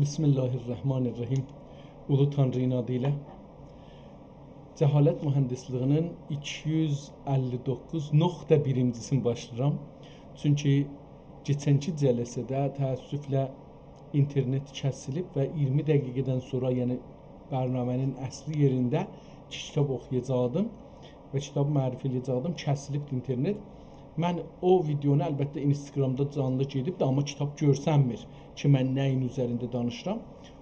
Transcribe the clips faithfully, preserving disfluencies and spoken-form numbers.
بسم الله الرحمن الرحیم. اولو تانرینین آدی ایله. جهالت مهندسلیگینین ایکی یوز اللی دوققوز نقطه بیرینجی‌سینی باشلاییرام. چونکی کئچنکی جلسه‌ده تأسفله اینترنت کسیلیب و اییرمی دقیقه‌دن سونرا، یعنی برنامه‌نین اصلی یئرینده کیتاب اوخویاجاقدیم و کیتاب معرفی ائله‌یه‌جکدیم، کسیلیبدی اینترنت. من او ویدئونو البته اینستاگرامدا جانلی گئدیبدی، آمما کیتاب گؤرسنمیر کی، من نه‌یین اوزرینده دانیشیرام.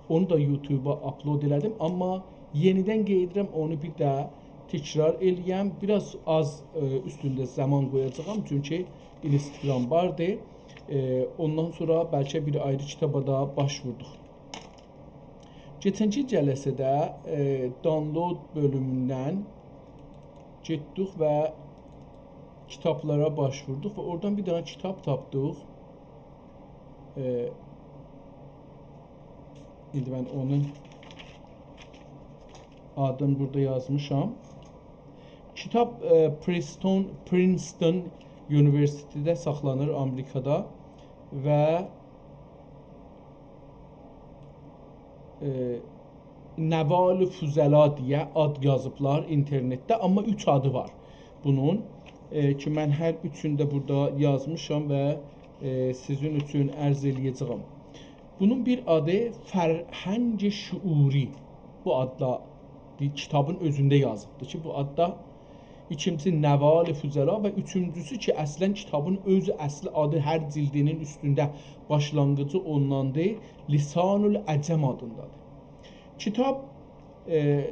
اونو دا یوتیوبا آپلود ائله‌دیم، آمما یئنیدن قاییدیرام، اونو بیر ده تکرار ائله‌یم. بیر آز آز، ائ، اوستونده زامان قویاجاغام، چونکی اینستاگرام واردی. ائ، اوندان سونرا بلکه بیر آیری کیتابا دا باش ووردوق. کئچنکی جلسه‌ده، ائ، دانلود بؤلوموندن گئتدیک و کیتابلارا باش ووردوق و اورادان بیر دنه کیتاب تاپدیق. ائ، ایندی من اونون آدینی بورادا یازمیشام. کیتاب، ائ، پرینستون، پرینستون اونیوئرسیتئتیده ساخلانیر آمریکادا و، ائ، نوال فضلا دئیه آد یازیبلار اینترنتده، آمما اوچ آدی وار بونون، ائ، کی، من هر اوچونو ده بورادا یازمیشام و، ائ، سیزین اوچون عرض ائله‌یه‌جه‌یم. بونون بیر آدی فرهنگ شعوری، بو آدلا بیر کیتابین اؤزونده یازیبدیر کی، بو آددا، ایکینجیسی نوال فضلا و اوچونجوسو کی، اصلا کیتابین اؤز اصلی آدی، هر جلدینین اوستونده باشلانغیجی اونداندیر، لسان العجم آدیندادیر. کیتاب، ائ،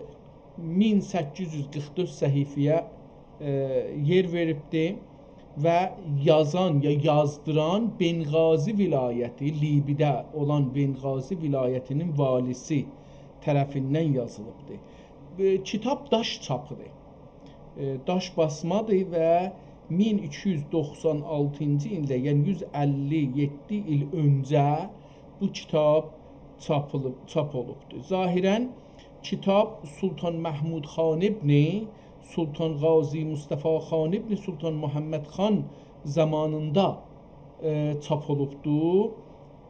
مین سککیز یوز قیرخ دؤرد صفحه‌یه، ائ، یئر وئریبدی و یازان یا یازدیران بنغازی ولایتی، لیبیده اولان بنغازی ولایتینین والیسی طرفیندن یازیلیبدی. ائ، کیتاب داش چاپیدیر. ائ، داش باسمادیر و مین ایکی یوز دوخسان آلتینجی ایلده، یعنی یوز اللی یئددی ایل اؤنجه بو کیتاب چاپیلیب، چاپ اولوبدور. ظاهرا کیتاب سلطان محمود خان ابن سلطان غازی مصطفی خان ابن سلطان محمد خان زامانیندا، ائ، چاپ اولوبدور.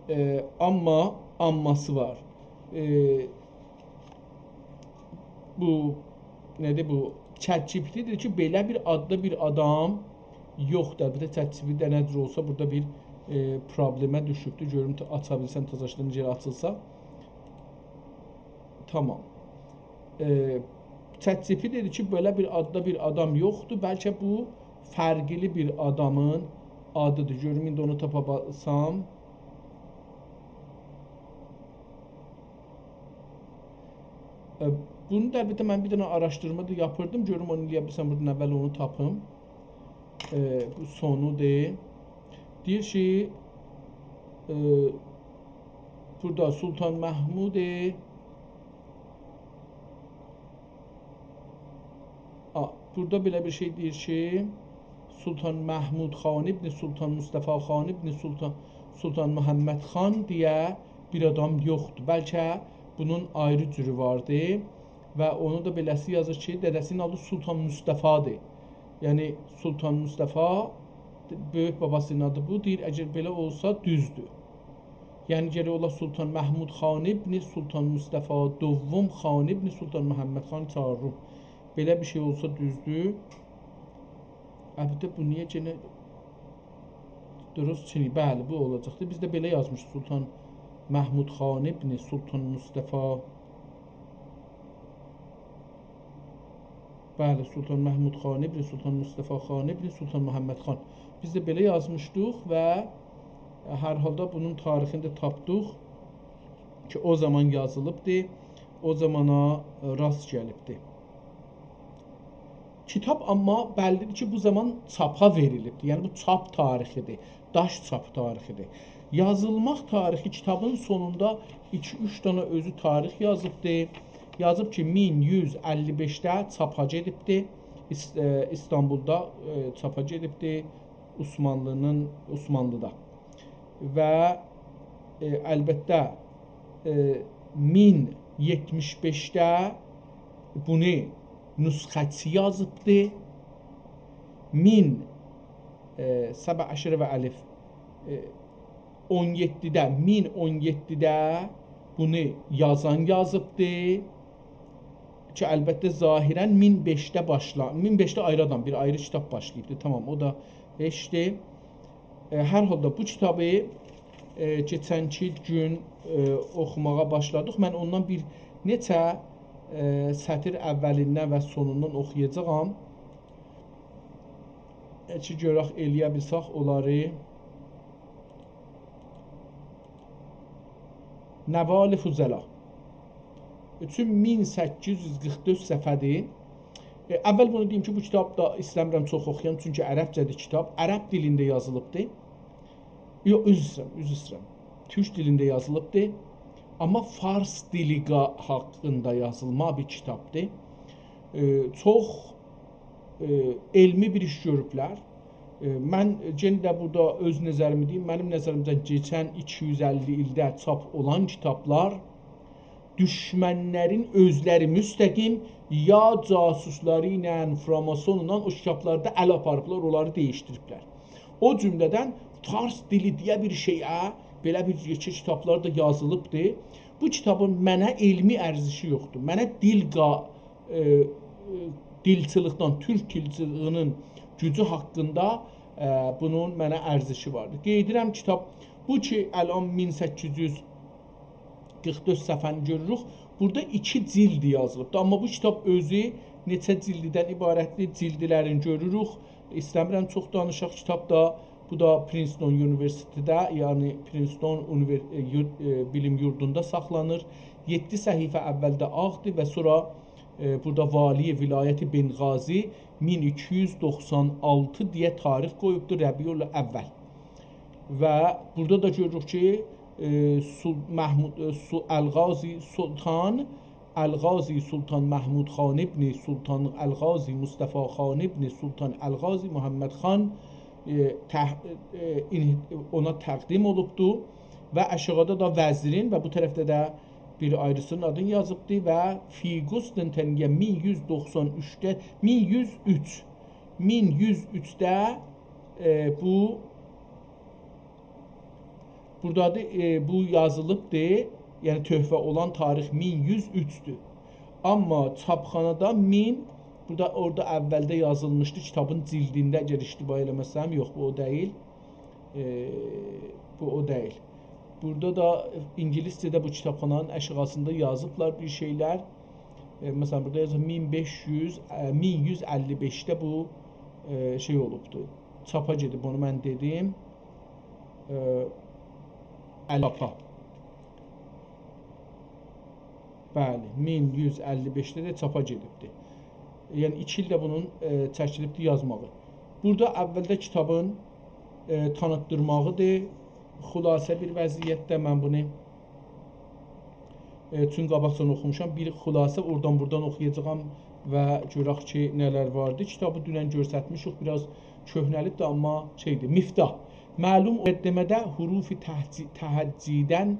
ائ، آمما آمماسی وار. ائ، بو، نه‌دیر بو؟ ChatGPT دئییر کی، بئله بیر آددا بیر آدام یوخدور. البته ChatGPT ده نه جور اولسا، بورادا بیر، ائ، پروبلئمه دوشوبدور. گؤروم، تا-، آچا بیلسم، تازاشدان نئجه آچیلسا. تامام. ائ، ChatGPT دئدی کی، بئله بیر آددا بیر آدام یوخدور. بلکه بو فرقلی بیر آدامین آدیدیر. گؤروم، ایندی اونو تاپا بیلسم. ائ، بونو دا البته من بیر دنه آراشدیرما دا یاپیردیم. گؤروم اونو ائلیه بیلسم، بورادان اول اونو تاپیم. ائ، بو سونودور. دئییر کی، ائ، بورادا سلطان محمود، آ، بورادا بئله بیر شئی دئییر کی، سلطان محمود خان ابن سلطان مصطفی خان ابن سلطان، سلطان محمد خان دئیه بیر آدام یوخدور. بلکه بونون آیری جورو واردی و اونو دا بئله‌سی یازیر کی، دده‌سینین آدی سلطان مصطفی‌دیر. یعنی، سلطان مصطفی بؤیوک باباسینین آدی بو. دئییر، اگر بئله اولسا، دوزدور. یعنی، گرک اولا سلطان محمود خان ابن سلطان مصطفی دوم خان ابن سلطان محمد خان چهارم. بئله بیر شئی اولسا دوزدور. البته، بو نییه یئنه درست چینی؟ بلی، بو اولاجاقدی. بیز ده بئله یازمیشیق، سلطان محمود خان ابن سلطان مصطفی. بلی، سلطان محمود خان ابن سلطان مصطفی خان ابن سلطان محمد خان. بیز ده بئله یازمیشدیق و هر حالدا بونون تاریخینی ده تاپدیق کی، او زامان یازیلیبدی، او زامانا راست گلیبدی. کیتاب آمما بللی‌دیر کی، بو زامان چاپا وئریلیبدیر. یعنی، بو چاپ تاریخی‌دیر، داش چاپ تاریخی‌دیر. یازیلماق تاریخی، کیتابین سونوندا ایکی-اوچ دنه اؤزو تاریخ یازیبدی. یازیب کی، مین یوز اللی بئشده چاپا گئدیبدی. ایس-، ائ، ایستانبولدا، ائ، چاپا گئدیبدی. عثمانلی‌نین، عثمانلی‌دا. و، ائ، البته، ائ، مین یئتمیش بئشده بونو نسخه‌چی یازیبدی. مین، ائ، سبع عشره و الف، ائ، اون یئددیده، مین اون یئددیده بونو یازان یازیبدی کی، البته، ظاهراً مین بئشده باشلا-، مین بئشده آیری آدام، بیر آیری کیتاب باشلاییبدی. تامام، او دا هئچدی. ائ، هر حالدا بو کیتابی، ائ، کئچنکی گون، ائ، اوخوماغا باشلادیق. من اوندان بیر نئچه، ائ، سطیر اوّلیندن و سونوندان اوخویاجاغام. ائ، کی، گؤرک ائلیه بیلسک اونلاری. نوال فضلا. اوچون مین سککیز یوز قیرخ دؤرد صفحه‌دیر. ائ، اول بونو دئییم کی، بو کیتاب دا ایسته‌میرم چوخ اوخویام، چونکی عربجه‌دیر کیتاب. عرب دیلینده یازیلیبدیر. یوخ، عذر ایسته‌ییرم، عذر ایسته‌ییرم. تورک دیلینده یازیلیبدیر. آمما فارس دیلی قا-، حاقیندا یازیلما بیر کیتابدیر. ائ، چوخ ائ، علمی بیر ایش گؤروبلر. ائ، من یئنه ده بورادا اؤز نظریمی دئییم. منیم نظریمجه کئچن ایکی یوز اللی ایلده چاپ اولان کیتابلار دوشمنلرین اؤزلری مستقیم یا جاسوسلاری ایله، فراماسونلا او کیتابلاردا ال آپاریبلار، اونلاری دییشدیریبلر. او جمله‌دن فارس دیلی دئیه بیر شئیه بئله بیر یئکه کیتابلار دا یازیلیبدی. بو کیتابین منه علمی ارزشی یوخدور. منه دیل قا-، ائ، ائ، دیلچیلیکدن، تورک دیلچیلیگینین گوجو حاقیندا، ائ، بونون منه ارزشی واردیر. قئییدیرم کیتاب، بو کی، الان مین سککیز یوز قیرخ دؤرد صفحه‌نی گؤروروک. بورادا ایکی جلد یازیلیبدیر. آمما بو کیتاب اؤزو نئچه جلددن عبارتدیر، جلدلرینی گؤروروک. ایسته‌میرم چوخ دانیشاق. کیتابدا بو دا پرینستون اونیوئرسیتئتده، یعنی پرینستون اونیوئر-، ائ، یور-، ائ، بیلیم یوردوندا ساخلانیر. یئددی صفحه اولده آغدیر و سونرا، ائ، بورادا والی ولایت بنغازی مین ایکی یوز دوخسان آلتی دئیه تاریخ قویوبدور، ربیع الاول. و بورادا دا گؤروروک کی، ائ، سول-، محمود، ائ، سو-، الغازی سلطان الغازی سلطان محمود خان ابن سلطان الغازی مصطفی خان ابن سلطان الغازی محمد خان، ائ، تح-، ائ، این-، اونا تقدیم اولوبدو و آشاغیدا دا وزیرین و بو طرفده ده بیر آیریسینین آدینی یازیبدی و فی قسطنطنیه مین یوز دوخسان اوچده، مین یوز اوچ، مین یوز اوچده، ائ، بو بورادادیر، ائ، بو یازیلیبدیر. یعنی تحفه اولان تاریخ مین یوز اوچدور. آمما چاپخانادا مین، بورادا، اورادا اولده یازیلمیشدی کیتابین جلدینده، اگر اشتباه ائله‌مه‌سم، یوخ، بو او دئییل. ائ، بو او دئییل. بورادا دا اینگیلیسجه‌ده بو کیتابخانانین آشاغیسیندا یازیبلار بیر شئیلر. ائ، مثلا، بورادا یازیر مین بئش یوز، ائ، مین یوز اللی بئشده بو، ائ، شئی اولوبدو. چاپا گئدیب، اونو من دئدیم. ائ، ال آپا. بلی، مین یوز اللی بئشده ده چاپا گئدیبدی. یعنی، ایکی ایل ده بونون، ائ، چکیلیبدی یازماغی. بورادا اولده کیتابین، ائ، تانیتدیرماغیدیر. خلاصه بیر وضعیتده من بونو ائ، چون قاباقجادان اوخوموشام، بیر خلاصه اورادان بورادان اوخویاجاغام و گؤرک کی، نه‌لر واردی. کیتابی دونن گؤرستمیشیک، بیر آز کؤهنه‌لیبدیر، آمما شئیدیر، مفتاح. معلوم مقدمه‌ده حروف تهجی-، تهجی‌دن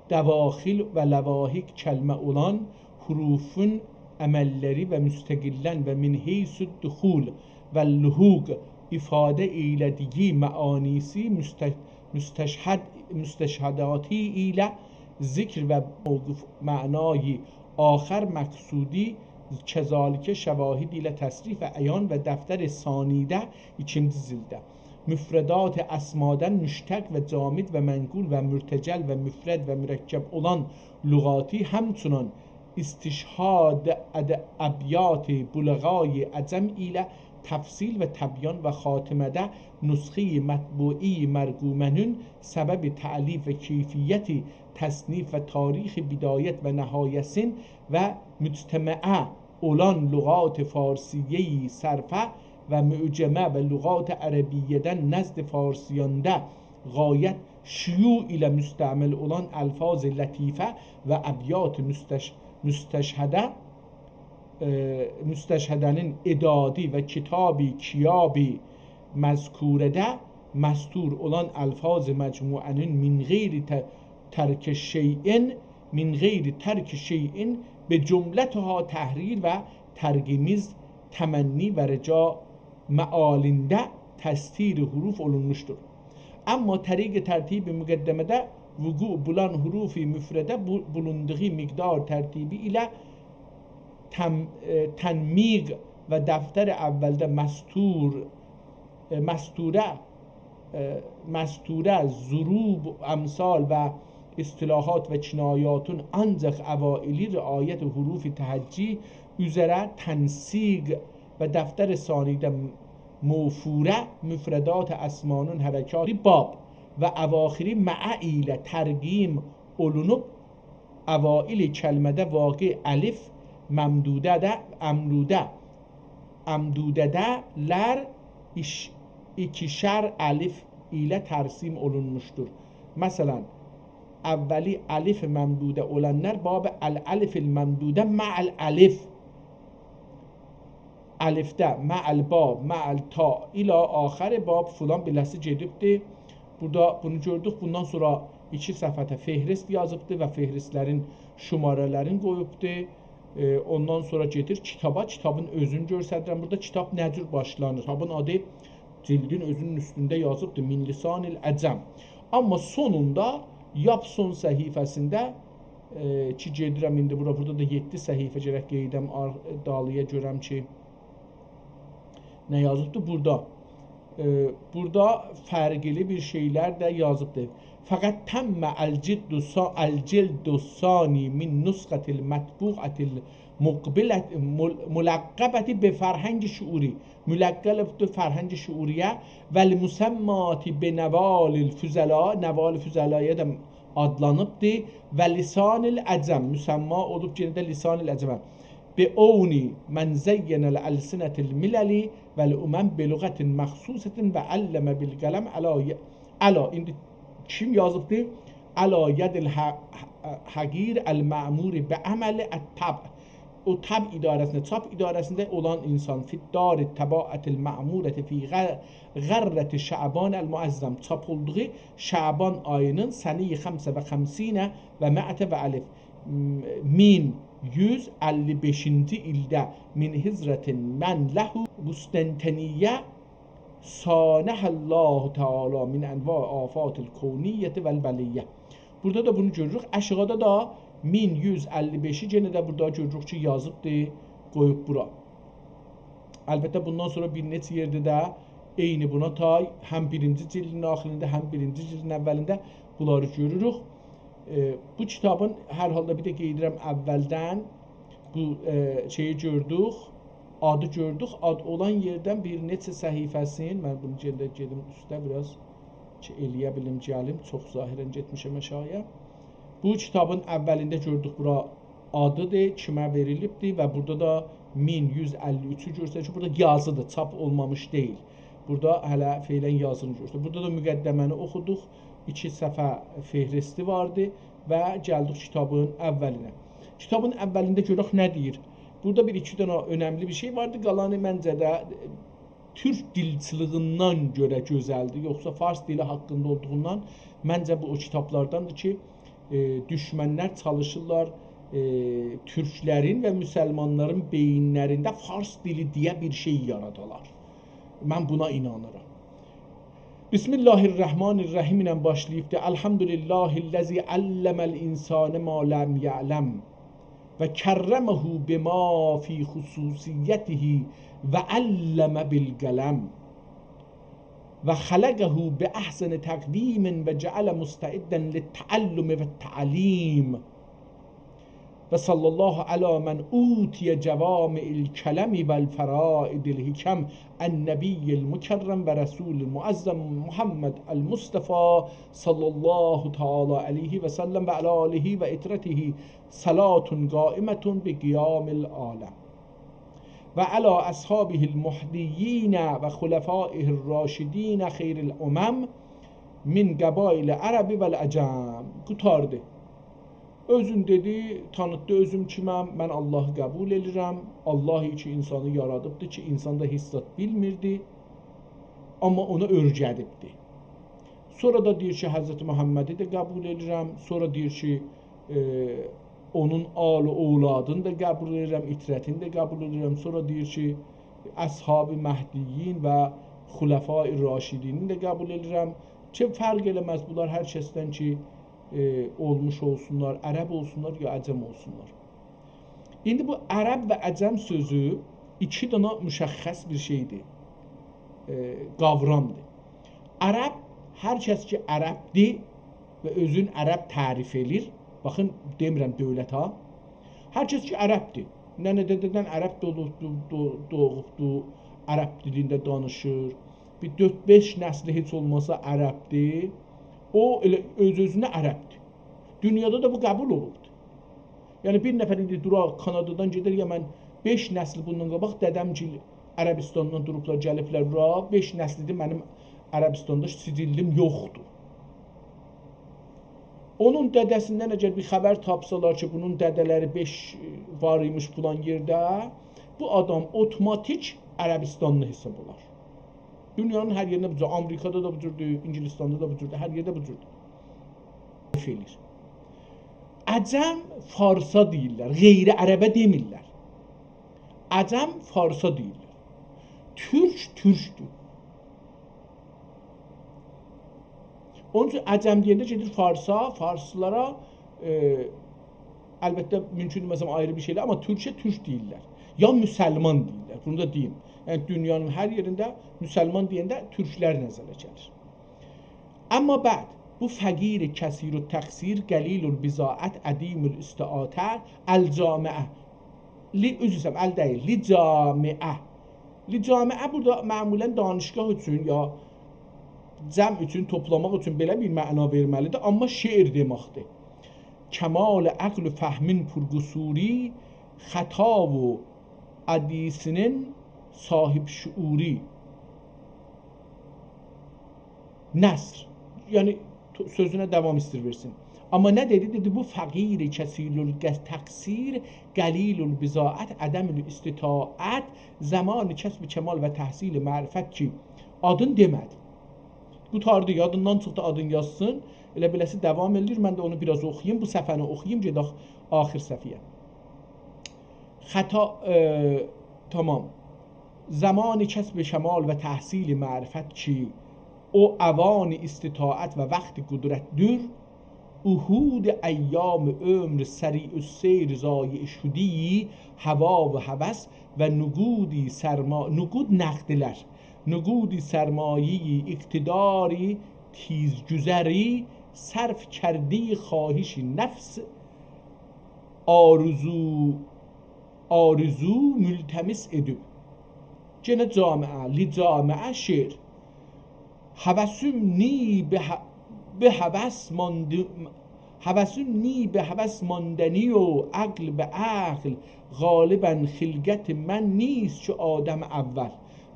دواخل و لواحق کلمه اولان حروفون عمللری و مستقلاً و من حیث الدخول و اللحوق ایفاده ائیله‌دیگی معانیسی مست-، مستشهد-، مستشهداتی ایله ذکر و موقف معنای آخر مقصودی کذالک شواهد ایله تصریح و عیان و دفتر ثانی‌ده، ایکینجی جلدده. مفردات اسمادن مشتق و جامد و منقول و مرتجل و مفرد و مرکب اولان لغاتی، همچنان استشهاد اد-، ابیات بلغای عجم ایله تفصیل و تبیان و خاتمه‌ده نسخه‌ی مطبوعی مرقومه‌نین سبب تألیف و کیفیت تصنیف و تاریخ بدایت و نهایتین و مجتمعه اولان لغات فارسیه‌ی صرفه و معجمه و لغات عربیه‌دن نزد فارسیاندا غایت شیوع ایله مستعمل اولان الفاظ لطیفه و ابیات مستش-، مستشهده، ائ، مستشهده‌نین اعدادی و کتاب کیاب مذکوره‌ده مستور اولان الفاظ مجموعه‌نین من غیر ت-، ترک شیء، من غیر ترک شیء، به جملتها تحریر و ترقیمیز، تمنی و رجا معالینده تستیر حروف اولونموشدور. آمما طریق ترتیب مقدمه‌ده وقوع بولان حروف مفرده بو-، بولوندوغو مقدار ترتیبی ایله تم-، ائ، تنمیق و دفتر اولده مستور، ائ، مستوره، ائ، مستوره، ضروب، امثال و اصطلاحات و کنایاتون آنجاق اوائلی رعایت حروف تهجی اوزره تنسیق و دفتر ثانیده موفوره مفردات اسمانون حرکات باب و اواخری مع ایله ترقیم اولونوب، اوائل کلمه‌ده واقع الف ممدوده‌ده، امدوده، امدوده‌ده لر ایش-، ایکیشر الف ایله ترسیم اولونموشدور. مثلا، اولی الف ممدوده اولانلار باب الالف الممدوده مع الالف، الفده، مع الباب، مع التاء، الی آخر باب فلان بیله‌سی گئدیبدی. بورادا بونو گؤردوک. بوندان سونرا ایکی صفحه‌ده فهرست یازیبدی و فهرستلرین شماره‌لرین قویوبدو. ائ، اوندان سونرا گئدیر کیتابا، کیتابین اؤزونو گؤستریرم. بورادا کیتاب نه جور باشلانیر؟ کیتابین آدی جلدین اؤزونون اوستونده یازیبدیر، من لسان العجم. آمما سونوندا، لاپ سون صفحه‌سینده، ائ، کی گئدیرم ایندی بورا، بورادا دا یئددی صفحه گرک قئییدم آر-، دالییا گؤرم کی نه یازیبدیر بورادا. ائ، بورادا فرقلی بیر شئیلر ده یازیبدیر. فقد تم الجد الثا-، الجلد الثانی من نسخة المطبوعة المقبلة، مل-، ملقبة بفرهنگ شعوری. ملقب‌دیر فرهنگ شعوری‌یه. والمسماة بنوال الفضلاء، نوال فضلایی‌یه ده آدلانیبدیر. ولسان العجم، مسما اولوب یئنه ده لسان العجم. بعون من زین الألسنة الملل والأمم بلغة مخصوصة وعلم بالقلم علی، علی. ایندی کیم یازیبدی؟ علی ید الح-، حقیر المأمور بعمل الطبع. او طبع اداره‌سینده، چاپ اداره‌سینده اولان اینسان، فی الدار الطباعة المأمورة فی غ-، غرة شعبان المعظم، چاپ اولدوغو شعبان آیی‌نین سنه‌ی خمس و خمسین و مائة و الف، م-، مین یوز اللی بئشینجی ایلده من هجرة من له قسطنطنیة صانها الله تعالی من انواع آفات الکونیة والبلیة. بورادا دا بونو گؤروروک. آشاغیدا دا مین یوز اللی بئشی یئنه ده بورادا گؤروروک کی یازیبدی، قویوب بورا. البته بوندان سونرا بیر نئچه یئرده ده عینی بونا تای هم بیرینجی جلدین آخیریندا، هم بیرینجی جلدین اولینده بونلاری گؤروروک. ائ، بو کیتابین هر حالدا بیر ده قئییدیرم اولدن بو، ائ، شئیی گؤردوک، آدی گؤردوک. آد اولان یئردن بیر نئچه صفحه‌سین، من بونو گئده گئدیم اوسته بیر آز کی ائلیه بیلیم گلیم، چوخ ظاهرا گئتمیشم آشاغییا. بو کیتابین اولینده گؤردوک بورا آدی‌دیر، کیمه وئریلیبدیر و بورادا دا مین یوز اللی اوچو گؤرسه‌دیر کی بورادا یازی‌دیر، چاپ اولمامیش دئییل. بورادا هله فعلا یازینی گؤرسه‌دیر. بورادا دا مقدمه‌نی اوخودوق، ایکی صفحه فهرستی واردی و گلدیک کیتابین اولینه. کیتابین اولینده گؤرک نه دئییر. بورادا بیر ایکی دنه اؤنملی بیر شئی واردی. قالانی منجه ده، ائ، تورک دیلچیلیگیندن گؤره گؤزلدیر. یوخسا فارس دیلی حاقیندا اولدوغوندان منجه بو او کیتابلارداندیر کی، ائ، دوشمنلر چالیشیرلار، ائ، تورکلرین و مسلمانلارین بئیینلرینده فارس دیلی دئیه بیر شئی یارادالار. من بونا اینانیرام. بسم الله الرحمن الرحیم ایله باشلاییبدیر. الحمد لله الذی علم الانسان ما لم یعلم و کرمه بما فی خصوصیته و علم بالقلم و خلقه باحسن تقویم و جعله مستعدا للتعلم و التعلیم. و صلی الله علی من اوتی جوامع الکلم و الفرائد الحکم، النبی المکرم و رسول المعظم محمد المصطفی صلی الله تعالی علیه و سلم و علی آله و عترته صلاة قائمة بقیام العالم. و علی اصحابه المهدیین و خلفائه الراشدین خیر الامم من قبایل العرب و العجم. قوتاردی. اؤزون دئدی، تانیتدی: «اؤزوم کیمم؟ من آللاهی قبول ائدیرم. آللاهی کی اینسانی یارادیبدی کی اینسان دا هئچ زاد بیلمیردی. آمما اونا اؤیره‌دیبدی.» سونرا دا دئییر کی حضرت محمدی ده قبول ائدیرم. سونرا دئییر کی، ائ، اونون آل و اولادینی دا قبول ائدیرم، عترتینی ده قبول ائدیرم. سونرا دئییر کی اصحاب مهدیین و خلفای راشدینی ده قبول ائدیرم. کی فرق ائله‌مز، بونلار هر کسدن کی ائ، اولموش اولسونلار، عرب اولسونلار یا عجم اولسونلار. ایندی بو عرب و عجم سؤزو ایکی دانا مشخص بیر شئیدیر، ائ، قاورامدیر. عرب، هر کس کی عربدیر و اؤزون عرب تعریف ائلیر، باخین، دئمیرم دؤولت ها، هر کس کی عربدیر، ننه دده‌دن عرب دولوبدو، دو-، دوغوبدو، عرب دیلینده دانیشیر، بیر دؤرد-بئش نسلی هئچ اولماسا عربدیر، او ائله اؤز-اؤزونه عربدیر. دونیادا دا بو قبول اولوبدور. یعنی، بیر نفر ایندی دورا کانادادان گئدر، یا من بئش نسل بوندان قاباق دده‌م‌گیل عربستاندان دوروبلار، گلیبلر بورا، بئش نسلیدیر منیم عربستاندا سجلیم یوخدور. اونون دده‌سیندن اگر بیر خبر تاپسالار کی، بونون دده‌لری بئش وار ایمیش فلان یئرده، بو آدام اوتوماتیک عربستانلی حساب اولار. دونیانین هر یئرینده بو جور، آمریکادا دا بو جوردور، انگلستاندا دا بو جوردور، هر یئرده بو جوردور. تعریف ائله‌ییر. عجم فارسا دئییرلر، غیر عربه دئمیرلر. عجم فارسا دئییرلر. تورک تورکدور. اونون اوچون عجم دئینده گئدیر فارسا، فارسلارا، ائ، البته، مومکوندور، مثلا، آیری بیر شئیلر، آمما تورکه تورک دئییرلر. یا مسلمان دئییرلر، بونو دا دئییم. یعنی، دونیانین هر یئرینده مسلمان دئینده تورکلر نظره گلیر. اما بعد، بو فقیر کثیرالتقصیر، قلیل البضاعت، عدیم الاستعاطه، الجامعه. لی، عذر ایسته‌ییرم، ال دئییل، لجامعه. لجامعه بورادا معمولا دانشگاه اوچون یا جمع اوچون، توپلاماق اوچون بئله بیر معنا وئرمه‌لیدیر، آمما شعر دئمکدیر. کمال عقل و فهمین پرقصوری، خطا و عدیسینین صاحب شعوری. نثر. یعنی، تو-، سؤزونه داوام ایستیر وئرسین. آمما نه دئدی؟ دئدی، بو فقیر کثیرالتقصیر، قلیل البضاعت، عدم الاستطاعت، زمان کسب کمال و تحصیل معرفت کی، آدین دئمه‌دی. قوتاردی، یادیندان چیخدی آدین یازسین. ائله بیله‌سی داوام ائله‌ییر. من ده اونو بیر آز اوخویوم، بو صفحه‌نی اوخویوم، گئدک آخر صفحه‌یه. خطا، ائ، تامام. زمان کسب کمال و تحصیل معرفت کی، او اوان استطاعت و وقت قدرت‌دور، عهود ایام عمر سریع السیر ضایع شدی، هوا و هوس و نقودی سرما-، نقود نقدلر، نقودی سرمایه‌ی اقتداری تیزگذری صرف کردی خواهش نفس آرزو، آرزو ملتمس ائدیب. گئنه جامعه، لجامعه شعر. هوسوم نی به ه-، به هوس ماندی-، هوسوم نی به هوس ماندنی و عقل به عقل غالباً خلقت من نیست چو آدم اول.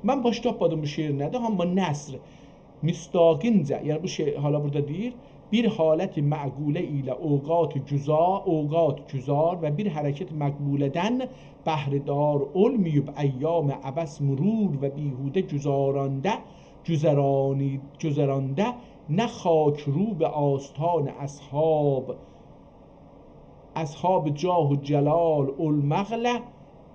من باش تاپمادیم بو شعر نه‌دیر، آمما نثر. مصداقینجه، یعنی بو شعر حالا بورادا دئییر، بیر حالت معقوله ایله اوقات گذا-، اوقات گذار و بیر حرکت مقبوله‌دن بهره‌دار اولماییب، ایام عبث مرور و بیهوده گذرانده، گذرانی-، گذرانده، نه خاک رو به آستان اصحاب، اصحاب جاه و جلال اولماقلا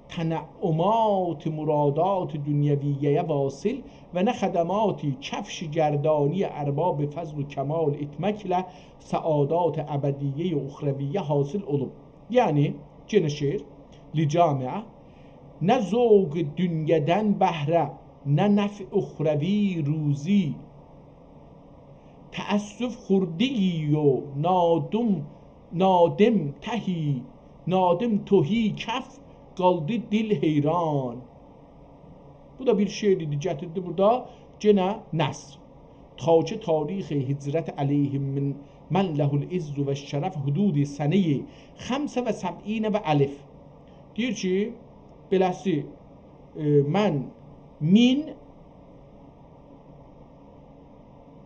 تنعمات مرادات دنیویه‌یه واصل و نه خدمات کفش گردانی ارباب فضل و کمال ائتمکله سعادات ابدیه‌ی اخرویه حاصل اولوب. یعنی، گئنه شعر، لجامعه، نه ذوق دنیادن بهره، نه نفع اخروی روزی، تأسف خورده‌یی و نادم، نادم تهی، نادم تهی کف، قالدی دل حیران. بو دا بیر شعر ایدی، گتیردی بورادا گئنه نثر. تا که تاریخ هجرت علیهم من، من له العز و الشرف حدود سنه‌ی خمس و سبعین و الف. دئییر کی، بئله‌سی، ائ، من مین،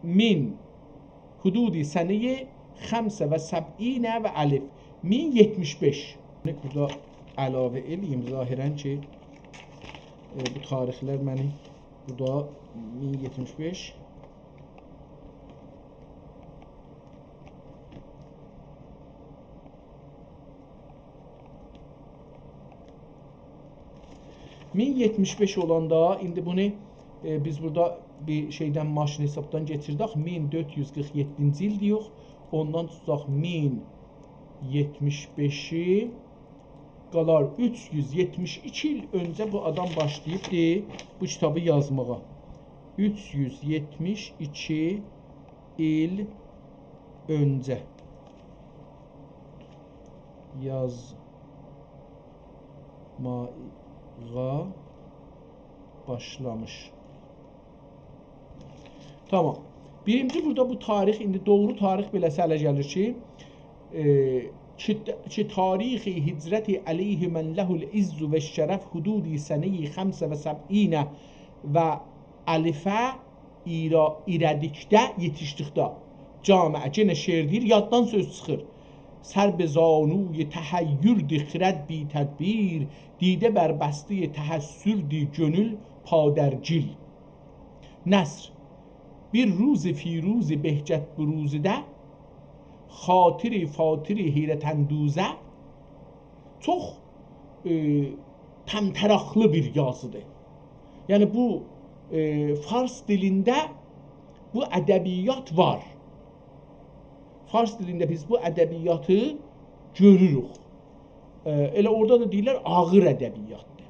مین حدود سنه‌ی خمس و سبعین و الف، مین یئتمیش بئش. بورادا علاوه ائله‌ییم ظاهراً کی، ائ، بو تاریخلر منی بورادا مین یئتمیش بئش. مین یئتمیش بئش اولاندا، ایندی بونو، ائ، بیز بورادا بیر شئیدن، ماشین حسابدان کئچیردک، مین دؤرد یوز قیرخ یئددینجی ایل دئیک، اوندان توتاق مین یئتمیش بئشی، قالار اوچ یوز یئتمیش ایکی ایل اؤنجه بو آدام باشلاییبدی بو کیتابی یازماغا. اوچ یوز یئتمیش ایکی ایل اؤنجه یازماغا باشلامیش. تامام. بیرینجی بورادا بو تاریخ، ایندی دوغرو تاریخ بئله‌سی اله گلیر کی، ائ، کی، کی تاریخ هجرت علیه من له العز و الشرف حدود سنه خمس و سبعین و الف ایرا-، ایره‌دیکده، یئتیشدیکده. جامعه، یئنه شعر دئییر، یاددان سؤز چیخیر. سر به زانوی تحیردی خرد بی‌تدبیر، دیده بر بستهٔ تحسردی گؤنول پا در گیل. نثر. بیر روز فیروز بهجت بروزده، خاطر فاطر حیرت اندوزه. چوخ، ائ، طمطراقلی بیر یازیدیر. یعنی بو، ائ، فارس دیلینده بو ادبیات وار. فارس دیلینده بیز بو ادبیاتی گؤروروک. ائ، ائله اورادا دا دئییرلر، آغیر ادبیاتدیر.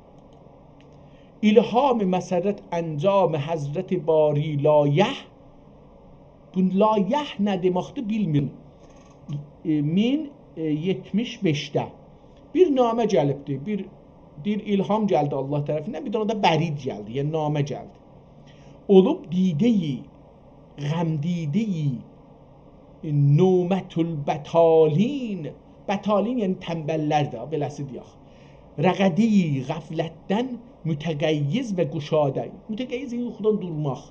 الهام مسرت انجام حضرت باری لایه. بو لایه نه دئمکدیر، بیلمیرم. ائ، مین یئتمیش بئشده بیر نامه گلیبدی. بیر، دئییر، الهام گلدی الله طرفیندن، بیر دنه ده برید گلدی، یعنی نامه گلدی. اولوب دیده‌ی غمدیده‌ی نومة البطالین. بطالین یعنی تنبل‌لر ده، بئله‌سی دئیک. رقده‌ی غفلتدن متقیظ و گشاده. متقیظ یعنی یوخودان دورماق.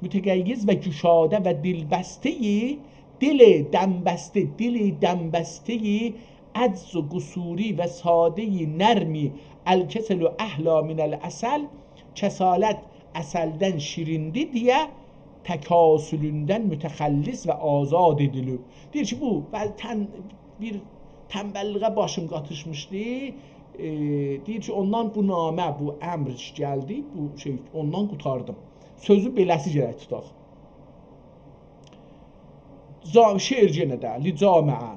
متقیظ و گشاده و دل‌بسته‌ی، دل دم‌بسته، دل دم‌بسته‌ی عجز و قصوری و ساده‌ی نرمی، الکسل احلی من العسل، کسالت عسلدن شیریندیر دئیه تکاسلوندن متخلص و آزاد ائدیلیب. دئییر کی، بو، بل-، تن-، بیر تنبللیگه باشیم قاتیشمیشدی. ائ، دئییر کی، اوندان بو نامه، بو امر گلدی، بو شئی، اوندان قوتاردیم. سؤزو بئله‌سی گرک توتاق. جا-، شعر یئنه ده، لجامعه.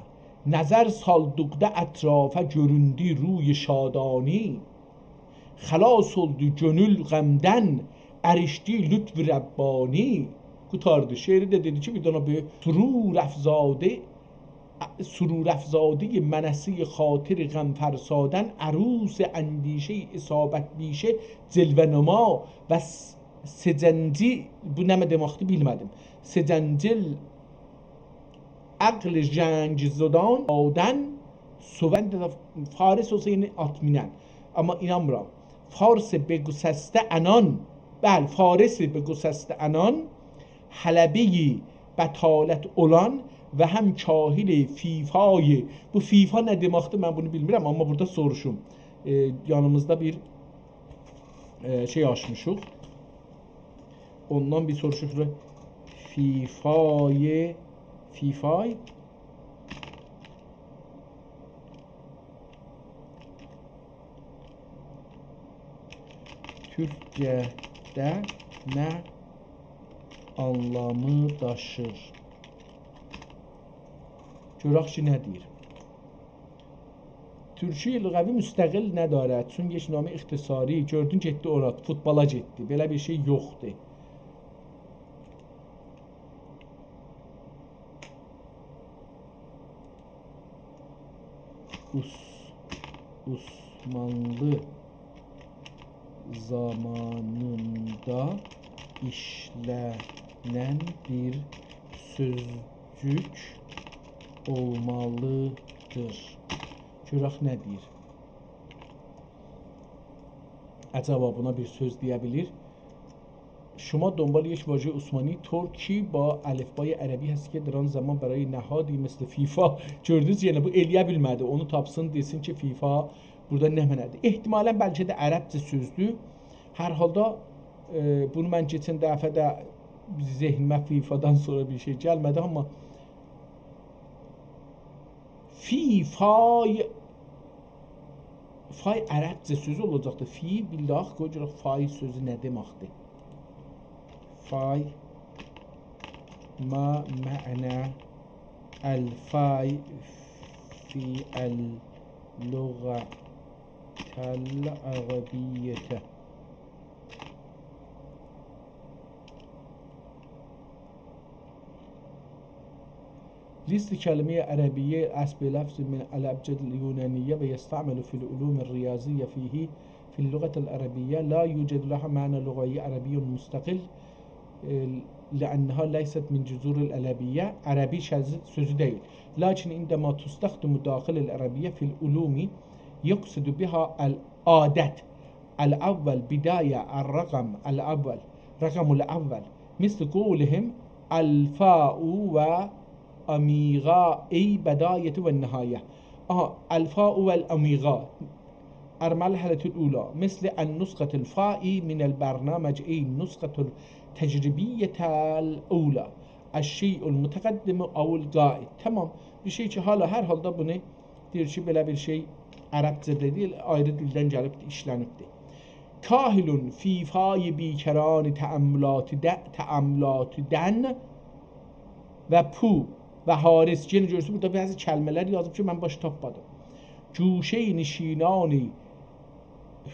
نظر سالدیقدا اطرافا گؤروندو روی شادانی. خلاص اولدو گؤنول غمدن، اریشدی لطف ربانی. قوتاردی. شعری ده دئدی کی، بیر دنه بؤیوک سرورافزاده، سرورافزاده‌ی منصه‌ی خاطر غم‌فرسادن، عروس اندیشه‌ی اصابت‌پیشه جلوه‌نما و س-، سه‌جنجی، بو نمنه دئمکدیر، بیلمه‌دیم. سه‌جنجل عقل ژنگ‌زدان آدن سووند ده فارس اولسا یئنه آتمینن. آمما اینانمیرام. فارس به گسسته انان، بلی، فارس به گسسته انان، حلبه‌ی بطالت اولان و هم کاهل فیفای. بو فیفا نه دئمکدیر، من بونو بیلمیرم، آمما بورادا سوروشوم. ائ، یانیمیزدا بیر، ائ، شئی آچمیشیق. اوندان بیر سوروشوق. فیفای، فیفای تورکجه‌ده نه آنلامی داشیر؟ گؤرک کی، نه دئییر. تورکی لغوی مستقل ندارد، چون یک نام اختصاری. گؤردون، گئتدی اورا، فوتبالا گئتدی. بئله بیر شئی یوخدور. عث-، عثمانلی زامانیندا ایشله‌نن بیر سؤزجوک اولمالیدیر. گؤرک نه دئییر. عجبا بونا بیر سؤز دئیه بیلیر. شما دنبال یک واژهٔ عثمانی، ترکی با الفبای عربی هستی که در آن زمان برای نهادی مثل فیفا، گؤردونوز، یئنه بو ائلیه بیلمه‌دی، اونو تاپسین، دئسین کی، فیفا بورادا نه معنادیر؟ احتمالاً بلکه ده عربجه سؤزدور. هر حالدا، ائ، بونو من کئچن دفعه ده ذهنیمه فیفادان سونرا بیر شئی گلمه‌دی، آمما فی، فای، فای عربجه سؤزو اولاجاقدی. فی، بیلداق، قوی گؤرک فای سؤزو نه دئمکدیر. فای. ما معنى الفاء في اللغة العربية؟ لیست کلمهٔ عربیه، اسم لفظ من الأبجد اليونانية ويستعمل في العلوم الرياضية فيه في اللغة العربية لا يوجد لها معنى لغوي عربي مستقل، اه، لأنها ليست من جذور العربية، عربی شز-، سؤزو دئییل. لكن عندما تستخدم داخل العربية في العلوم يقصد بها العادة، الأول، بداية، الرقم الأول، رقم الأول، مثل قولهم الفاء و أميغا، أي بداية والنهاية. آها، الفاء والأميغا، المرحلة الأولى، مثل النسخة الفاء من البرنامج، أي النسخة التجريبية الأولى، الشيء المتقدم أو القائد. تامام، بیر شئی کی، حالا هر حالدا بونو دئییر کی، بئله بیر شئی عربجه‌ده دئییل، آیری دیلدن گلیبدیر، ایشلنیبدیر. کاهل فی فای بیکران تأملات د-، تأملات دن و پو و حارس. یئنه گؤرورسونوز، بورادا بعضی کلمه‌لر یازیب کی، من باش تاپمادیم. گوشه نشینان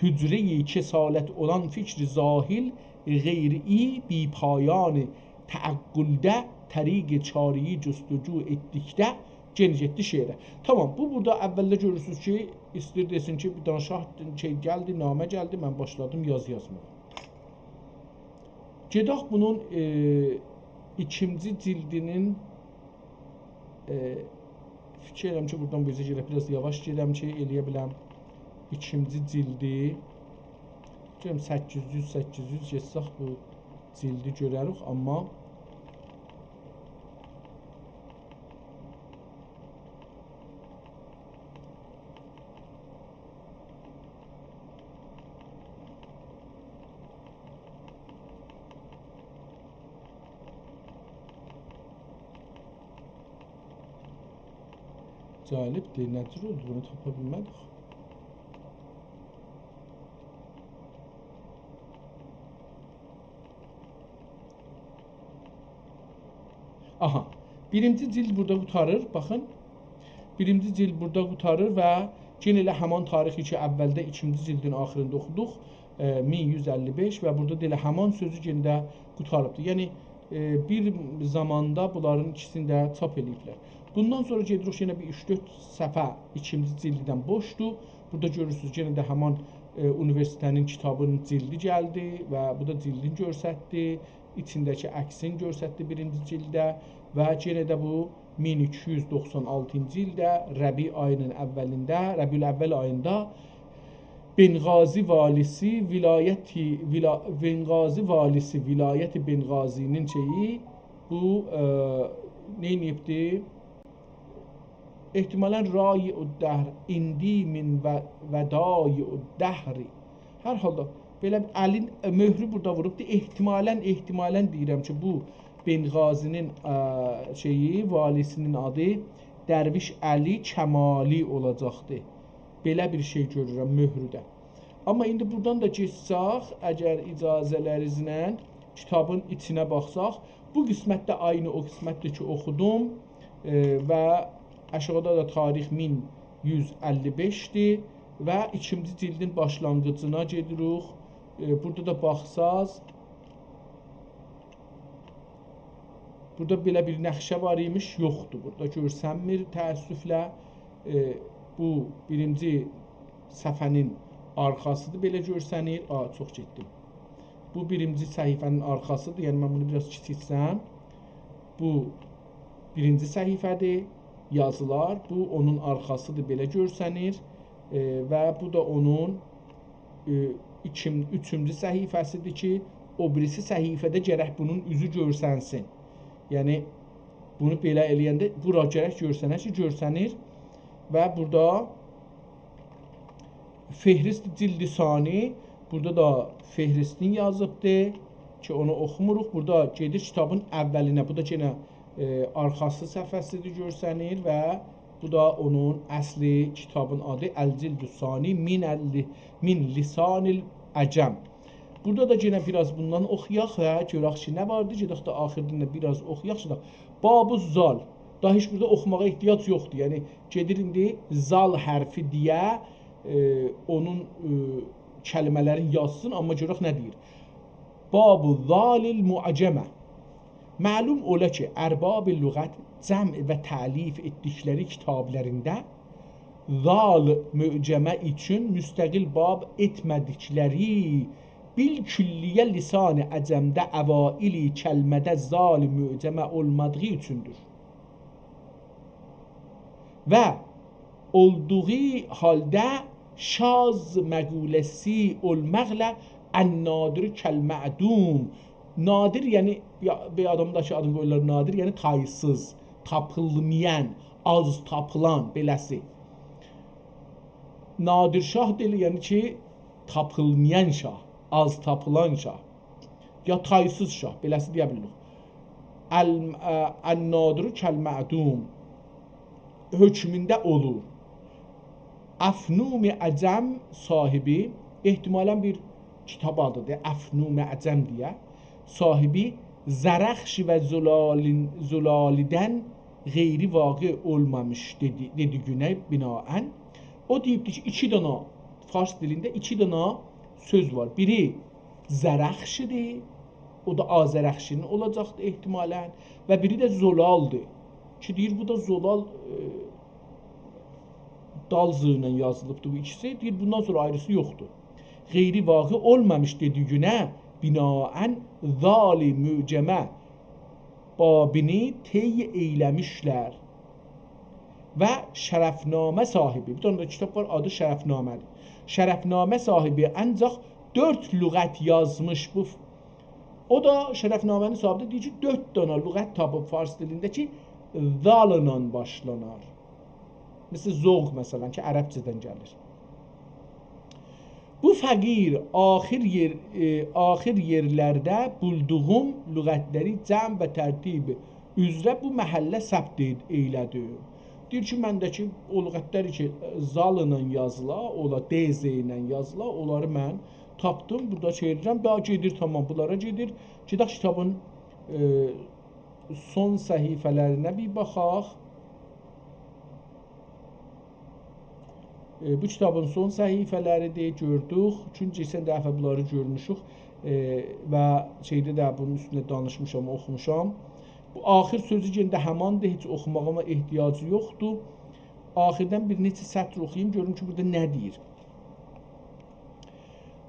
حجرهٔ کسالت اولان فکر ذاهل، غیر ای بی‌پایان تعقلده، طریق چاره‌ای جستجو ائتدیکده، یئنه گئتدی شعره. تامام، بو بورادا اولده گؤرورسونوز کی، ایسته‌ییر دئسین کی، بیر دنه شاه شئی گلدی، نامه گلدی، من باشلادیم یازی یازماغا. گئدک بونون، ائ، ایکینجی جلدینین، ائ، فیکیر ائدیرم کی، بورادان بو اوزه گئدک، بیر آز یاواش گئدم کی، ائلیه بیلم ایکینجی جلدی، گئدم سککیز یوز، سککیز یوز گئتسک بو جلدی گؤرریک، آمما جالبدیر، نه جور اولدو، بونو تاپا بیلمه‌دیک. آها، بیرینجی جلد بورادا قوتاریر، باخین. بیرینجی جلد بورادا قوتاریر و یئنه ائله همان تاریخی کی، اولده ایکینجی جلدین آخیریندا اوخودوق، ائ، مین یوز اللی بئش و بورادا دا ائله همان سؤزو یئنه ده قوتاریبدیر. یعنی، ائ، بیر زاماندا بونلارین ایکیسینی ده چاپ ائله‌ییبلر. بوندان سونرا گئدیریک یئنه بیر اوچ-دؤرد صفحه ایکینجی جلددن بوشدور. بورادا گؤرورسونوز، یئنه ده همان، ائ، اونیوئرسیتئتین کیتابینین جلدی گلدی و بو دا جلدین گؤرستدی. ایچینده‌کی عکسین گؤرستدی بیرینجی جلدده و یئنه ده بو مین ایکی یوز دوخسان آلتینجی ایلده ربیع آیی‌نین اولینده، ربیع‌الاول آییندا بنغازی والیسی ولایتی، ولا-، بنغازی والیسی ولایت بنغازی‌نین شئیی، بو، ائ، نئینییبدی؟ احتمالاً رایع الدهر، عندی من و-، ودایع الدهر. هر حالدا، بئله بیر الین، ائ، مؤهرو بورادا ووروبدور. احتمالاً، احتمالاً دئییرم کی، بو بنغازی‌نین، ائ، شئیی، والی‌سی‌نین آدی درویش علی کمالی اولاجاقدی. بئله بیر شئی گؤرورم مؤهروده. آمما ایندی بورادان دا گئتسک، اگر اجازه‌لرینیزله کیتابین ایچینه باخساق، بو قسمت ده عینی او قسمتدیر کی، اوخودوم، ائ، و آشاغیدا دا تاریخ مین یوز اللی بئشدیر و ایکینجی جلدین باشلانغیجینا گئدیریک. ائ، بورادا دا باخساز، بورادا بئله بیر نقشه وار ایمیش، یوخدور. بورادا گؤرسنمیر، تأسفله. ائ، بو بیرینجی صفحه‌نین آرخاسیدیر، بئله گؤرسنیر. آ، چوخ گئتدیم. بو بیرینجی صفحه‌نین آرخاسیدیر. یعنی، من بونو بیر آز کیچیلتسم، بو بیرینجی صفحه‌دیر، یازیلار. بو اونون آرخاسیدیر، بئله گؤرسنیر. ائ، و بو دا اونون، ائ، ایکین-، اوچونجو صفحه‌سیدیر کی، او بیریسی صفحه‌ده گرک بونون اوزو گؤرسنسین. یعنی، بونو بئله ائله‌ینده بورا گرک گؤرسنه کی، گؤرسنیر. و بورادا فهرست جلد ثانی، بورادا دا فهرستین یازیبدی کی، اونو اوخوموروق. بورادا گئدیر کیتابین اولینه. بو دا یئنه، ائ، آرخاسی صفحه‌سیدیر، گؤرسنیر و بو دا اونون اصلی کیتابین آدی الجلد الثانی من ال-، من لسان العجم. بورادا دا یئنه بیر آز بوندان اوخویاق و گؤرک کی، نه واردی، گئدک ده آخیردان دا بیر آز اوخویاق، گئدک. باب الذال. دا هئچ بورادا اوخوماغا احتیاج یوخدور. یعنی، گئدیر ایندی ذال حرفی دئیه، ائ، اونون، ائ، کلمه‌لرین یازسین، آمما گؤرک نه دئییر. باب الذال المعجمة. معلوم اولا کی، ارباب لغت جمع و تألیف ائتدیکلری کیتابلاریندا ذال معجمه اوچون مستقل باب ائتمه‌دیکلری بالکلیه لسان عجمده اوائل کلمه‌ده ذال معجمه اولمادیغی اوچوندور. و اولدوغو حالدا شاذ مقوله‌سی اولماقلا النادر کالمعدوم. نادر، یعنی، یا، بیر آدامین دا کی، آدینی قویورلار نادر، یعنی تایسیز، تاپیلمایان، آز تاپیلان، بئله‌سی. نادر شاه دئییل، یعنی کی، تاپیلمایان شاه، آز تاپیلان شاه. یا تایسیز شاه، بئله‌سی دئیه بیلیریک. ال-، ا، النادر کالمعدوم حؤکمونده اولور. افنوم عجم صاحبی، احتمالاً بیر کیتاب آدیدیر، افنوم عجم دئیه، صاحبی زرخش و زلالین-، زلالیدن غیری واقع اولمامیش دئدی-، دئدیگینه بناءً. او دئییبدی کی، ایکی دانا، فارس دیلینده ایکی دانا سؤز وار. بیری زرخشی‌دیر، او دا آذرخشی‌نین اولاجاقدیر احتمالاً. و بیری ده زلالدیر. کی دئییر، بو دا زلال، ائ، دال ذ ایله یازیلیبدیر بو ایکیسی. دئییر، بوندان سونرا آیریسی یوخدور. غیری واقع اولمامیش دئدیگینه بناءً ذال معجمه بابینی طی ائیله‌میشلر. و شرفنامه صاحبی، بیر دنه ده کیتاب وار، آدی شرفنامه‌دیر. شرفنامه صاحبی آنجاق دؤرد لغت یازمیش بو. او دا شرفنامه‌نین صاحبی ده دئییر کی، دؤرد دنه لغت تاپیب فارس دیلینده کی، ذال‌لا باشلانار. مثل ذوق، مثلاً، کی عربجه‌دن گلیر. بو فقیر آخر یئر، ائ، آخر یئرلرده بولدوغوم لغتلری جمع و ترتیب اوزره بو محله ثبت ائ-، ائیله‌دیم. دئییر کی، منده‌کی او لغتلر کی، ذال‌لا یازیلا، اولا، د ذ ایله یازیلا، اونلاری من تاپدیم، بورادا شئی ائدیرم، داها گئدیر، تامام، بونلارا گئدیر. گئدک کیتابین، ائ، سون صفحه‌لرینه بیر باخاق. ائ، بو کیتابین سون صفحه‌لری‌دیر، گؤردوک. چونکی کئچن دفعه بونلاری گؤرموشوک، ائ، و شئیده ده بونون اوستونده دانیشمیشام، اوخوموشام. بو آخر سؤزو یئنه ده هماندیر، هئچ اوخوماغا احتیاجی یوخدور. آخردن بیر نئچه سطر اوخویوم، گؤروم کی، بورادا نه دئییر.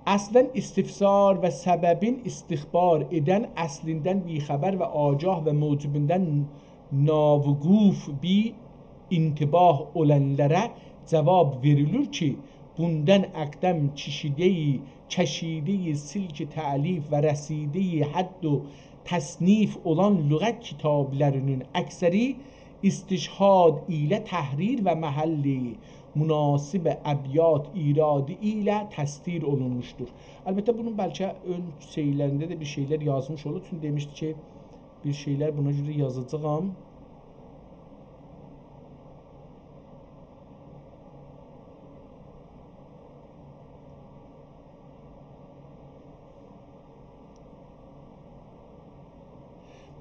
اصلاً استفسار و سببین استخبار ائدن، اصلیندن بی‌خبر و آگاه و موجبیندن ناوقوف، بی‌انتباه اولانلارا جواب وئریلیر کی، بوندان اقدم کشیده‌ی، کشیده‌ی سلک تألیف و رسیده‌ی حد و تصنیف اولان لغت کیتابلارینین اکثری استشهاد ایله تحریر و محل مناسب ابیات ایرادی ایله تستیر اولونموشدور. البته، بونون بلکه اؤن شئیلرینده ده بیر شئیلر یازمیش اولور. چونکی دئمیشدی کی، بیر شئیلر بونا گؤره یازاجاغام.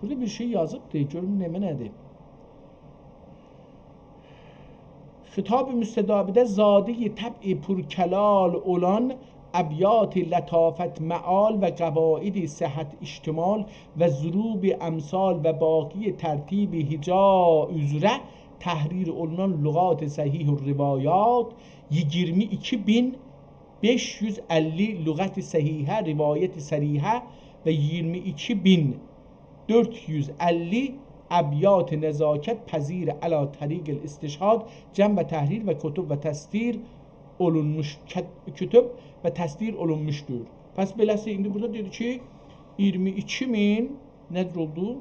بورادا بیر شئی یازیبدی، گؤروم نمنه‌دیر. خطاب مستدابیده زاده‌ی طبع پرکلال اولان ابیات لطافت مآل و قواعد صحت اشتمال و ضروب امثال و باقی ترتیب هجا اوزره تحریر اولونان لغات صحیح الروایات، ایگیرمی ایکی مین بئش یوز اللی لغت صحیحه، روایت صریحه و ایگیرمی ایکی مین دؤرد یوز اللی ابیات نزاکت‌پذیر علی طریق الاستشهاد جمع و تحریر و کتب و تستیر اولونموش، کت-، کتب و تستیر اولونموشدور. پس بئله‌سی، ایندی بورادا دئدی کی، ایگیرمی ایکی مین، نه‌دیر اولدو؟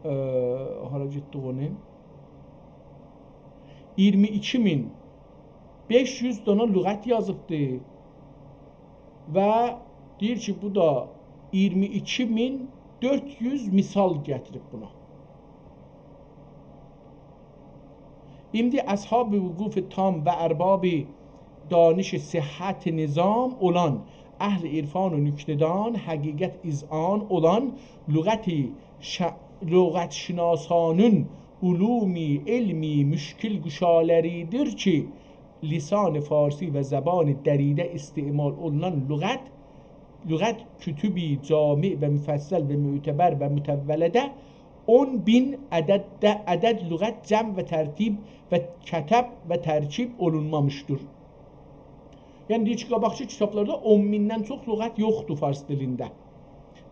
اه، هارا گئتدیک اونو؟ ایگیرمی ایکی مین بئش یوز دانا لغت یازیبدی و دئییر کی، بو دا ایگیرمی ایکی مین دؤرد یوز مثال گتیریب بونا. ایندی اصحاب وقوف تام و ارباب دانش صحت نظام اولان، اهل عرفان و نکته‌دان، حقیقت اذعان اولان، لغت ش-، لغت‌شناسانین علوم علمی مشکل گشالری‌دیر کی، لسان فارسی و زبان دریده استعمال اولونان لغت، لغت کتب جامع و مفصل و معتبر و مطوله‌ده اون مین عدد، عدد لغت جمع و ترتیب و کتب و ترکیب اولونمامیشدیر. یعنی، دئییر کی، قاباقکی کیتابلاردا اون میندن چوخ لغت یوخدور فارس دیلینده.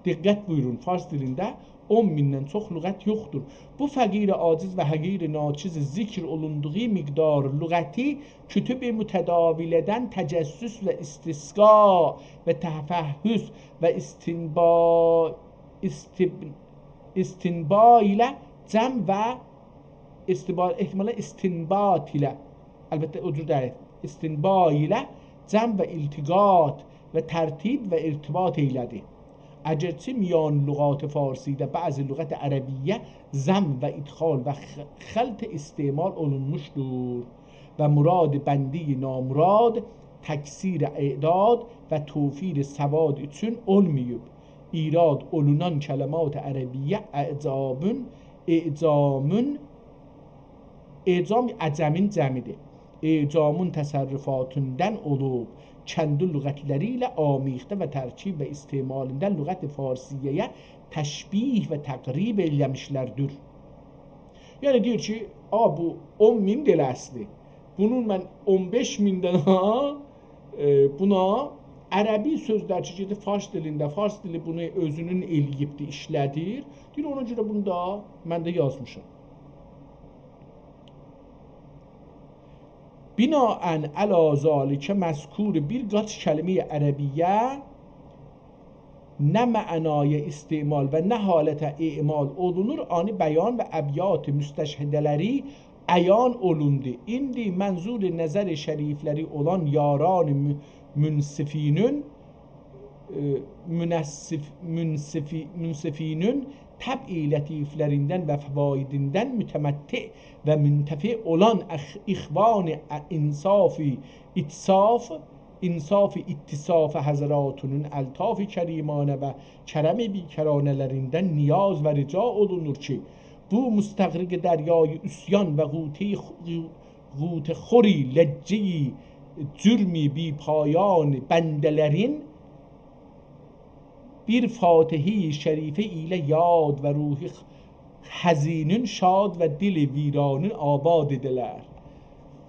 دقت بویورون، فارس دیلینده اون میندن چوخ لغت یوخدور. بو فقیر عاجز و حقیر ناچیز ذکر اولوندوغو مقدار لغتی کتب متداوله‌دن تجسس و استقصا و تفحص و استنبا-، استب-، استنباط ایله جمع و استبا-، احتمالاً استنباط ایله، البته او جور دئییل، استنباط ایله جمع و التقاط و ترتیب و ارتباط ائیله‌دی. اگرچه میان لغات فارسی‌ده بعضی لغت عربیه ضم و ادخال و خ-، خلط استعمال اولونموشدور و مراد بنده‌ی نامراد تکثیر اعداد و توفیر سواد اوچون اولماییب. ایراد اولونان کلمات عربیه اعجامون، اعجامون، اعجام عجمین جمعی‌دیر. اعجامون تصرفاتیندان اولوب، کندی لغتلری ایله آمیخته و ترکیب و استعمالیندا لغت فارسیه‌یه تشبیه و تقریب ائیله‌میشلردیر. یعنی دئییر کی، آ، بو اون مین دئییل اصلی. بونون من اون بئش مین دنه، ائ، بونا عربی سؤزلر کی، گئدیب فارس دیلینده، فارس دیلی بونو اؤزونون ائله‌ییبدی، ایشله‌دیر. دئییر، اونا گؤره بونو دا من ده یازمیشام. بناءً علی ذلک مذکور بیر قاچ کلمه‌ی عربیه نه معنایا استعمال و نه حالته اعمال اولونور، آنی بیان و ابیات مستشهده‌لری عیان اولوندو. ایندی منظور نظر شریفلری اولان یاران م-، منصفینین، ائ، منصف-، منصفی-، منصفینین طبع لطیفلریندن و فوایدیندن متمتع و منتفع اولان اخ-، اخوان ا-، انصافی، اتصاف، انصاف اتصاف حضراتونون الطاف کریمانه و کرم بی‌کرانه‌لریندن نیاز و رجا اولونور کی، بو مستغرق دریای عصیان و غوطه‌ی خ-، غوطه‌خوری لجه‌ی جرم بی‌پایان بنده‌لرین بیر فاتحه‌ی شریفه ایله یاد و روح حزینین شاد و دل ویرانین آباد ائده‌لر.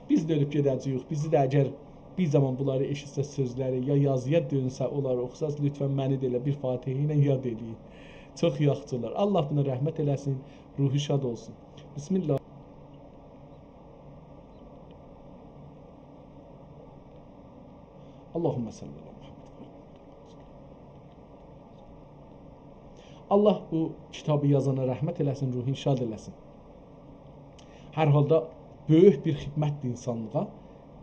بیز ده اؤلوب گئده‌جه‌ییک. بیزی ده اگر بیر زامان بونلاری ائشیتسه سؤزلری، یا یازییا دؤنسه، اونلاری اوخوساز، لطفاً منی ده ائله بیر فاتحه ایله یاد ائله‌یین. چوخ یاخشی اولار. الله بونا رحمت ائله‌سین، روحو شاد اولسون. بسم الله. اللهم صل علی محمد. الله بو کیتابی یازانا رحمت ائله‌سین، روحون شاد ائله‌سین. هر حالدا بؤیوک بیر خدمتدیر اینسانلیغا،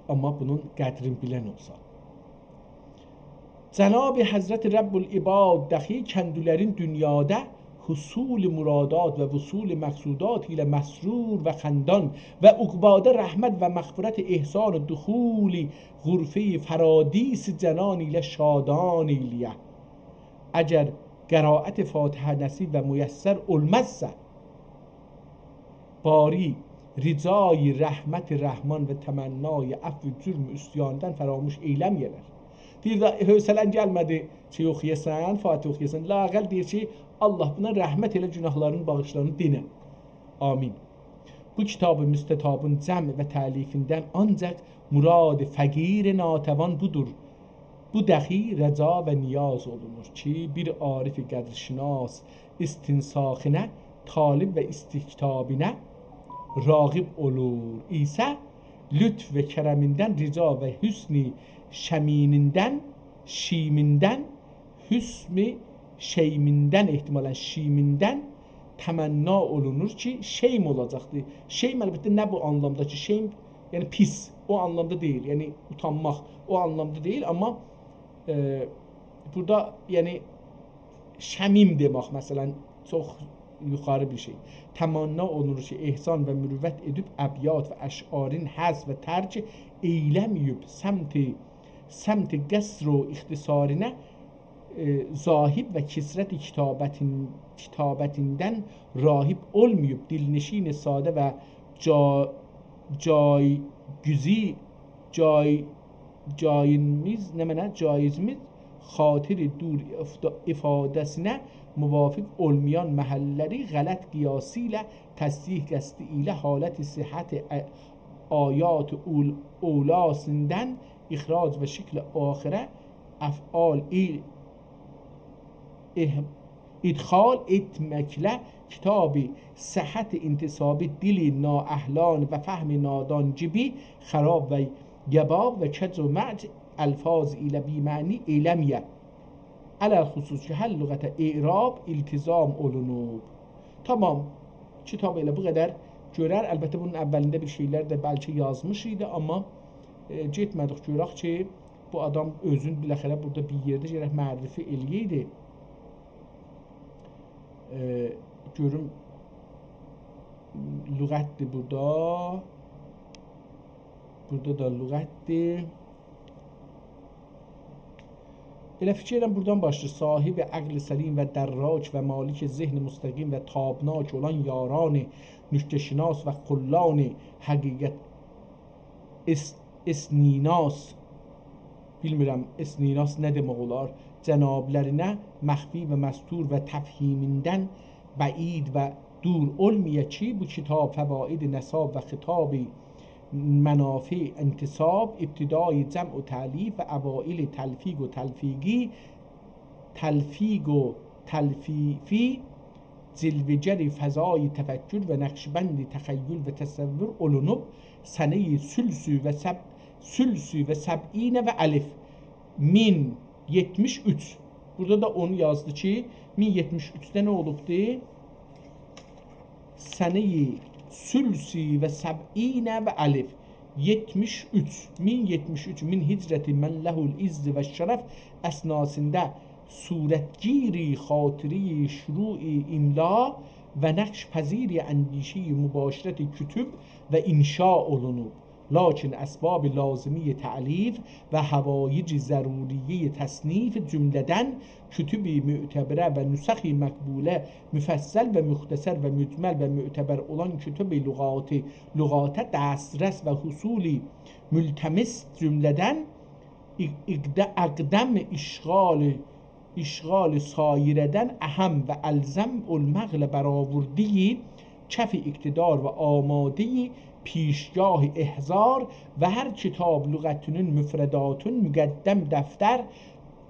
آمما بونون قدرین بیلن اولسا. جناب حضرت رب العباد دخی کندولرین دونیادا حصول مرادات و وصول مقصودات ایله مسرور و خندان و عقبادا رحمت و مغفرت احسان و دخول غرفه‌ی فرادیس جنان ایله شادان ائیله‌یه. اگر قرائت فاتحه نصیب و میسر اولمازسا، باری رجای رحمت رحمان و تمنای عفو جرم عصیاندان فراموش ائیله‌مه‌یه‌لر. دئییر ده، حوصله‌ن گلمه‌دی کی، اوخویاسان، فاتحه اوخویاسان. لااقل دئییر کی، الله بونا رحمت ائله، گناهلارین باغیشلارینی دینه. آمین. بو کتاب مستطابین جمع و تألیفیندن آنجاق مراد فقیر ناتوان بودور. بو دخی رجا و نیاز اولونور کی، بیر عارف قدرشناس استنساخینه طالب و استکتابینه راغب اولور ایسه، لطف و کرمیندن رجا و حسن شمیمیندن، شیمیندن، حسن شیمیندن، احتمالاً شیمیندن تمنا اولونور کی، شیم اولاجاقدیر. شیم، البته، نه بو آنلامدا کی، شیم، یعنی پیس، او آنلامدا دئییل، یعنی اوتانماق، او آنلامدا دئییل، آمما، ائ، بورادا، یعنی، شمیم دئمک، مثلاً، چوخ یوخاری بیر شئی. تمنا اولونور کی، احسان و مروت ائدیب ابیات و اشعارین حذف و ترک ائیله‌مه‌ییب، سمت، سمت قصر و اختصارینه، ائ، ذاهب و کثرت کتابتین-، کتابتیندن راهب اولماییب، دلنشین ساده و جا-، جایگزی-، جای-، جایمیز، نمنه؟ جایزمیز خاطر دور افدا-، افاده‌سینه موافق اولمایان محللری غلط قیاسی ایله تصحیح قصدی ایله حالت صحت ا-، آیات اول-، اولاسیندان اخراج و شکل آخره افعال ای-، اح-، ادخال ائتمکله کتابی صحت انتسابی دیلی نااهلان و فهم نادان گیبی خراب و یباب و کج و معج الفاظ ایله بی‌معنی ائیله‌مه‌یه. علی‌الخصوص کی، هر لغته اعراب التزام اولونوب. تامام. کیتاب ائله بو قدر گؤرر. البته، بونون اولینده بیر شئیلر ده بلکه یازمیش ایدی، آمما، ائ، گئتمه‌دیک گؤرک کی، بو آدام اؤزون بالاخره بورادا بیر یئرده گرک معرفی ائله‌یه‌یدی. ائ، گؤروم، لغتدیر بورادا. بورادا دا لغتدیر. ائله فیکر ائلیرم بورادان باشلاییر. صاحب عقل سلیم و دراک و مالک ذهن مستقیم و تابناک اولان یاران نکته‌شناس و کلان حقیقت اس-، اسنیناس، بیلمیرم اسنیناس نه دئمک اولار، جنابلرینه مخفی و مستور و تفهیمیندن بعید و دور اولمایا کی، بو کیتاب فواید نساب و خطاب منافع انتساب، ابتدای جمع و تألیف و اوایل تلفیق و تلفیقی، تلفیق و تلفیفی، جلوه‌گر فضای تفکر و نقشبند تخیل و تصور اولونوب، سنه‌ی ثلث و سب-، ثلث و سبعین و الف، مین یئتمیش اوچ. بورادا دا اونو یازدی کی، مین یئتمیش اوچده نه اولوبدو؟ سنه‌ی ثلث و سبعین و الف، یئتمیش اوچ، مین یئتمیش اوچ، من هجرت من له العز و الشرف اثناسیندا صورتگیری خاطری شروع املا و نقش‌پذیر اندیشه‌ی مباشرت کتب و انشا اولونوب. لاکین اسباب لازمی تألیف و حوایج ضروری تصنیف، جمله‌دن کتب معتبره و نسخ مقبوله، مفصل و مختصر و مجمل و معتبر اولان کتب لغات، لغاته دسترس و حصول ملتمس، جمله‌دن اق-، اقد-، اقدم اشغال اشغال سایردن اهم و الزم اولماقلا برآورده‌ی کف اقتدار و آماده‌ی پیشگاه احضار و هر کتاب لغتینین مفرداتین مقدم دفتر،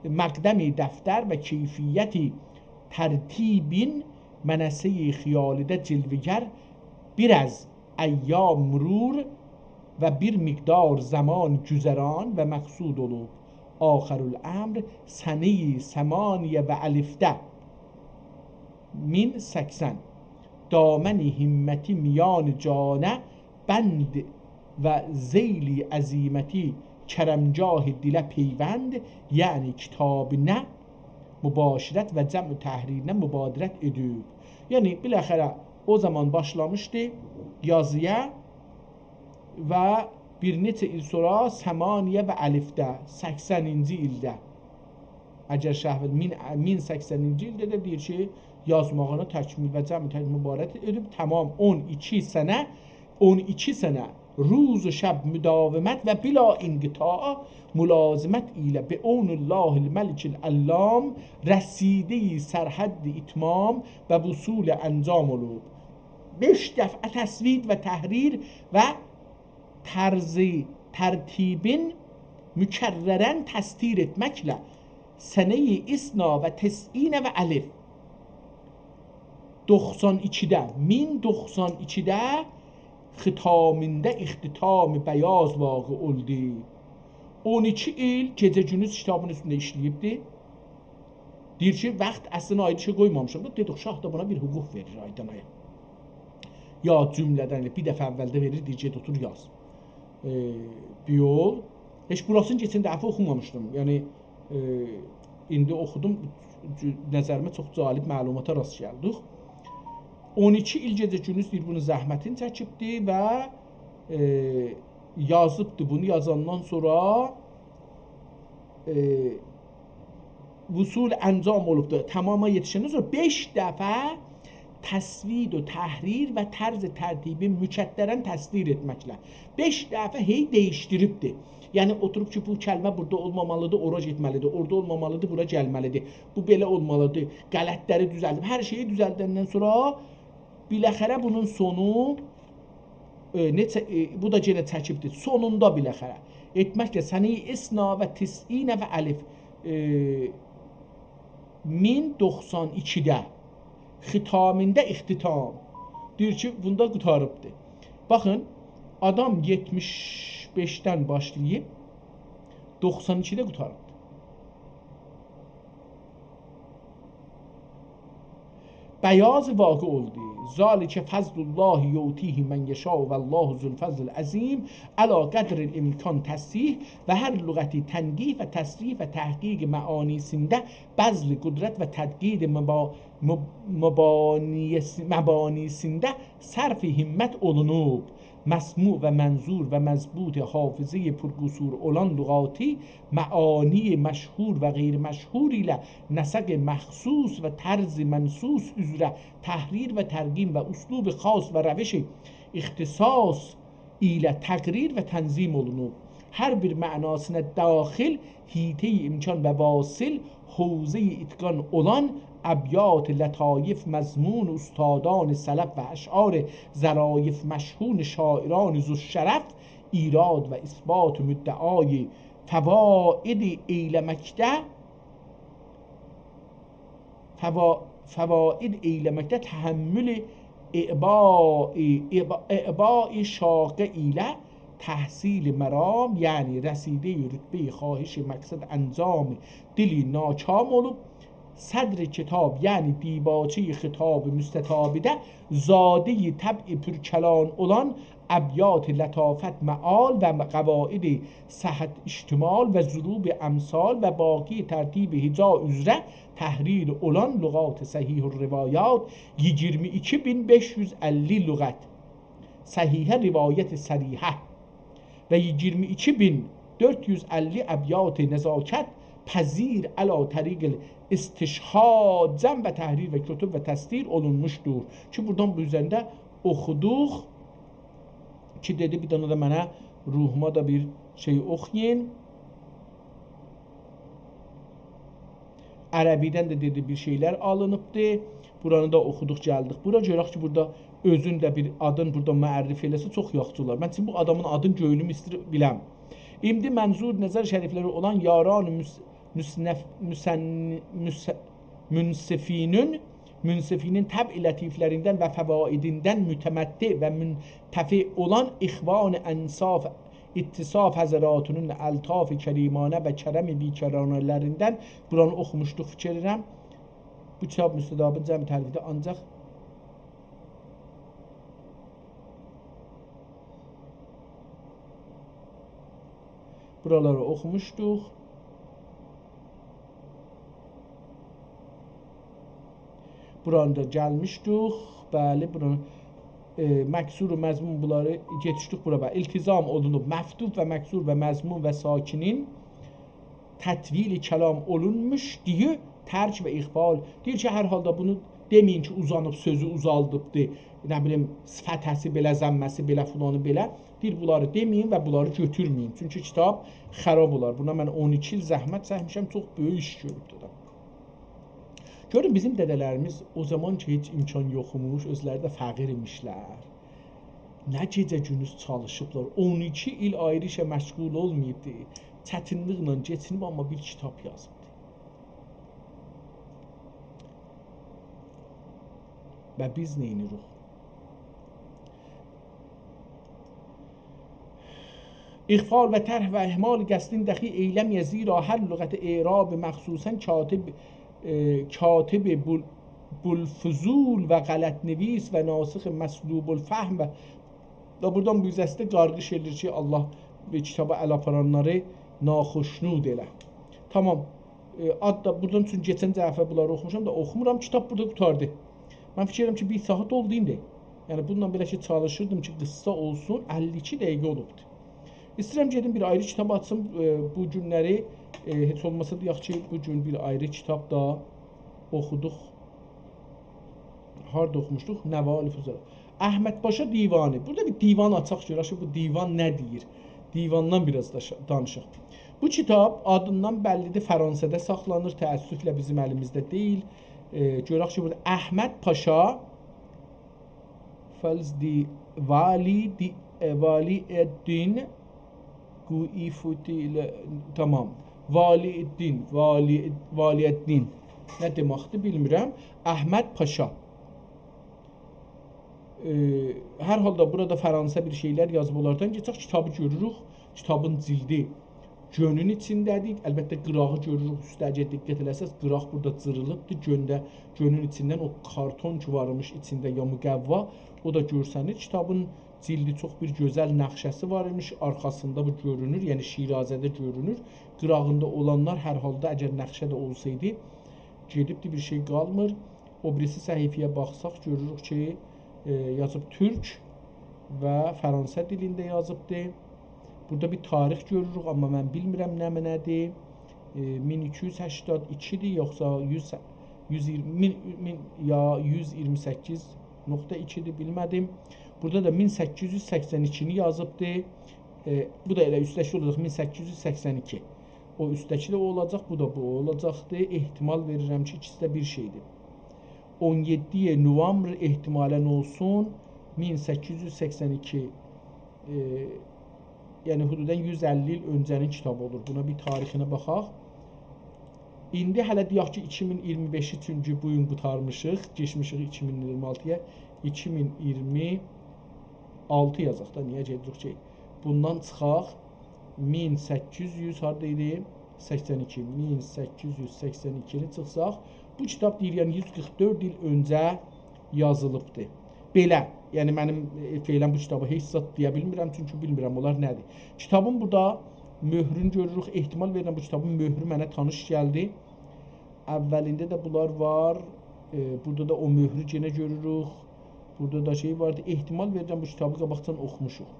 مقدم دفتر و کیفیت ترتیبین منصه‌ی خیالیده جلوه‌گر بیر از ایام مرور و بیر مقدار زمان گذران و مقصود اولوب. آخرالامر سنه‌ی ثمانیه و الفده، مین سکسن، دامن همتی میان جانه بند و ذیل عزیمتی کرمگاه دله پیوند، یعنی کتابینه مباشرت و جمع و تحریرینه مبادرت ائدیب. یعنی، بالاخره او زامان باشلامیشدی یازییا و بیر نئچه ایل سونرا ثمانیه و الفده، سکسنینجی ایلده، اگر شهوت، مین، مین سکسنینجی ایلده ده دئییر کی، یازماغینا تکمیل و جمع تک مبادرت ائدیب، تمام اون ایکی سنه، اون ایکی سنه روز و شب مداومت و بلا انقطاع ملازمت ایله بعون الله الملک العلام رسیده‌ی سرحد اتمام و وصول انجام اولوب. بئش دفعه تسوید و تحریر و طرز ترتیبین مکرراً تسطیر ائتمکله سنه‌ی اثنی و تسعین و الف، دوخسان ایکیده، مین دوخسان ایکیده ختامیندا اختتام بیاض واقع اولدو. اون ایکی ایل گئجه گوندوز کیتابین اوستونده ایشله‌ییبدی. دئییر کی، واخت اصلینده آیری شئی قویمامیشام دا، دئدیک، شاه دا بونا بیر حقوق وئریر آیدان آیا. یا جمله‌دن ائله بیر دفعه اولده وئریر، دئییر، گئت اوتور یاز. ائ، بیر یول. هئچ بوراسینی کئچن دفعه اوخومامیشدیم. یعنی، ائ، ایندی اوخودوم، نظریمه چوخ جالب معلوماتا راست گلدیک. اون ایکی ایل گئجه گوندوز دئییر، بونون زحمتینی چکیبدی و، ائ، یازیبدی. بونو یازاندان سونرا، ائ، وصول انجام اولوبدو. تماما یئتیشندن سونرا بئش دفعه تسوید و تحریر و طرز ترتیبی مکدراً تصدیر ائتمکله. بئش دفعه هئی دییشدیریبدی. یعنی اوتوروب کی، بو کلمه بورادا اولمامالیدیر، اورا گئتمه‌لیدیر، اورادا اولمامالیدیر، بورا گلمه‌لیدیر. بو بئله اولمالیدیر، غلطلری دوزلدیب. هر شئیی دوزلدندن سونرا بالاخره بونون سونو، ائ، نئچه، ائ، بو دا یئنه چکیبدیر. سونوندا بالاخره ائتمکله سنه‌ی اثنی و تسعین و الف، ائ، مین دوخسان ایکیده ختامیندا اختتام. دئییر کی، بوندا قوتاریبدیر. باخین، آدام یئتمیش بئشدن باشلاییب، دوخسان ایکیده قوتاریبدیر. بیاض واقع اولدو. ذلک فضل الله یؤتیه من یشاء والله ذو الفضل العظیم. علی قدر الامکان تصحیح و هر لغتی تنقیح و تصریح و تحقیق معانی‌سینده بذل قدرت و تدقیق مبا-، مب-، مبانی‌س-، مبانی‌سینده صرف همت اولونوب. مسموع و منظور و مضبوط حافظهٔ پرقصور اولان لغاتی معانی مشهور و غیر مشهور ایله نسق مخصوص و طرز منصوص اوزره تحریر و ترقیم و اسلوب خاص و روش اختصاص ایله تقریر و تنظیم اولونوب. هر بیر معناسینا داخل حیطهٔ امکان و واصل حوزهٔ اتقان اولان ابیات لطایف مضمون استادان سلف و اشعار ظرایف مشحون شاعران ذوالشرف ایراد و اثبات مدعای فواید ائیله‌مکده، فوا-، فواید ائیله‌مکده تحمل اعباء، اعبا-، اعباء شاقه ایله تحصیل مرام، یعنی رسیدهٔ رتبهٔ خواهش مقصد انجام دلی ناکام اولوب، صدر کتاب، یعنی دیباچهٔ خطاب مستطابیده زادهٔ طبع پرکلام اولان ابیات لطافت معال و قواعد صحت اشتمال و ضروب امثال و باقی ترتیب هجا اوزره تحریر اولان لغات صحیح الروایات ایگیرمی ایکی مین بئش یوز اللی لغت، صحیحه روایت صریحه و ایگیرمی ایکی مین دؤرد یوز اللی ابیات نزاکت پذیر علی طریق الاستشهاد جمع و تحریر و کتب و تصدیر اولونموشدور. کی، بورادان بو اوزرینده اوخودوق کی، دئدی، بیر دنه ده منه روحوما دا بیر شئی اوخویون. عربی‌دن ده دئدی، بیر شئیلر آلینیبدی. بورانی دا اوخودوق، گلدیک بورا. گؤرک کی، بورادا اؤزون ده بیر آدین بورادا معرفی ائله‌سه، چوخ یاخشی اولار. من چون بو آدامین آدینی گؤیلوم ایستیر بیلم. ایندی منظور نظر شریفلری اولان یاران مس-، مصنف-، مصن-، مص-، منصفینین، منصفینین طبع لطیفلریندن و فوایدیندن متمتع و منتفع اولان اخوان انصاف، اتصاف حضراتینین الطاف کریمانه و کرم بی‌کرانه‌لریندن، بورانی اوخوموشدوق، فیکیر ائدیرم. بو کتاب مستطابین جمع تألیفی‌دیر، آنجاق بورالاری اوخوموشدوق. بورانی دا گلمیشدیک. بلی، بونو، ائ، مکسور و مضمون بونلاری گئتیشدیک بورا. بلی، التزام اولونوب. مفتوح و مکسور و مضمون و ساکنین تطویل کلام اولونموش دئیه ترک و اقبال. دئییر کی، هر حالدا بونو دئمه‌یین کی، اوزانیب سؤزو اوزالدیبدی. نه بیلیم، فتحه‌سی بئله، ضمه‌سی بئله، فلانی بئله. دئییر، بونلاری دئمه‌یین و بونلاری گؤتورمه‌یین. چونکی کتاب خراب اولار. بونا من اون ایکی ایل زحمت چکمیشم، چوخ بؤیوک ایش گؤروبدور دا. گؤرون، بیزیم دده‌لریمیز او زامان کی، هئچ امکان یوخ ایمیش، اؤزلری ده فقیر ایمیشلر. نه گئجه گوندوز چالیشیبلار. اون ایکی ایل آیری ایشه مشغول اولماییبدی. چتینلیکله کئچینیب، آمما بیر کتاب یازیبدی. و بیز نئینیریک؟ اغفال و طرح و اهمال قصدین دخیل ائیله‌مه‌یه، زیرا هر لغت اعراب مخصوصاً کاتب، ائ، کاتب بول-، بولفضول و غلط‌نویس و ناسخ مسلوب‌الفهم و، و بورادان بو گذشته قارغیش ائله‌ییر کی، الله بو کتابا ال آپارانلاری ناخوشنود ائله. تامام. ائ، آد دا بورادان، چونکی کئچن دفعه بونلاری اوخوموشام دا، اوخومورام. کتاب بورادا قوتاردی. من فیکیر ائدیرم کی، بیر ساعت اولدو ایندی. یعنی، بونونلا بئله کی، چالیشیردیم کی، قیسا اولسون، اللی ایکی دقیقه اولوبدور. ایسته‌ییرم گئدیم بیر آیری کیتاب آچیم، ائ، بو گونلری، ائ، هئچ اولماسا دئیک کی، بو گون بیر آیری کیتاب دا اوخودوق. هاردا اوخوموشدوق؟ نوال فضلا. احمد پاشا دیوانی. بورادا بیر دیوان آچاق گؤرک کی، بو دیوان نه دئییر؟ دیواندان بیر آز دا شا-، دانیشاق. بو کیتاب آدیندان بللی‌دیر، فرانسه‌ده ساخلانیر، تأسفله بیزیم الیمیزده دئییل. ائ، گؤرک کی، بورادا احمد پاشا، فلز دی، والی دی، ائ، والی الدین، گویی فوتی ایله، تامام. والی الدین، والی، والی الدین. نه دئمکدیر، بیلمیرم. احمد پاشا. ائ، هر حالدا بورادا فرانسه بیر شئیلر یازیب، اونلاردان کئچک، کیتابی گؤروروک. کیتابین جیلدی گؤنون ایچینده‌دیر. البته، قیراغی گؤروروک اوسته، اگر دقت ائله‌سز، قیراق بورادا جیریلیبدیر. گؤنده، گؤنون ایچیندن او کارتون کی وارمیش ایچینده، یا مقوا، او دا گؤرسنیر. کیتابین جیلدی چوخ بیر گؤزل نقشه‌سی وار ایمیش. آرخاسیندا بو گؤرونور، یعنی شیرازه‌ده گؤرونور. قیراغیندا اولانلار هر حالدا، اگر نقشه ده اولسایدی، گئدیبدی، بیر شئی قالمیر. او بیریسی صفحه‌یه باخساق، گؤروروک کی، ائ، یازیب تورک و فرانسه دیلینده یازیبدی. بورادا بیر تاریخ گؤروروک، آمما من بیلمیرم نمنه‌دیر. ائ، مین ایکی یوز سکسن ایکی‌دیر، یوخسا یوز، یوز ایگیرمی، مین، مین، یا یوز ایگیرمی سککیز نقطه ایکی‌دیر، بیلمه‌دیم. بورادا دا مین سککیز یوز سکسن ایکینی یازیبدی. ائ، بو دا ائله اوسته‌کی اولاجاق، مین سککیز یوز سکسن ایکی. او اوسته‌کی ده او اولاجاق، بو دا بو اولاجاقدی. احتمال وئریرم کی، ایکیسی ده بیر شئیدیر. اون یئددی نوامبر احتمالاً اولسون، مین سککیز یوز سکسن ایکی، ائ، یعنی حدوداً یوز اللی ایل اؤنجه‌نین کیتابی اولور. بونا بیر تاریخینه باخاق. ایندی هله دئیک کی، ایکی مین ایگیرمی بئشی، چونکی بو گون قوتارمیشیق، کئچمیشیک ایکی مین ایگیرمی آلتی‌یا، ایکی مین ایگیرمی آلتی یازاق دا، نییه گئدیریک کی، بوندان چیخاق، مین سککیز یوز هاردا ایدی؟ سکسن ایکی، مین سککیز یوز سکسن ایکینی چیخساق، بو کیتاب دئییر، یعنی یوز قیرخ دؤرد ایل اؤنجه یازیلیبدی. بئله، یعنی منیم، ائ، فعلاً بو کیتابا هئچ زاد دئیه بیلمیرم، چونکی بیلمیرم اونلار نه‌دیر. کیتابین بورادا مؤهرونو گؤروروک، احتمال وئریرم بو کیتابین مؤهرو منه تانیش گلدی. اولینده ده بونلار وار، ائ، بورادا دا او مؤهرو یئنه گؤروروک. بورادا دا شئی واردی، احتمال وئریرم بو کیتابی قاباقجان اوخوموشوق.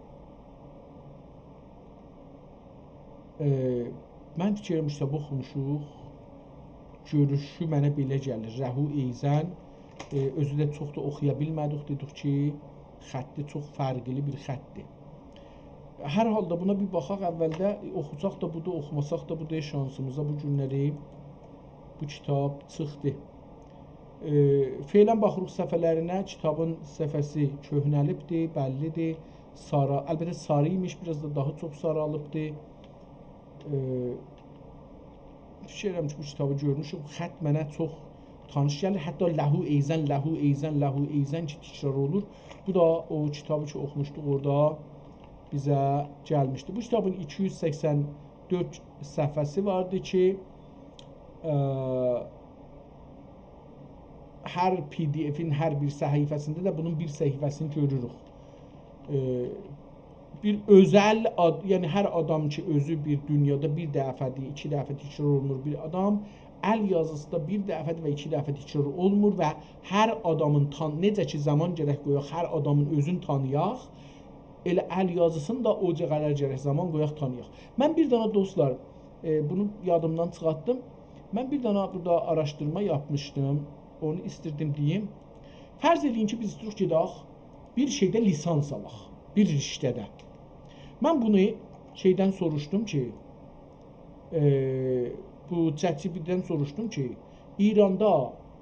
ائ، من فیکیر ائلیرم، کیتابی اوخوموشوق. گؤروشو منه بئله گلیر. رهو ایزن، ائ، اؤزو ده چوخ دا اوخویا بیلمه‌دیک، دئدیک کی، خطی چوخ فرقلی بیر خطدیر. هر حالدا بونا بیر باخاق، اولده اوخوساق دا بودور، اوخوماساق دا بودور، شانسیمیزا بو گونلری بو کیتاب چیخدی. ائ، فعلاً باخیریق صفحه‌لرینه، کیتابین صفحه‌سی کؤهنه‌لیبدی، بللیدیر. سارا، البته ساری ایمیش، بیر آز دا داها چوخ سارالیبدی. ائ، فیکیر ائلیرم کی، بو کیتابی گؤرموشوک. خط منه چوخ تانیش گلیر. حتی لهو ایزن، لهو ایزن، لهو ایزن کی، تکرار اولور. بو دا او کیتابی کی، اوخوموشدوق، اورادا بیزه گلمیشدی. بو کیتابین ایکی یوز سکسن دؤرد صفحه‌سی واردی کی، ائ، هر پی‌دی‌افین هر بیر صفحه‌سینده ده بونون بیر صفحه‌سینی گؤروروک. ائ، بیر اؤزل آد-، یعنی هر آدام کی، اؤزو بیر دونیادا بیر دفعه‌دیر، ایکی دفعه تکرار اولونمور بیر آدام، ال یازیسی دا بیر دفعه‌دیر و ایکی دفعه تکرار اولمور و هر آدامین تان-، نئجه کی، زامان گرک قویاق، هر آدامین اؤزونو تانییاق، ائله ال یازیسینی دا او قدر گرک زامان قویاق، تانییاق. من بیر دنه، دوستلار، ائ، بونو یادیمدان چیخارتدیم. من بیر دنه بورادا آراشدیرما یاپمیشدیم. اونو ایستیردیم دئییم. فرض ائله‌یین کی، بیز ایسته‌ییریک گئدک بیر شئیده لیسانس آلاق، بیر رشته‌ده. من بونو شئیدن سوروشدوم کی، ائ، بو ChatGPT-دن سوروشدوم کی، ایراندا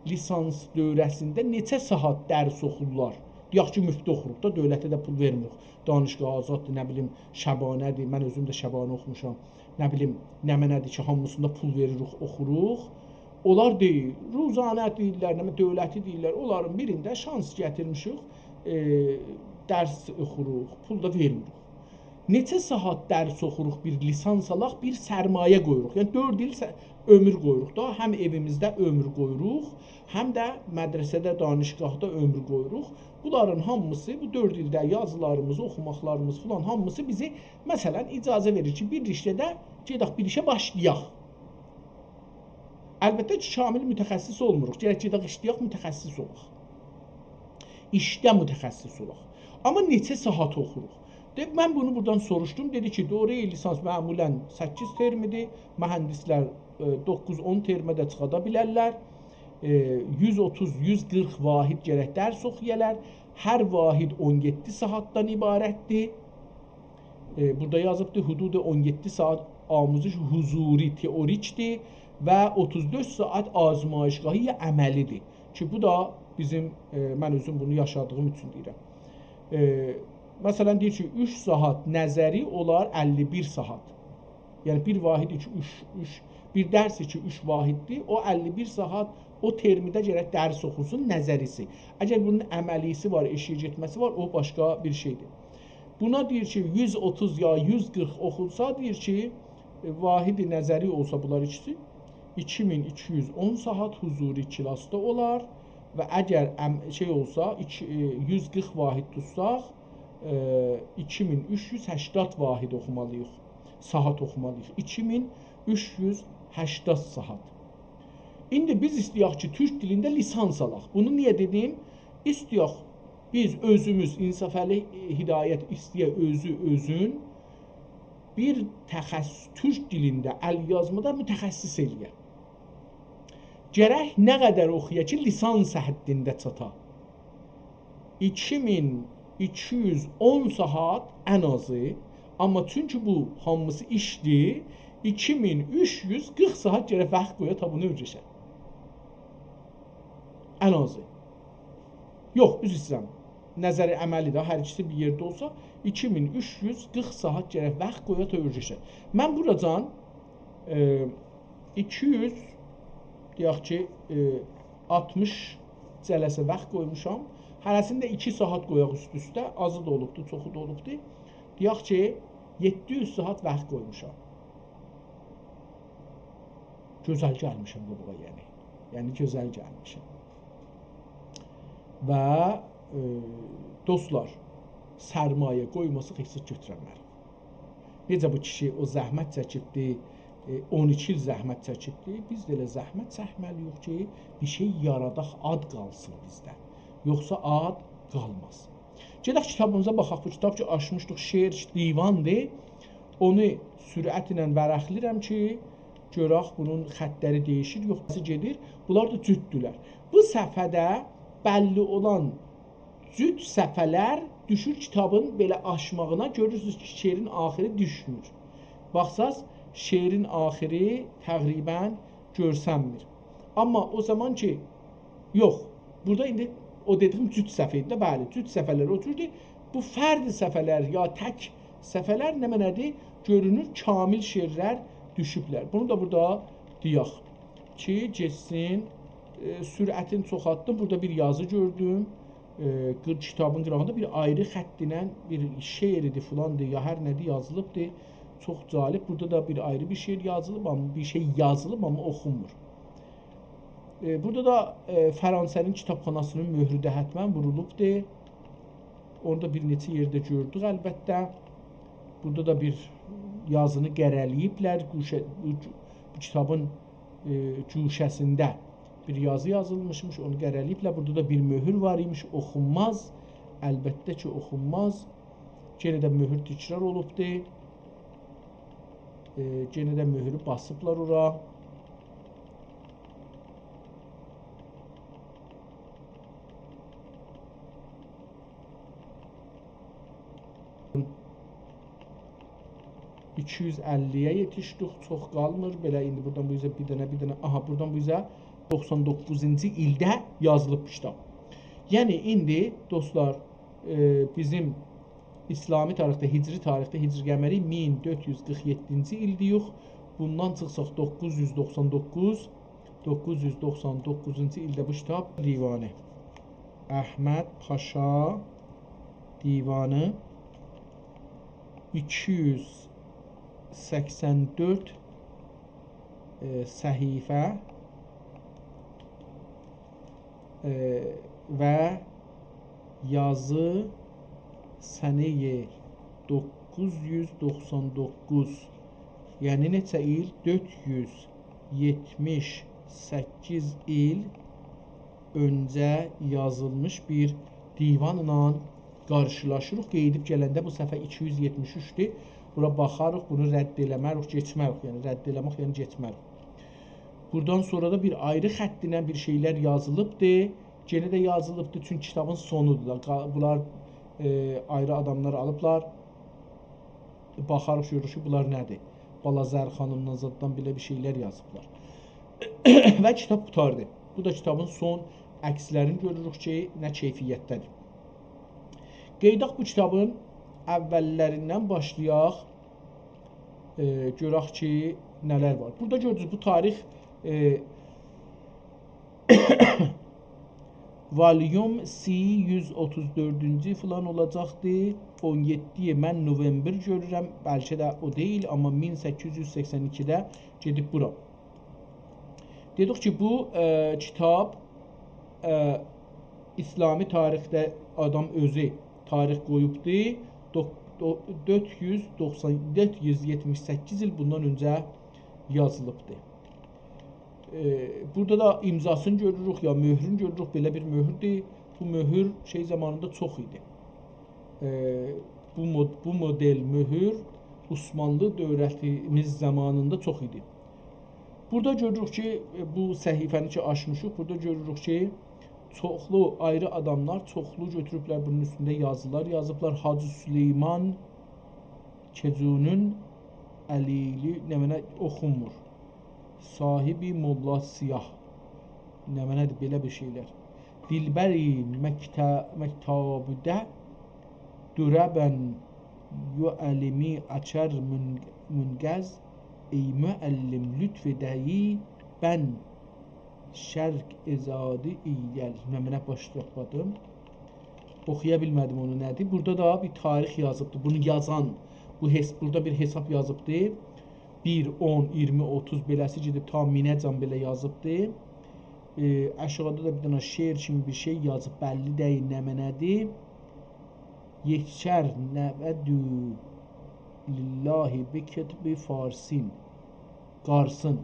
لیسانس دوره‌سینده نئچه ساعات درس اوخورلار؟ دئیک کی، مفت اوخوروق دا، دؤولته ده پول وئرمیریک. دانشگاه آزاددیر، نه بیلیم، شبانه‌دیر. من اؤزوم ده شبانه اوخوموشام. نه بیلیم، نمنه‌دیر کی، هامیسیندا پول وئریریک، اوخوروق. اونلار دئییر، روزانه دئییرلر، نمنه دؤولتی دئییرلر. اونلارین بیرینده شانس گتیرمیشیک، ائ، درس اوخوروق، پول دا وئرمیریک. نئچه ساعات درس اوخوروق، بیر لیسانس آلاق، بیر سرمایه قویوروق. یعنی دؤرد ایل سه-، عؤمور قویوروق دا، هم ائویمیزده عؤمور قویوروق، هم ده مدرسه‌ده، دانشگاهدا عؤمور قویوروق. بونلارین هامیسی، بو دؤرد ایلده یازیلاریمیز، اوخوماقلاریمیز فلان هامیسی بیزی، مثلاً، اجازه وئریر کی، بیر رشته‌ده گئدک بیر ایشه باشلایاق. البته کی، کامل متخصص اولموروق. گرک گئدک ایشله‌یک، متخصص اولاق. ایشده متخصص اولاق. آمما نئچه ساعات اوخوروق؟ دئ، من بونو بورادان سوروشدوم. دئدی کی، دوره‌ی لیسانس معمولاً سککیز ترمدیر. مهندسلر، ائ، دوققوز اون ترمه ده چیخادا بیلرلر. ائ، یوز اوتوز، یوز قیرخ واحد گرک درس اوخویالار. هر واحد اون یئددی ساعاتدان عبارتدیر. ائ، بورادا یازیبدی، حدود اون یئددی ساعات آموزش حضوری، تئوریکدیر و اوتوز دؤرد ساعات آزمایشگاهی یا عملی‌دیر. کی، بو دا بیزیم، ائ، من اؤزوم بونو یاشادیغیم اوچون دئییرم. ائ، مثلاً، دئییر کی، اوچ ساعات نظری، اولار اللی بیر ساعات. یعنی، بیر واحد کی، اوچ، اوچ، بیر درس کی، اوچ واحددیر، او اللی بیر ساعات او ترمده گرک درس اوخوسون، نظری‌سی. اگر بونون عملی‌سی وار، ائشیگه گئتمه‌سی وار، او باشقا بیر شئیدیر. بونا دئییر کی، یوز اوتوز یا یوز قیرخ اوخولسا، دئییر کی، ائ، واحد نظری اولسا بونلار ایکیسی، ایکی مین ایکی یوز اون ساعات حضوری کلاسدا اولار و اگر ام-، شئی اولسا، ایکی، ائ، یوز قیرخ واحد توتساق، ائ، ایکی مین اوچ یوز هشتاد واحد اوخومالی‌ییق، ساعات اوخومالی‌ییق. ایکی مین اوچ یوز هشتاد ساعات. ایندی بیز ایسته‌یک کی، تورک دیلینده لیسانس آلاق. بونو نییه دئدیم؟ ایسته‌یک بیز اؤزوموز، انصافعلی هدایت ایسته‌یه اؤزو اؤزون بیر تخصص، تورک دیلینده ال‌یازمادا متخصص ائله‌یه. گرک نه قدر اوخویا کی، لیسانس حدینده چاتا؟ ایکی مین ایکی یوز اون ساعات ان آزی، آمما چونکی بو هامیسی ایشدیر، ایکی مین اوچ یوز قیرخ ساعات گرک واخت قویا تا بونو اؤیرشه. ان آزی. یوخ، عذر ایسته‌ییرم. نظری، عملی ده هر ایکیسی بیر یئرده اولسا، ایکی مین اوچ یوز قیرخ ساعات گرک واخت قویا تا اؤیرشه. من بوراجان، ائ، ایکی یوز، دئیک کی، ائ، آلتمیش جلسه واخت قویموشام. هره‌سینی ده ایکی ساعات قویاق اوست-اوسته، آزی دا اولوبدو، چوخو دا اولوبدو. دئیک کی، یئددی یوز ساعات واخت قویموشام. گؤزل گلمیشم قاباغا، یعنی. یعنی، گؤزل گلمیشم. و، ائ، دوستلار، سرمایه قویماساق هئچ زاد گؤتورنمه‌ریک. نئجه بو کیشی او زحمت چکیبدی، ائ، اون ایکی ایل زحمت چکیبدی، بیز ده ائله زحمت چکمه‌لی‌ییک کی، بیر شئی یاراداق، آد قالسین بیزده. یوخسا آد قالماز. گئدک کیتابیمیزا باخاق. بو کیتاب کی، آچمیشدیق، شعر دیواندیر. اونو سرعتله ورقله‌ییرم کی، گؤرک بونون خطلری دییشیر، یوخ، نئجه گئدیر. بونلار دا جوتدولر. بو صفحه‌ده بللی اولان جوت صفحه‌لر دوشور کیتابین بئله آچماغینا، گؤرورسونوز کی، شعرین آخیری دوشمور. باخساز، شعرین آخیری تقریباً گؤرسنمیر. آمما او زامان کی، یوخ، بورادا ایندی او دئدیگیم جوت صفحه ایدی ده، بلی، جوت صفحه‌لر اوتوردو. بو فرد صفحه‌لر یا تک صفحه‌لر نمنه‌دیر؟ گؤرونور، کامل شعرلر دوشوبلر. بونو دا بورادا دئیک کی، گئتسین. ائ، سرعتین چوخالتدیم. بورادا بیر یازی گؤردوم. ائ، قی-، کیتابین قیراغیندا بیر آیری خط ایله بیر شعر ایدی، فلاندیر، یا هر نه‌دیر، یازیلیبدیر. چوخ جالب. بورادا دا بیر آیری بیر شعر یازیلیب، آمما بیر شئی یازیلیب، آمما اوخونمور. ائ، بورادا دا، ائ، فرانسه‌نین کیتابخاناسی‌نین مؤهرو ده حتماً وورولوبدور. اونو دا بیر نئچه یئرده گؤردوک، البته. بورادا دا بیر یازینی قره‌له‌ییبلر. گوشه، بو، بو کیتابین، ائ، گوشه‌سینده بیر یازی یازیلمیشمیش، اونو قره‌له‌ییبلر. بورادا دا بیر مؤهور وار ایمیش، اوخونماز. البته کی، اوخونماز. یئنه ده مؤهور تکرار اولوبدور. ائ، یئنه ده مؤهورو باسیبلار اورا. ایکی یوز اللی‌یه یئتیشدیک، چوخ قالمیر. بئله ایندی بورادان بو اوزه بیر دنه، بیر دنه، آها، بورادان بو اوزه دوخسان دوققوزونجو ایلده یازیلیب بو کیتاب. یعنی ایندی، دوستلار، ائ، بیزیم اسلامی تاریخده، هجری تاریخده، هجری قمری مین دؤرد یوز قیرخ یئددینجی ایلده‌ییک. بوندان چیخساق دوققوز یوز دوخسان دوققوز، دوققوز یوز دوخسان دوققوزونجو ایلده بو کیتاب دیوانی، احمد پاشا دیوانی، ایکی یوز سکسن دؤرد، ائ، صفحه، ائ، و یازی سنه‌ی دوققوز یوز دوخسان دوققوز، یعنی نئچه ایل؟ دؤرد یوز یئتمیش سککیز ایل اؤنجه یازیلمیش بیر دیوانلا قارشیلاشیریق. قئییدیب گلنده بو صفحه ایکی یوز یئتمیش اوچدور. بورا باخاریق، بونو رد ائله‌مه‌ریک، کئچمه‌ریک. یعنی رد ائله‌مک، یعنی کئچمه‌ریک. بوردان سونرا دا بیر آیری خط ایله بیر شئیلر یازیلیبدی. یئنه ده یازیلیبدی، چونکی کیتابین سونودور دا. قا-، بونلار، ائ، آیری آداملار آلیبلار. باخاریق، گؤروروک کی، بونلار نه‌دیر؟ بالازر خانیمدان زاددان بئله بیر شئیلر یازیبلار. و کیتاب قوتاردی. بو دا کیتابین سون عکسلرینی گؤروروک کی، نه کیفیتده‌دیر. قئییداق بو کیتابین اوّللریندن باشلایاق. ائ، گؤرک کی، نه‌لر وار. بورادا گؤردونوز، بو تاریخ، ائ، والیوم سی یوز اوتوز دؤردونجو فلان اولاجاقدی. اون یئددی من نوامبر گؤرورم. بلکه ده او دئییل، آمما مین سککیز یوز سکسن ایکیده گئدیب بورا. دئدیک کی، بو، ائ، کیتاب، ائ، اسلامی تاریخده آدام اؤزو تاریخ قویوبدو. دو-، دو-، دؤرد یوز دوخسان، دؤرد یوز یئتمیش سککیز ایل بوندان اؤنجه یازیلیبدی. ائ، بورادا دا امضاسینی گؤروروک، یا مؤهرونو گؤروروک، بئله بیر مؤهوردور. بو مؤهور شئی زامانیندا چوخ ایدی. ائ، بو مد-، بو مدل مؤهور عثمانلی دؤولتیمیز زامانیندا چوخ ایدی. بورادا گؤروروک کی، ائ، بو صفحه‌نی کی آچمیشیق، بورادا گؤروروک کی، چوخلو آیری آداملار چوخلو گؤتوروبلر، بونون اوستونده یازیلار یازیبلار. حاجی سلیمان کجونون علیلی، نمنه اوخونمور. صاحبی ملا سیاه. نمنه‌دیر بئله بیر شئیلر. دلبری مکت-، مکتبده دورابن یو الیمی آچار مون-، مونگز، ای معلم لطف دهی بن شرق ازادی اییل. نمنه باش توپلادیم. اوخویا بیلمه‌دیم اونو نه‌دیر. بورادا دا بیر تاریخ یازیبدی. بونو یازان، بو حس-، بورادا بیر حساب یازیبدی. بیر، اون، اییرمی، اوتوز بئله‌سی گئدیب تا مینه‌جن بئله یازیبدی. ائ، آشاغیدا دا بیر دنه شعر کیمی بیر شئی یازیب، بللی دئییل نمنه‌دیر. یکچر نود لله به کتب فارسین. قارسین.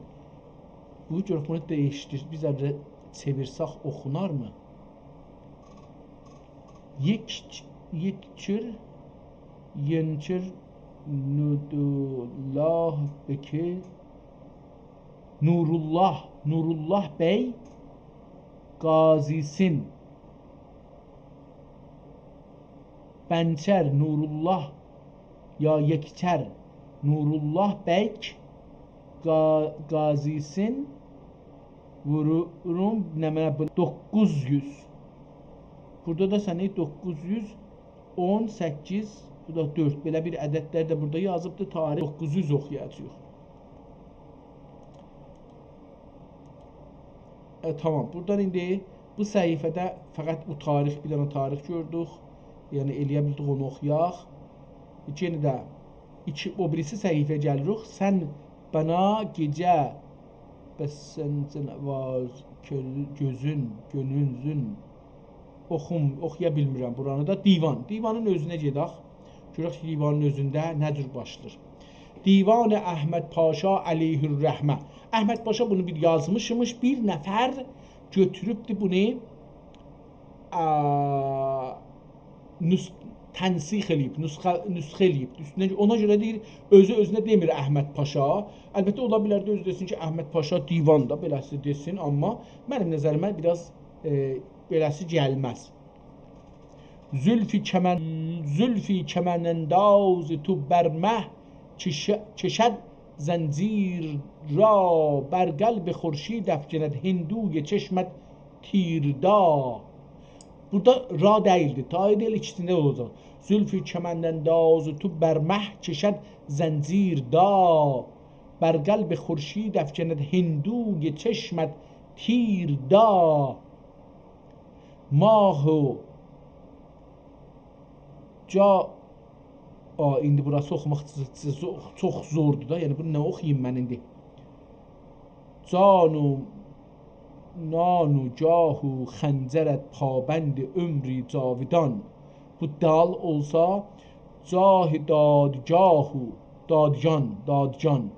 بو گؤرک بونو دییشدیر. بیز ده چئویرسک اوخونارمی؟ یک، یکچر، ینچر، نودولاه، بکی، نورالله، نورالله بی قاضی‌سین. بنچر نورالله یا یکچر نورالله بی قا-، قاضی‌سین ووروروم، نمنه بو؟ دوققوز یوز. بورادا دا سنه دوققوز یوز اون سککیز، بو دا دؤرد. بئله بیر عددلر ده بورادا یازیبدی. تاریخ دوققوز یوز اوخویاجاغیق. ائ، تامام. بورادان ایندی بو صفحه‌ده فقط بو تاریخ، بیر دنه تاریخ گؤردوک. یعنی ائلیه بیلدیک اونو اوخویاق. یئنه ده ایکی، او بیریسی صفحه‌یه گلیریک. سن بنا گئجه بسنجن واز گؤ-، گؤزون، گؤنونزون. اوخوم، اوخویا بیلمیرم بورانی دا. دیوان. دیوانین اؤزونه گئدک. گؤرک کی، دیوانین اؤزونده نه جور باشلاییر. دیوان احمد پاشا علیه الرحمه. احمد پاشا بونو بیر یازمیشمیش، بیر نفر گؤتوروبدو بونو، آ، نس-، تنسیخ ائله‌ییب، نسخه، نسخه ائله‌ییب. اوستونه، اونا گؤره دئییر، اؤزو اؤزونه دئمیر احمد پاشا. البته، اولا بیلر ده اؤزو دئسین کی، احمد پاشا دیوان دا، بئله‌سی دئسین، آمما منیم نظریمه بیر آز، ائ، بئله‌سی گلمز. زلف کمن-، زلف کمن‌انداز تو بر مه کش-، کشد زنجیر را، بر قلب خورشید افکند هندوی چشمت تیر دا. بورادا را دئییلدی، تایید ائله ایکیسینده اولاجاق. زلف کمن‌انداز تو بر مه کشد زنجیر دا، بر قلب خورشید افکند هندوی چشمت تیر دا. ماه و جا-، آ، ایندی بوراسی اوخوماق چ-، چ-، چوخ، چوخ زوردور دا. یعنی، بونو نه اوخویوم من ایندی؟ جان و نان و جاه و خنجرت پابند عمری جاودان. بو دال اولسا، جاه دادگاه و دادگان، دادگان.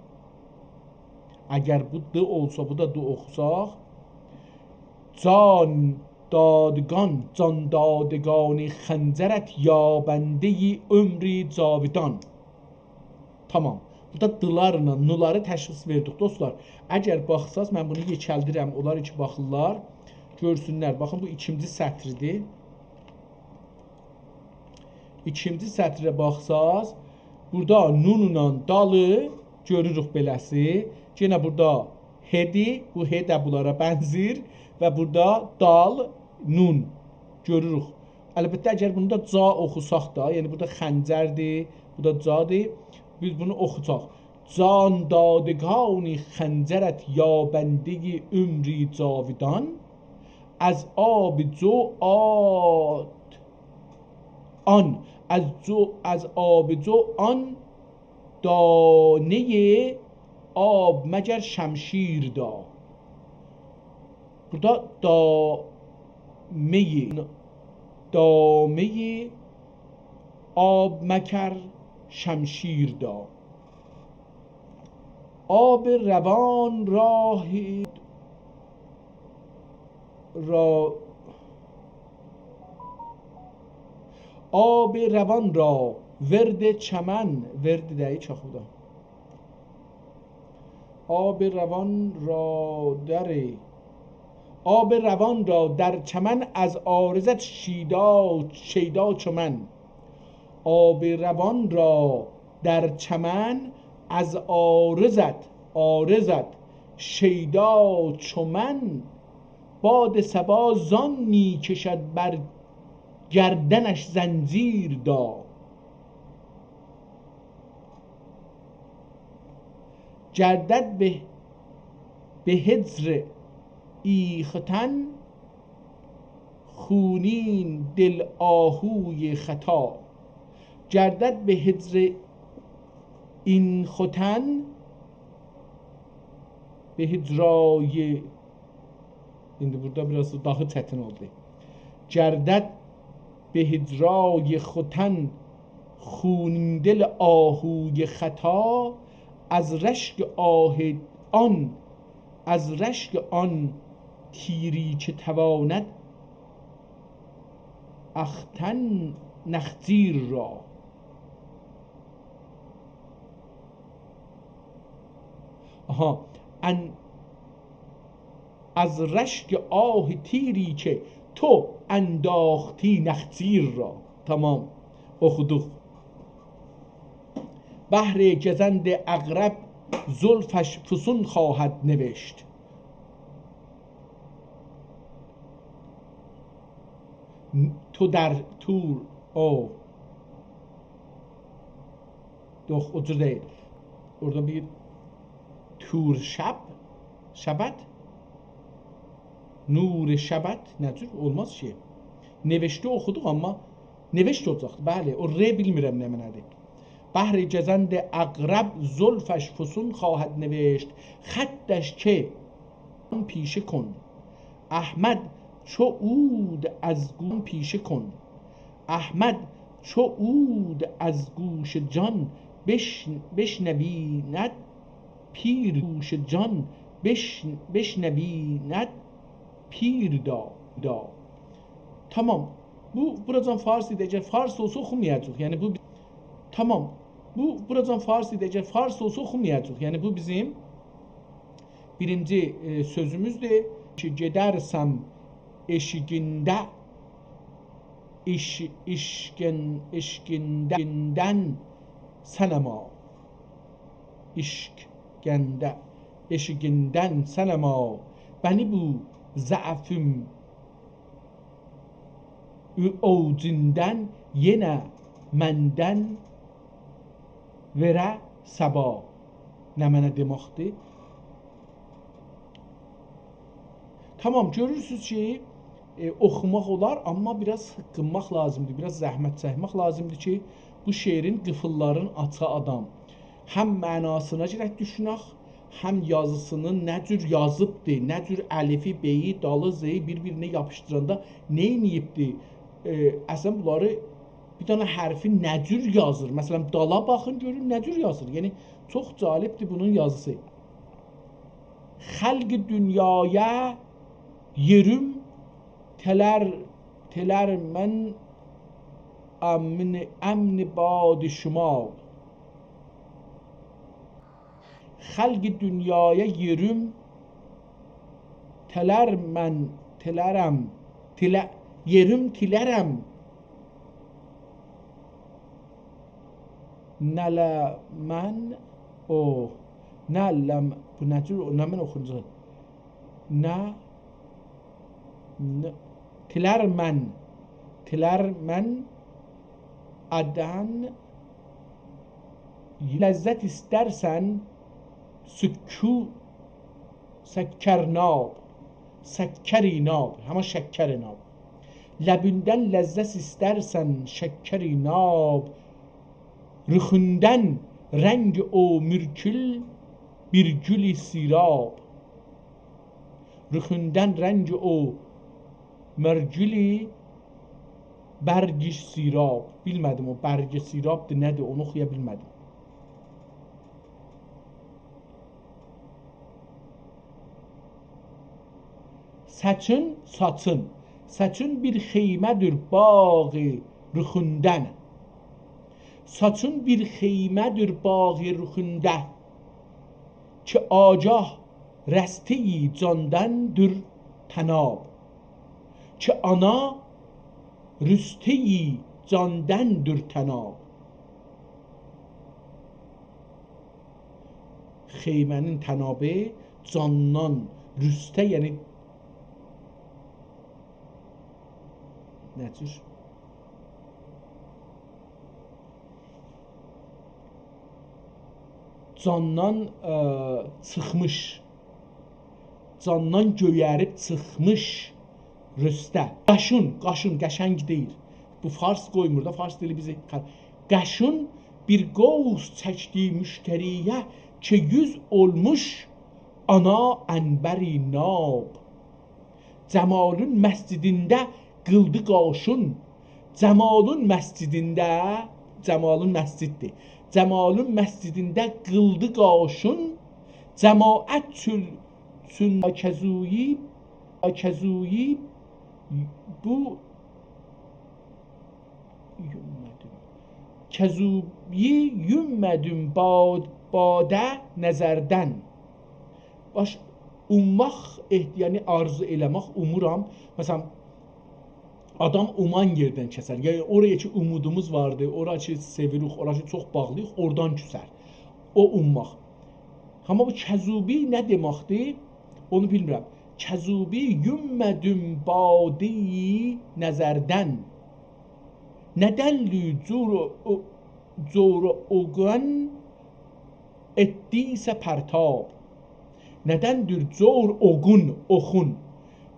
اگر بو د اولسا، بو دا د اوخوساق، جان، دادگان، جان دادگانی خنجرت، یابندهٔ عمری جاودان. تامام. بورادا دلارلا نولاری تشخیص وئردیک، دوستلار. اگر باخساز، من بونو یئکلدیرم، اونلار کی باخیرلار، گؤرسونلر. باخین، بو ایکینجی سطریدیر. ایکینجی سطره باخساز، بورادا نونلا دالی گؤروروک بئله‌سی. یئنه بورادا ه‌دی، بو ه ده بونلارا بنزیر و بورادا دال، نون گؤروروک. البته، اگر بونو دا جا اوخوساق دا، یعنی بورادا خنجردیر، بورادا جادیر، بیز بونو اوخوساق. جان دادگانی خنجرت، یابندهٔ عمری جاودان، از آب جو آت آن، از جو، از آب جو آن دانهٔ آب مگر شمشیر دا. بورادا دامهٔ، دامهٔ آب مکر شمشیر دا. آب روان راه را، آب روان را ورد چمن، ورد دئییل، چاخودا. آب روان را در، آب روان را در چمن، از عارضت شیدا، شیدا چو من. آب روان را در چمن، از عارضت، عارضت شیدا چو من. باد صبا زان می‌کشد بر گردنش زنجیر دا. گردد به، به هجر ای ختن، خونین دل آهوی ختا. گردد به هجر این ختن، به هجرای، ایندی بورادا بیر آز داها چتین اولدو. گردد به هجرای ختن، خونین دل آهوی ختا، از رشک آه آن، از رشک آن تیری که تواند اختن نخجیر را. آها، ان، از رشک آه تیری که تو انداختی نخجیر را. تامام، اوخودوق. بهر گزند عقرب زلفش فسون خواهد نوشت. تو در طور، او. یوخ، او جور دئییل. اورادا بیر طور شب، شبت، نور شبت، نه جور؟ اولماز کی. نوشته اوخودوق، آمما نوشت اولاجاقدی. بلی، او ر بیلمیرم نمنه‌دیر. بهر گزند عقرب زلفش فسون خواهد نوشت، خطش که پیشه کن. احمد چو عود از گو-، پیشه کن. احمد چو عود از گوش جان بش-، بشنویند پیر، گوش جان بش-، بشنویند پیر دا، دا. تامام. بو، بوراجان فارس ایدی. اگر فارس اولسا اوخومایاجاق. یعنی بو، تامام. بو، بوراجان فارس ایدی. اگر فارس اولسا اوخومایاجاق. یعنی بو بیزیم بیرینجی، ائ، سؤزوموزدور کی، گئدرسم عشقینده، عش-، عشقین-، عشقیندن صنما. عشقینده، عشقیندن صنما. بنی بو ضعفیم او-، اوجوندن یئنه مندن وئره صبا. نمنه دئمکدیر؟ تامام، گؤرورسونوز کی، ائ، اوخوماق اولار، آمما بیر آز سیققینماق لازیمدیر، بیر آز زحمت چکمک لازیمدیر کی، بو شعرین قیفیللارینی آچا آدام. هم معناسینا گرک دوشونک، هم یازیسینی نه جور یازیبدی، نه جور الفی، بئی، دالی، زئی بیر-بیرینه یاپیشدیراندا نئینییبدی؟ ائ، اصلاً بونلاری، بیر دنه حرفی نه جور یازیر؟ مثلاً، دالا باخین، گؤرون نه جور یازیر. یعنی، چوخ جالبدیر بونون یازیسی. خلق دونیایا یئریم تلر، تلر من امن، امن باد شما. خلق دونیایا یئریم، تلر من، تلرم، تیله-، یئریم تیلرم. نله من او، نله م-، بو نه جور، نه من اوخونجاق؟ نه، نه، تیلر من، تیلر من، ادن، لذت ایسترسن، سکو، سکر ناب، سکر ناب، همان شکر ناب. لبیندن لذت ایسترسن، شکر ناب، رخوندن رنگ او مرگول، بیر گول سیراب. رخوندن رنگ او مرگول، برگ سیراب. بیلمه‌دیم او برگ سیرابدیر، نه‌دیر، اونو اوخویا بیلمه‌دیم. ساچین، ساچین. ساچین بیر خیمه‌دیر باغ رخوندن. ساچین بیر خیمه‌دیر باغ رخونده، کی آگاه رسته‌یی جاندندیر طناب. کی آنا رسته‌یی جاندندیر طناب. خیمه‌نین طنابی جاندان، رسته، یعنی نه جور؟ جاندان، ائ، چیخمیش. جاندان گؤیریب چیخمیش رسته. قاشین، قاشین، قشنگ دئییل. بو فارس قویمور دا، فارس دیلی بیزی خ-، قاشین بیر قوس چکدی مشتری‌یه، کی یوز اولموش آنا عنبر ناب. جمالون مسجدینده قیلدی قاشین. جمالون مسجدینده، جمالون مسجددیر. جمالون مسجدینده قیلدی قاشین. جماعت چول، چون کزویی، کزویی بو یوممه‌دیم. کزویی یوممه‌دیم باد-، باده نظردن. باش، اومماق احت-، یعنی آرزو ائله‌مک، اومورام. مثلا، آدام اومان یئردن کسر. یعنی، اورایا کی اومودوموز واردی، اورا کی سئویریک، اورا کی چوخ باغلی‌ییق، اورادان کوسر. او اومماق. آمما بو کزویی نه دئمکدیر؟ اونو بیلمیرم. کزویی یوممه‌دیم باده نظردن. ندندیر جور او-، جور اوغون ائتدیسه پرتاب. ندندیر جور اوغون، اوخون.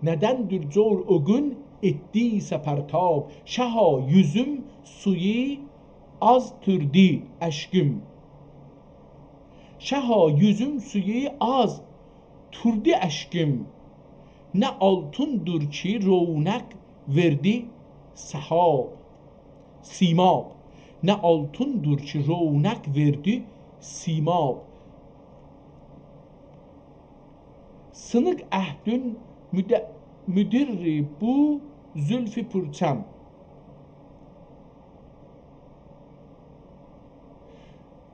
ندندیر جور اوغون ائتدیسه پرتاب. شاها یوزوم سویو آز توردو اشکیم. شاها یوزوم سویو آز توردو اشکیم. نه آلتیندیر کی رونق وئردی سحاب، سیماب. نه آلتیندیر کی رونق وئردی سیماب. سینیق عهدون مد-، مدیری بو زلف پرچم.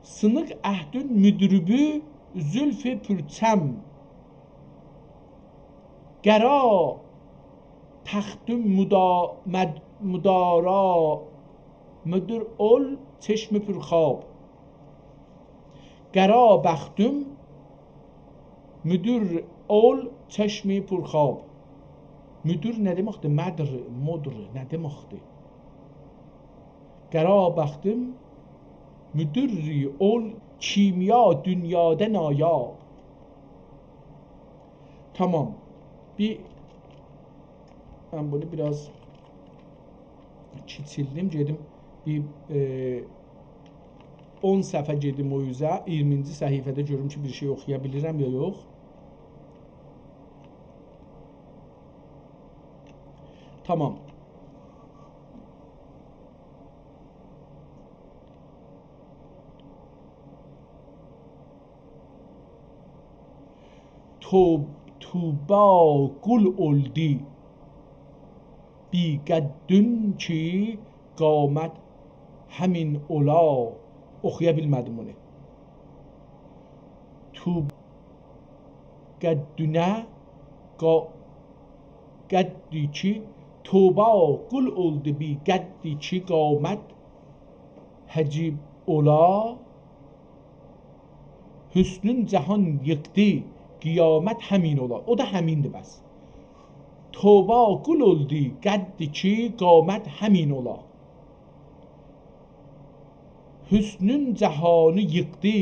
سینیق عهدون مدیری بو زلف پرچم. قرا تختون مدا-، مد-، مدارا، مدیر اول چشم پرخواب. قرا بختوم مدیر اول چشم پرخواب. مدیر نه دئمکدیر؟ مدیر، مدیر نه دئمکدیر؟ قرا بختوم مدیر اول کیمیا دونیادا نایاب. تامام. بیر، من بونو بیر آز کیچیلدیم، گئدیم بیر، ائ، اون صفحه گئدیم او اوزه، اییرمینجی صفحه‌ده گؤروم کی بیر شئی اوخویا بیلیرم یا یوخ. تامام. تو-، طوبی قول اولدو. بی قدّون کی قامت همین اولا. اوخویا بیلمه‌دیم بونو. تو قدّونه قا-، قدّی کی، طوبی قول اولدو بی قدّی کی قامت هجیب اولا. حسنون جهان ییخدی، قیامت همین اولا. او دا همین‌دیر بس. طوبی قول اولدو قدّی کی قامت همین اولا. حسنون جهانی ییخدی،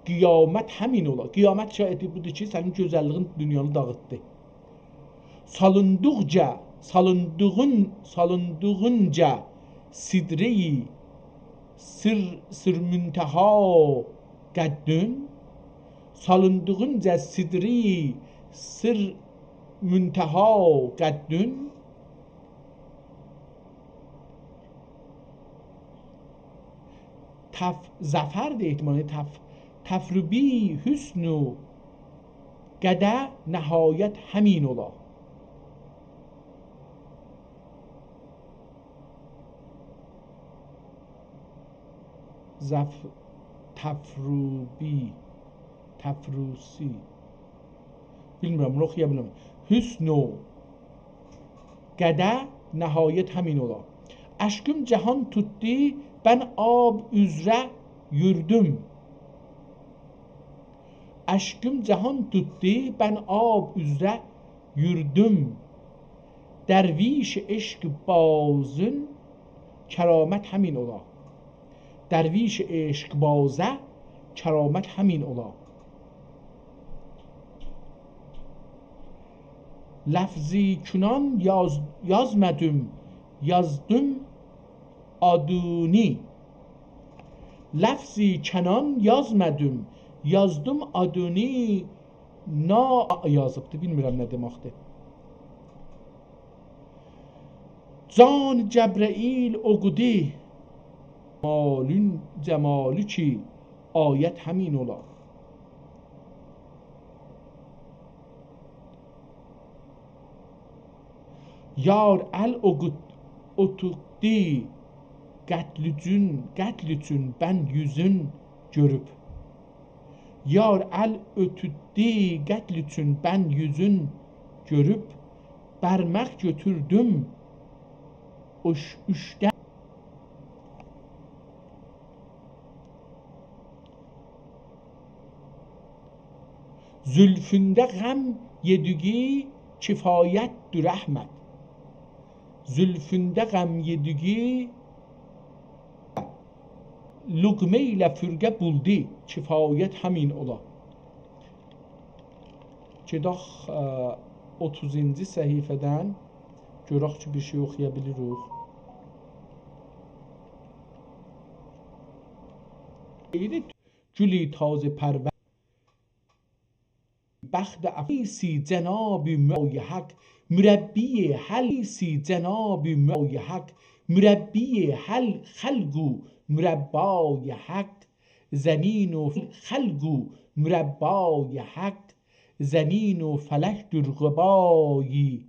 قیامت همین اولا. قیامت شاید بودور کی، سنین گؤزللیگین دونیانی داغیتدی. سالوندوقجا، سالوندوغون، سالوندوغونجا سدره‌ی سر، سر منتها قدّون، سالوندوغونجا سدره‌ی سر منتها قدّون، تف-، ظفرده احتمالاً، تف-، تفرّو بی حسن و قده نهایت همین اولا. ظف-، تفرّو بی، تفرّو سی. بیلمیرم، بونو اوخویا بیلمیرم. حسن و قده نهایت همین اولا. اشکیم جهان توتدو، بن آب اوزره یوردوم. اشکیم جهان توتدو، بن آب اوزره یوردوم. درویش عشق‌بازین کرامت همین اولا. درویش عشق‌بازه کرامت همین اولا. لفظی کنان یاز-، یازمادیم، یازدیم آدینی. لفظی کنان یازمادیم، یازدیم آدینی. نا یازیبدی، بیلمیرم نه دئمکدیر. جان جبرئیل اوقودو، جمالون، جمالی کی آیت همین اولا. یار ال اوقود-، اوتوتدو، قتل اوچون، قتل اوچون بن یوزون گؤروب. یار ال اوتوتدو، قتل اوچون بن یوزون گؤروب، برمک گؤتوردوم اوش-، اوشدن. زولفونده غم یئدیگی کفایت‌دور احمد. زولفونده غم یئدیگی لقمه ایله فرقه بولدو، کفایت همین اولا. گئدک، ا، اوتوزونجو صفحه‌دن، گؤرک کی، بیر شئی اوخویا بیلیریک. گل تازه پرور بخت افغانیسی جناب مولای حق، مربی حل، سی جناب مولای حق، مربی حل، خلق و مربای حق، زمین و خلق و مربای حق، زمین و فلک‌دور غباری،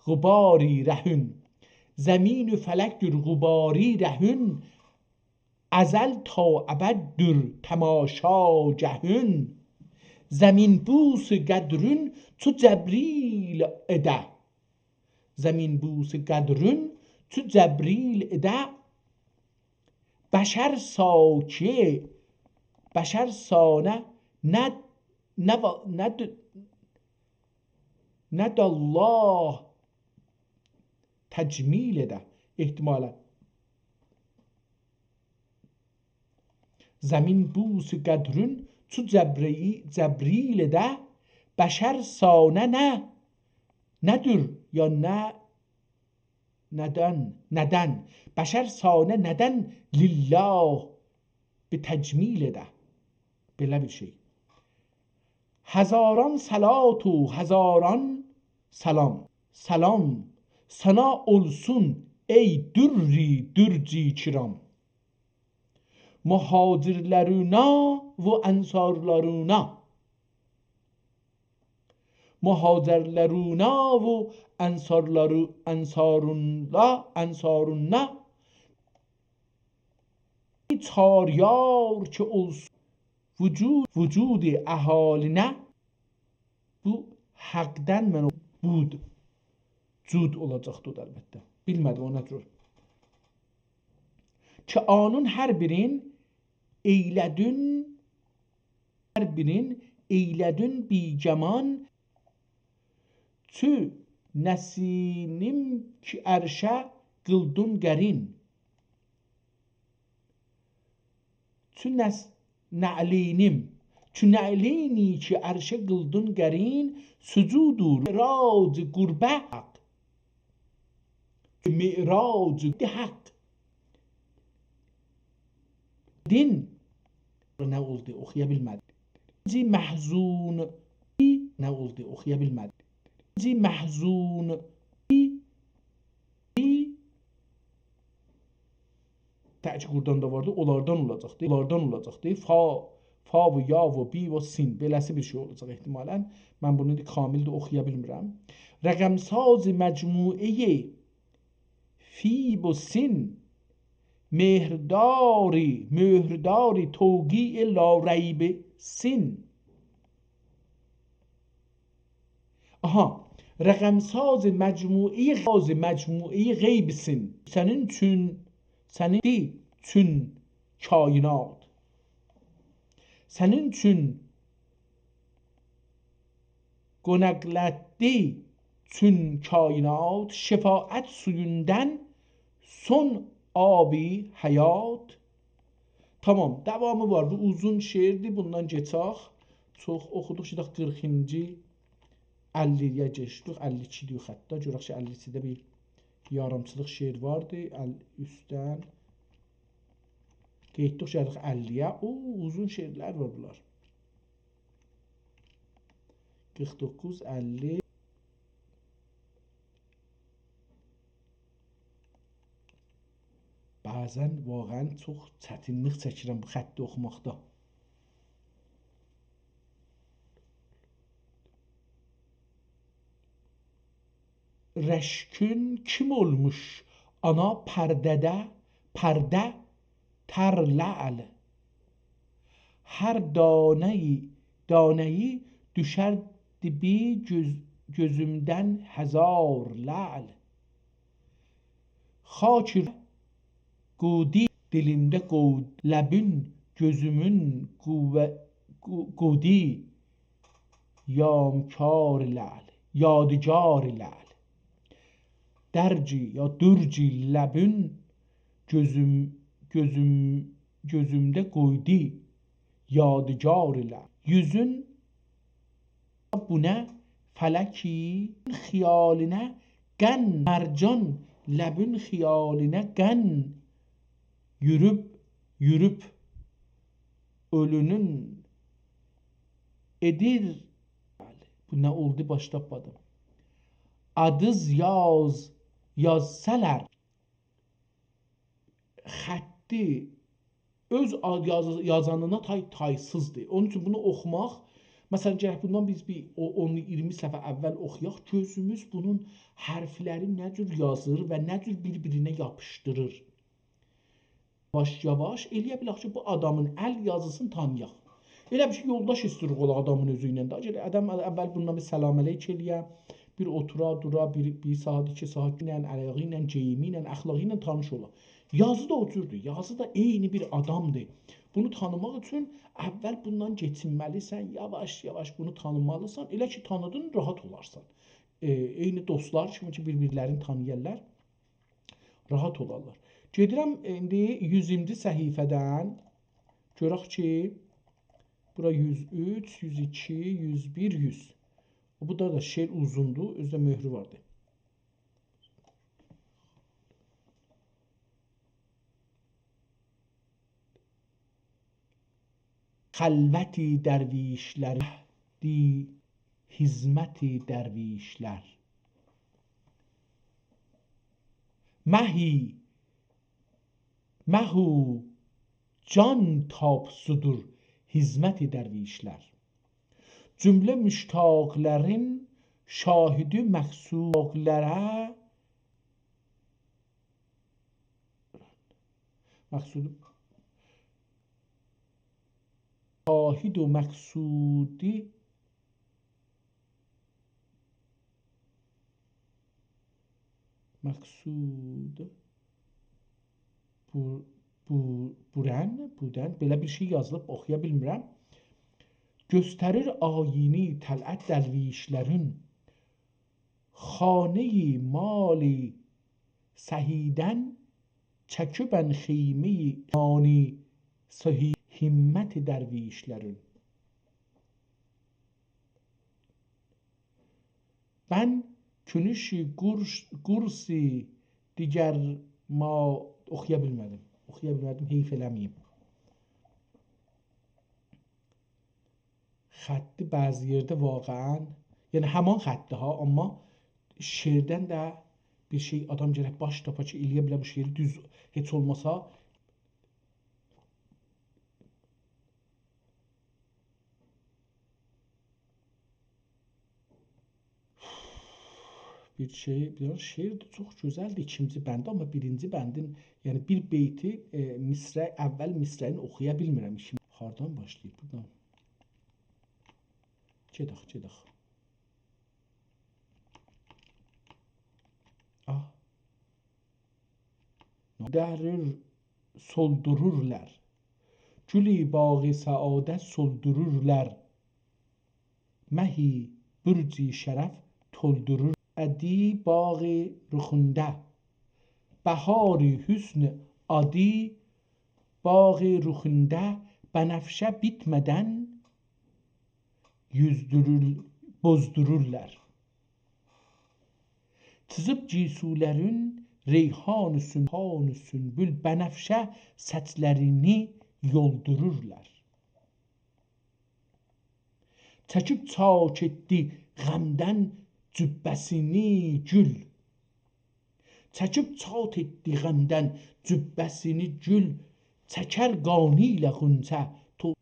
غباری رهون. زمین و فلک‌دور غباری رهون، ازل تا ابد‌دور تماشاگهون. زمین‌بوس قدرون چو جبریل ایده. زمین‌بوس قدرون چو جبریل ایده. بشر ساکی، بشر سانه نه، نه وا-، نه د-، نه ده الله تجمیل ایده، احتمالاً. زمین‌بوس قدرون چو جبرئی-، جبریل ایده، بشر سانه نه، ندور، یا نه، ندن، ندن، بشر سانه ندن لله به تجمیل ایده. بئله بیر شئی. هزاران صلات و هزاران سلام، سلام سانا اولسون، ای دُرّی دُرّی کرام. مهاجرلرینا و انصارلارینا. مهاجرلرونا و انصارلرو-، انصارونا، انصارونا. چار یار کی اولسون وجود، وجود اهالینه. بو حقدن من او بود. جود اولاجاقدی او دا البته. بیلمه‌دیم او نه جور. کی آنون هر بیرین ائیله‌دین، هر بیرین ائیله‌دین بی‌گمان. چو نسینیم کی عرشه قیلدین قرین. چو نس-، نعلینیم. چو نعلینی کی عرشه قیلدین قرین، سجودو معراج قربه حق. معراج حق. دین. نه اولدو؟ اوخویا بیلمه‌دیم. زی محزون. نه اولدو؟ اوخویا بیلمه‌دیم. زی محزون. تأکید قوردان دا واردی. اونلاردان اولاجاقدی. اونلاردان اولاجاقدی. فا، فا و یا و بی و سین. بئله‌سی بیر شئی اولاجاق احتمالاً. من بونو ایندی کامل ده اوخویا بیلمیرم. رقم‌ساز مجموعه‌ی فیب و سین، مهرداری، مهرداری توقیع لاریب سین. آها، رقم‌ساز مجموعه‌ی، ساز مجموعه‌ی غیب سین. سنین چون، سنین دی چون کائنات. سنین چون قوناقلاتدی چون کائنات، شفاعت سویوندان سون آب حیات. تامام، داوامی وار. بو اوزون شعردیر، بوندان کئچک. چوخ اوخودوق، گئدک قیرخینجی، اللی‌یه کئچدیک، اللی ایکی دئیک حتی. گؤرک کی، اللی ایکیده بیر یاریمچیلیق شعر واردی، ال-، اوستدن. گئتدیک، گلدیک اللی‌یه. او، اوزون شعرلر وار بونلار. قیرخ دوققوز، اللی. بعضاً واقعاً چوخ چتینلیک چکیرم بو خطی اوخوماقدا. رشکون کیم اولموش آنا پرده‌ده، پرده تر لعل. هر دانه‌یی، دانه‌یی دوشردی بیر گؤز-، گؤزومدن هزار لعل. خاک قودی دیلیمده قو-، لبون گؤزومون قوه-، قو-، قودی یامکار لعل، یادگار لعل. درگی یا درگی لبون گؤزوم، گؤزوم، گؤزومده قویدو یادگار لعل. یوزون بو نه فلکی خیالینه قن، مرجان لبون خیالینه قن یوروب، یوروب اؤلونون ائدیر. بو نه اولدو، باش تاپمادیم. آدیز یاز، یازسالار. خطی اؤز آد-، یاز-، یازانینا تای-، تایسیزدیر. اونون اوچون بونو اوخوماق، مثلاً، گرک بوندان بیز بیر او-، اون، اییرمی صفحه اول اوخویاق، گؤزوموز بونون حرفلری نه جور یازیر و نه جور بیر-بیرینه یاپیشدیریر. یاواش-یاواش ائلیه بیلک کی، بو آدامین ال یازیسینی تانییاق. ائله بیل کی، یولداش ایستیریک اولا آدامین اؤزو ایله ده. گرک آدام اول بوندان بیر سلام علیک ائلیه، بیر اوتورا، دورا، بیر، بیر ساعات، ایکی ساعات ایله، ال آیاغی ایله، گئییمی ایله، اخلاقی ایله تانیش اولا. یازی دا او جوردور. یازی دا عینی بیر آدامدیر. بونو تانیماق اوچون اول بوندان کئچینمه‌لیسن، یاواش-یاواش بونو تانیمالیسان. ائله کی، تانیدین، راحت اولارسان. ائ، عینی دوستلار کیمی کی، بیر-بیرلرینی تانییارلار، راحت اولارلار. گئدیرم ایندی یوز اییرمینجی صفحه‌دن. گؤرک کی، بورا یوز اوچ، یوز ایکی، یوز بیر، یوز. بو دا، دا شعر اوزوندور، اؤزو ده مؤهرو واردی. خلوت درویشلر، دی خدمت درویشلر. مهی، مه و جان تاپسودور خدمت درویشلر. جمله مشتاقلرین شاهدی مقصودلره، مقصود، شاهد و مقصودی، مقصود، بو، بو، بورن، بودن، بئله بیر شئی یازیلیب، اوخویا بیلمیرم. گؤستریر آیینی طلعت درویشلرین، خانهٔ مال سهیدن چکیبن خیمهٔ خانی صحیح همت درویشلرین. بن کونوشی قورس، قورس دیگر ما، اوخویا بیلمه‌دیم. اوخویا بیلمه‌دیم، حیف ائله‌مه‌ییم. خطی بعضی یئرده واقعاً، یعنی همان خطی ها، آمما شعردن ده بیر شئی، آدام گرک باش تاپا کی، ائلیه بیله بو شعری دوز، هئچ اولماسا. بیر شئی، بیر دنه شعردیر، چوخ گؤزلدیر ایکینجی بندی، آمما بیرینجی بندین، یعنی بیر بیتی، ائ، مصرع، اول مصرعین اوخویا بیلمیرم. ایکی، هاردان باشلاییب؟ بوردان. گئدک، گئدک. آه. دهریر سولدورورلار. گولو باغ سعادت سولدورورلار. مه برج شرف تولدورور. ادی باغ رخونده، بهار حسن ادی باغ رخونده، بنفشه بیتمه‌دن یوزدورور، بوزدورورلار. چیزیب گیسولرین ریحان و سن-، ریحان و سنبل، بنفشه سجلرینی یولدورورلار. چکیب چاک ائتدی غمدن جبه‌سینی گول. چکیب چاک ائتدی غمدن جبه‌سینی گول. چکر قانی ایله غنچه تو-،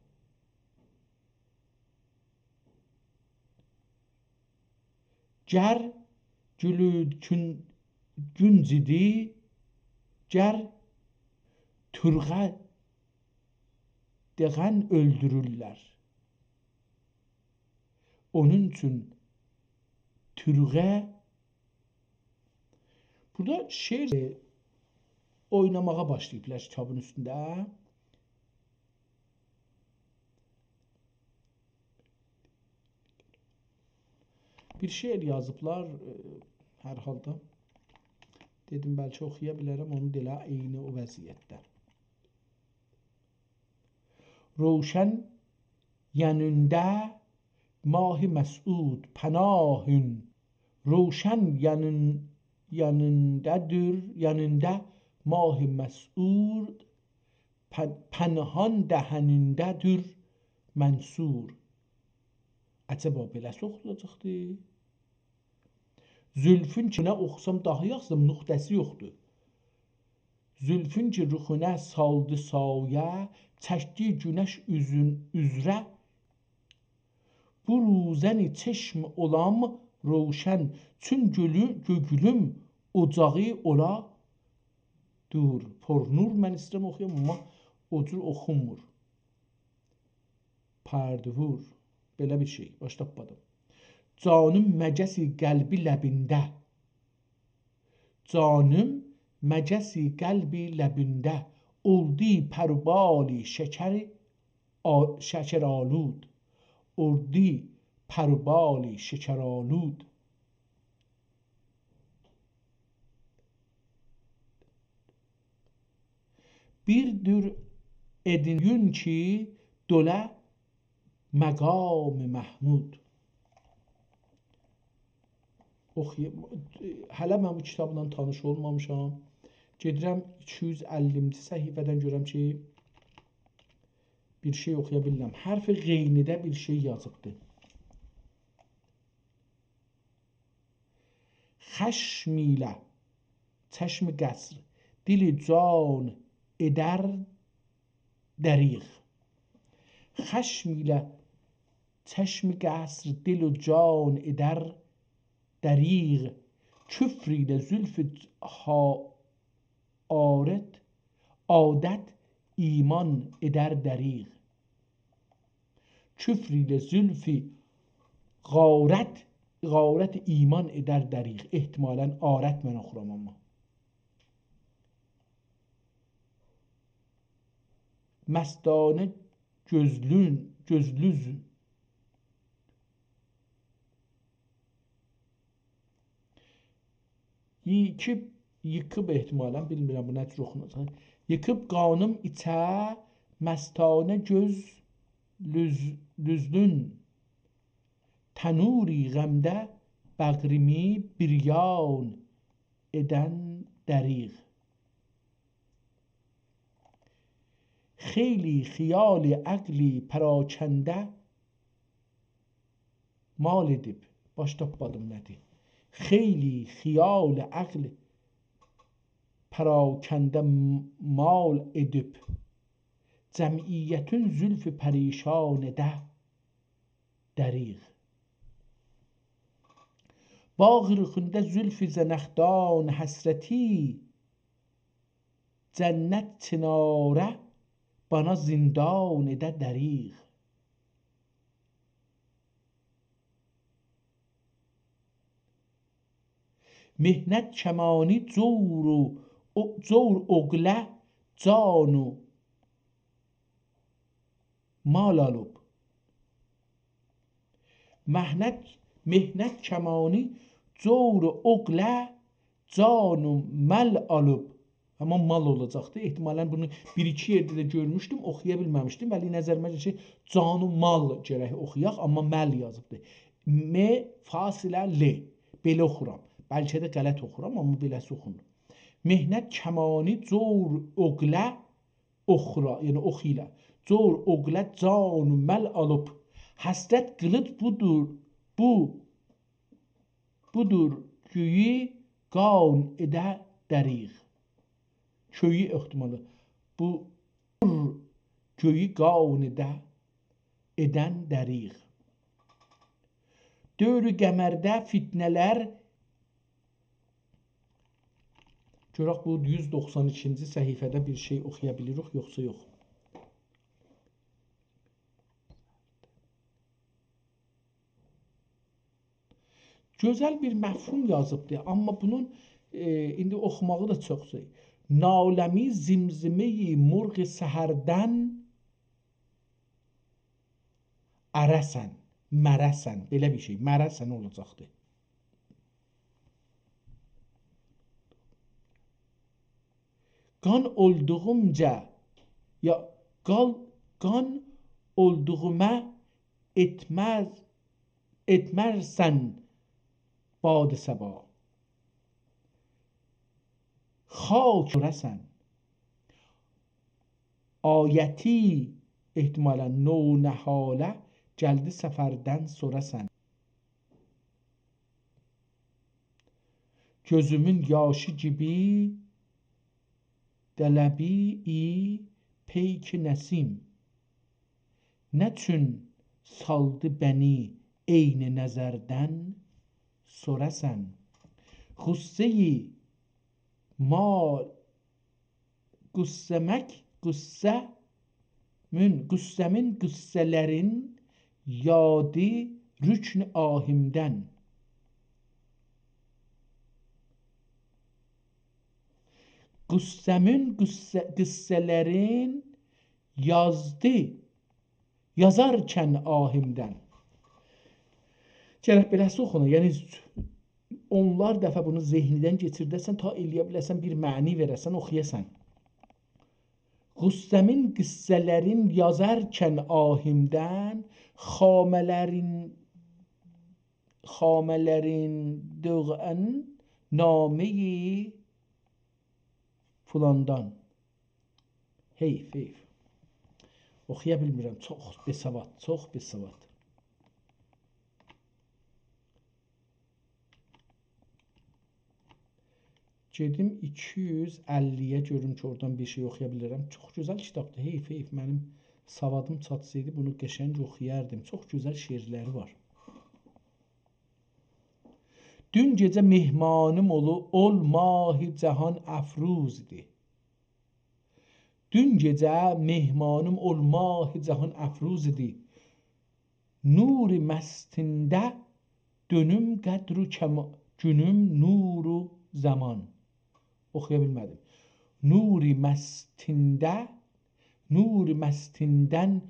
گر گولو گون-، گونج ایدی، گر تورغه دئغن اؤلدورورلر. اونون اوچون تورغه، بورادا شعر، ائ، اویناماغا باشلاییبلار کیتابین اوستونده. بیر شعر یازیبلار، ائ، هر حالدا. دئدیم، بلکه اوخویا بیلرم، اونو دا ائله عینی او وضعیتده. روشن یانیندا ماه مسعود پناهین. روشن یانین-، یانیندادیر، یانیندا ماه مسعود، پن-، پنهان دهنینده‌دیر منصور. عجبا بئله‌سی اوخولاجاقدی؟ زولفون کی، نه اوخوسام داها یاخشی، نقطه‌سی یوخدور. زولفون کی، رخونه سالدی سایه، چکدی گونش اوزون اوزره. بو روزنی چشم اولام روشن، چون گؤلو-، گؤگلوم اوجاغی اولا دور. پرنور من ایسته‌ییرم اوخویام، آمما او جور اوخونمور. پرده‌وور. بئله بیر شئی، باش تاپمادیم. جانیم مگسی قلبی لبینده. جانیم مگسی قلبی لبینده، اولدو پر و بالی شکری آ-، شکرآلود. اولدو پر و بالی شکرآلود. بیر دور ائدین گون کی، دولا مقام محمود. اوخوی-، هله من بو کیتابلا تانیش اولمامیشام. گئدیرم ایکی یوز اللی صفحه‌دن گؤرم کی، بیر شئی اوخویا بیلیرم. حرف غین‌ده بیر شئی یازیبدی. خشم ایله چشم قصر، دل و جان ائدر دریغ. خشم ایله چشم قصر، دل و جان ائدر دریغ. کفر ایله زلف ها-، عارت، عادت ایمان ائدر دریغ. کفر ایله زلف غارت، غارت ایمان ائدر دریغ. احتمالاً عارت من اوخورام آمما. مستانه گؤزلون، گؤزلوز. ییکیب، ییکیب احتمالاً، بیلمیرم بو نه جور اوخوناجاق. ییکیب قانیم ایچه مستانه گؤز لوز-، لوزلون. تنور غمده بغریمی بریان ائدن دریغ. خیلی خیال عقل پراکنده مال ائدیب. باش تاپمادیم نه‌دیر. خیلی خیال عقل پراکنده م-، مال ائدیب. جمعیتون زلف پریشان ائده دریغ. باغ ایچینده زلف زنخدان حسرتی، جنت چناره بانا زندان ائده دریغ. محنت کمانی جور و، او-، جور اوغله جان و مال آلیب. محنت، محنت کمانی جور اوغله جان و مال آلیب. آمما مال اولاجاقدی. احتمالاً بونو بیر-ایکی یئرده ده گؤرموشدوم، اوخویا بیلمه‌میشدیم. ولی نظریمه گلیر کی، جان و مال گرک اوخویاق، آمما مال یازیبدی. م فاصله ل. بئله اوخورام. بلکه ده غلط اوخورام، آمما بئله‌سی اوخونور. محنت کمانی جور اوغله اوخورا، یعنی اوخو ایله. جور اوغله جان و مال آلیب. حسرت قیلیج بودور، بو، بودور گؤیو قان ائده دریغ. گؤیو احتمالی. بو گؤیو قان ائده، ائدن دریغ. دور قمرده فتنه‌لر گؤرک بو یوز دوخسان ایکینجی صفحه‌ده بیر شئی اوخویا بیلیریک، یوخسا یوخ. گؤزل بیر مفهوم یازیبدی، آمما بونون، ائ، ایندی اوخوماغی دا چوخ شئی. ناله‌می زمزمه‌ی مرغ سحردن اره‌سن، مره‌سن، بئله بیر شئی، مره‌سن اولاجاقدی. قان اولدوغومجا، یا، قال، قان اولدوغوما ائتمز، ائتمرسن باد صبا. خاک اوره‌سن. آیتی احتمالاً نوع نهاله گلدی سفردن سوره‌سن. گؤزومون یاشی گیبی دلبی ای پیک نسیم. نه چون سالدی بنی عین نظردن سوره‌سن. غصه‌ی ما غصه‌مک، غصه‌مون، غصه‌مون غصه‌لرین یادی رکن آهیمدن. غصه‌مون غصه، غصه‌لرین یازدی یازارکن آهیمدن. گرک بئله‌سی اوخونا. یعنی، اونلار دفعه بونو ذهنیندن کئچیرده‌سن، تا ائلیه بیله‌سن، بیر معنی وئره‌سن، اوخویاسان. غصه‌مین قصه‌لرین یازارکن آهیمدن، خامه‌لرین، خامه‌لرین دوغان نامه‌ی فلاندان. حیف، حیف. اوخویا بیلمیرم، چوخ بی‌سواد، چوخ بی‌سواد. گئدیم ایکی یوز اللی‌یه، گؤروم کی، اورادان بیر شئی اوخویا بیلیرم. چوخ گؤزل کیتابدیر، حیف، حیف. منیم سوادیم چاتسایدی، بونو قشنگ اوخویاردیم. چوخ گؤزل شعرلری وار. دون گئجه مهمانیم اولو، اول ماه جهان افروز ایدی. دون گئجه مهمانیم اول ماه جهان افروز ایدی. نور مستینده دؤنوم قدر و کما-، گونوم نور و زمان. اوخویا بیلمه‌دیم. نور مستینده، نور مستیندن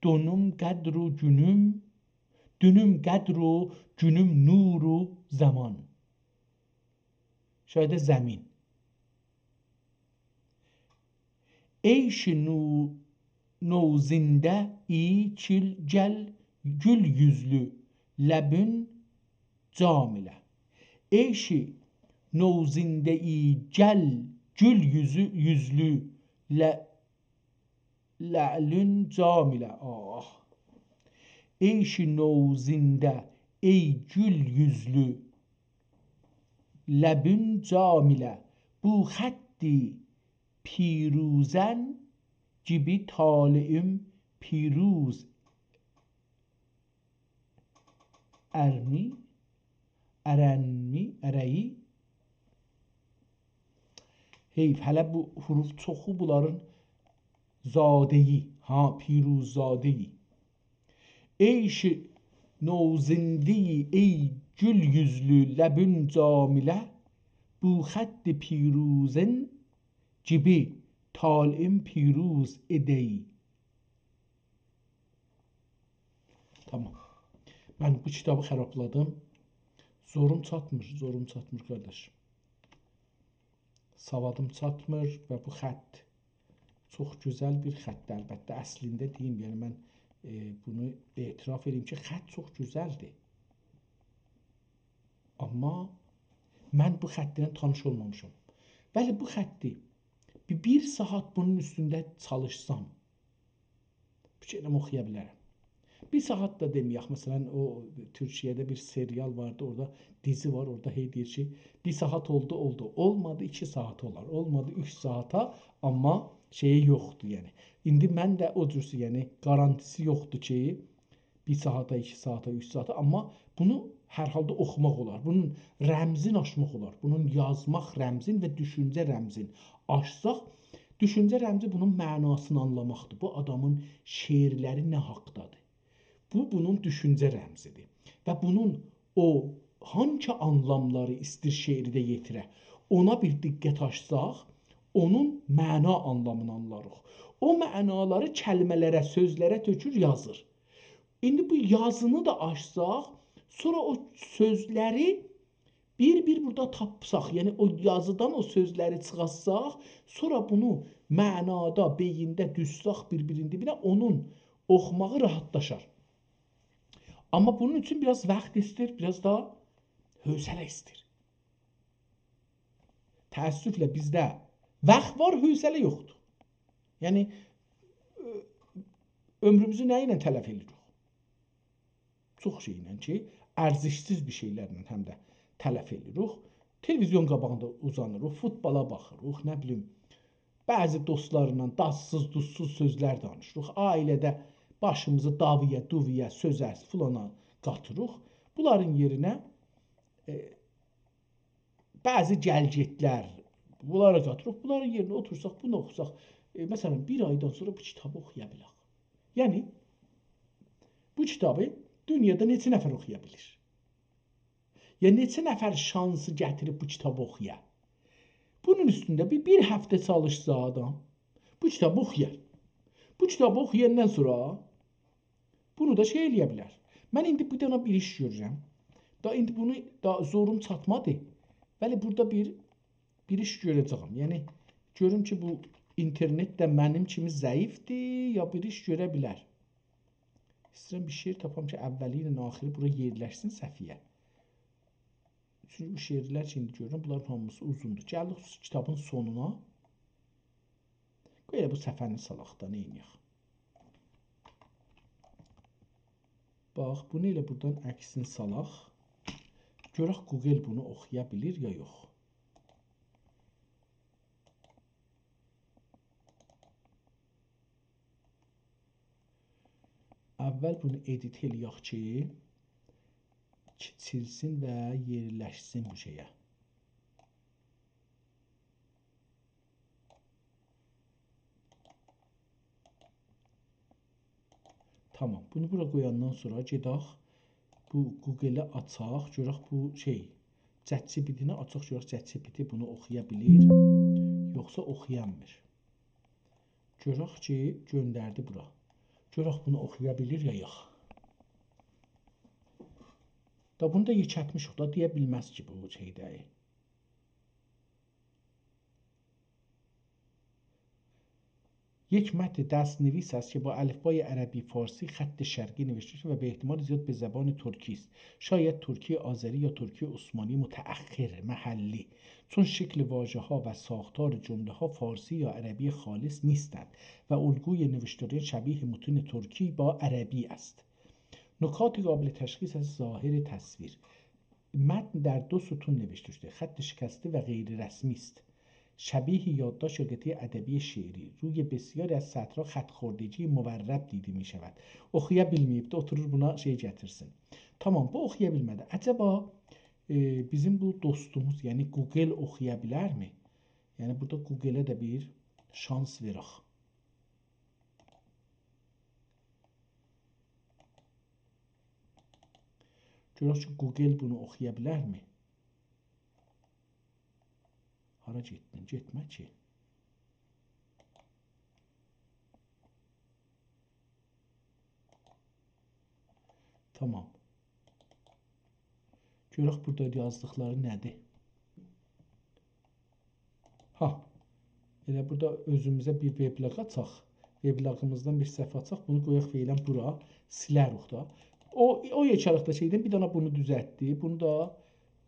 دؤنوم قدر و گونوم، دونوم قدر و گونوم نور و زمان. شاید زمین. عیش نو-، نوزینده ای چیل گل گول یوزلو لبون جام ایله. عیش نوزینده ای گل گول یوزو-، یوزلو ل-، لعلون جام ایله. آه. عیش نوزینده ای گول یوزلو لبون جام ایله، بو خط پیروزن گیبی طالعیم پیروز ارمی، ارنمی، اره‌یی. حیف، هله بو حروف چوخو بونلارین زاده‌یی، ها، پیروززاده‌یی. عیش نوزینده‌یی، ای گول یوزلو لبون جام ایله، بو خط پیروزن گیبی طالعیم پیروز ائده‌یی. تامام. من بو کیتابی خرابلادیم. زوروم چاتمیر، زوروم چاتمیر، قارداش. سوادیم چاتمیر و بو خط چوخ گؤزل بیر خطدیر. البته، اصلینده دئییم، یعنی من، ائ، بونو اعتراف ائدیم کی، خط چوخ گؤزلدیر. آمما من بو خطله تانیش اولمامیشام. ولی بو خطی بیر، بیر ساعات بونون اوستونده چالیشسام، فیکر ائدیرم اوخویا بیلرم. بیر ساعات دا دئمه‌یک، مثلا، او تورکیه‌ده بیر سریال واردی، اورادا دیزی وار، اورادا هئی دئییر کی، بیر ساعات اولدو، اولدو. اولمادی، ایکی ساعات اولار. اولمادی، اوچ ساعاتا، آمما شئیی یوخدور، یعنی. ایندی من ده او جورسو، یعنی، گارانتیسی یوخدور کی، بیر ساعاتا، ایکی ساعاتا، اوچ ساعاتا، آمما بونو هر حالدا اوخوماق اولار. بونون رمزین آچماق اولار. بونون یازماق رمزین و دوشونجه رمزین آچساق، دوشونجه رمزی بونون معناسینی آنلاماقدیر. بو آدامین شعرلری نه حاقدادیر؟ بو، بونون دوشونجه رمزیدیر. و بونون او هانسی آنلاملاری ایستیر شعرده یئتیره، اونا بیر دقت آچساق، اونون معنا آنلامینی آنلاریق. او معنالاری کلمه‌لره، سؤزلره تؤکور، یازیر. ایندی بو یازینی دا آچساق، سونرا او سؤزلری بیر-بیر بورادا تاپساق، یعنی او یازیدان او سؤزلری چیخارتساق، سونرا بونو معنادا، بئیینده دوزساق بیر-بیرینین دیبینه، اونون اوخوماغی راحاتلاشار. آمما بونون اوچون بیر آز واخت ایستیر، بیر آز دا حوصله ایستیر. تأسفله بیزده واخت وار، حوصله یوخدور. یعنی، اؤ-، عؤمروموزو نه ایله تلف ائدیریک؟ چوخ شئیله کی، ارزشسیز بیر شئیلرله هم ده تلف ائدیریک. تلویزیون قاباغیندا اوزانیریق، فوتبالا باخیریق، نه بیلیم، بعضی دوستلارلا دازسیز، دوزسوز سؤزلر دانیشیریق. عائله‌ده باشیمیزی داوییا، دووییا، سؤزه، فلانا قاتیریق. بونلارین یئرینه، ائ، بعضی گل‌گئتلر، بونلاری قاتیریق، بونلارین یئرینه اوتورساق، بونو اوخوساق، ائ، مثلا، بیر آیدان سونرا بو کیتابی اوخویا بیلک. یعنی، بو کیتابی دونیادا نئچه نفر اوخویا بیلیر؟ یا نئچه نفر شانسی گتیریب بو کیتابی اوخویا؟ بونون اوستونده بیر، بیر هفته چالیشسا آدام، بو کیتابی اوخویار. بو کیتابی اوخویاندان سونرا بونو دا شئی ائلیه بیلر. من ایندی بیر دنه بیر ایش گؤرورم. دا ایندی بونو دا زوروم چاتمادی. ولی بورادا بیر، بیر ایش گؤره‌جه‌یم. یعنی، گؤروم کی، بو اینترنت ده منیم کیمی ضعیفدیر، یا بیر ایش گؤره بیلر. ایسته‌ییرم بیر شعر تاپام کی، اولی ایله آخیری بورا یئرلشسین صفحه‌یه. چونکی بو شعرلر کی، ایندی گؤرورم، بونلارین هامیسی اوزوندور. گلدیک کیتابین سونونا. قوی ائله بو صفحه‌نی سالاق دا، نئینیه‌ک؟ باخ، بونو ائله بورادان عکسینی سالاق. گؤرک گوگل بونو اوخویا بیلیر یا یوخ. اول بونو ادیت ائلیه‌ک کی، کیچیلسین و یئرلشسین بو شئیه. تامام. بونو بورا قویاندان سونرا گئدک بو گوگلی آچاق، گؤرک بو شئی، ChatGPT-نی آچاق، گؤرک ChatGPT بونو اوخویا بیلیر، یوخسا اوخویانمیر. گؤرک کی، گؤندردی بورا. گؤرک بونو اوخویا بیلیر یا یوخ. دا بونو دا یئکلتمیشیک دا، دئیه بیلمز کی، بو شئی دئییل. یک متن دست‌نویس است که با الفبای عربی فارسی خط شرقی نوشته شده و به احتمال زیاد به زبان ترکی است. شاید ترکی آذری یا ترکی عثمانی متأخر، محلی. چون شکل واژه‌ها و ساختار جمله‌ها فارسی یا عربی خالص نیستند و الگوی نوشتاری شبیه متون ترکی با عربی است. نکات قابل تشخیص از ظاهر تصویر. متن در دو ستون نوشته شده. خط شکسته و غیر رسمی است. شبیه یادداشت یا قطعهٔ ادبی شعری. روی بسیاری از سطرها خط خوردگی مورب دیده می‌شود. اوخویا بیلمه‌ییب ده اوتورور بونا شئی گتیرسین. تامام، بو اوخویا بیلمه‌دی. عجبا، ائ، بیزیم بو دوستوموز، یعنی گوگل اوخویا بیلرمی؟ یعنی بورادا گوگله ده بیر شانس وئرک. گؤرک کی، گوگل بونو اوخویا بیلرمی؟ هارا گئتدین؟ گئتمه کی. تامام. گؤرک بورادا یازدیقلاری نه‌دیر؟ ها. ائله بورادا اؤزوموزه بیر وبلاگ آچاق. وبلاگیمیزدان بیر صفحه آچاق. بونو قویاق فعلاً بورا. سیلریک دا. او، او یئکه‌لیکده شئیدن بیر دنه بونو دوزلتدی. بونو دا،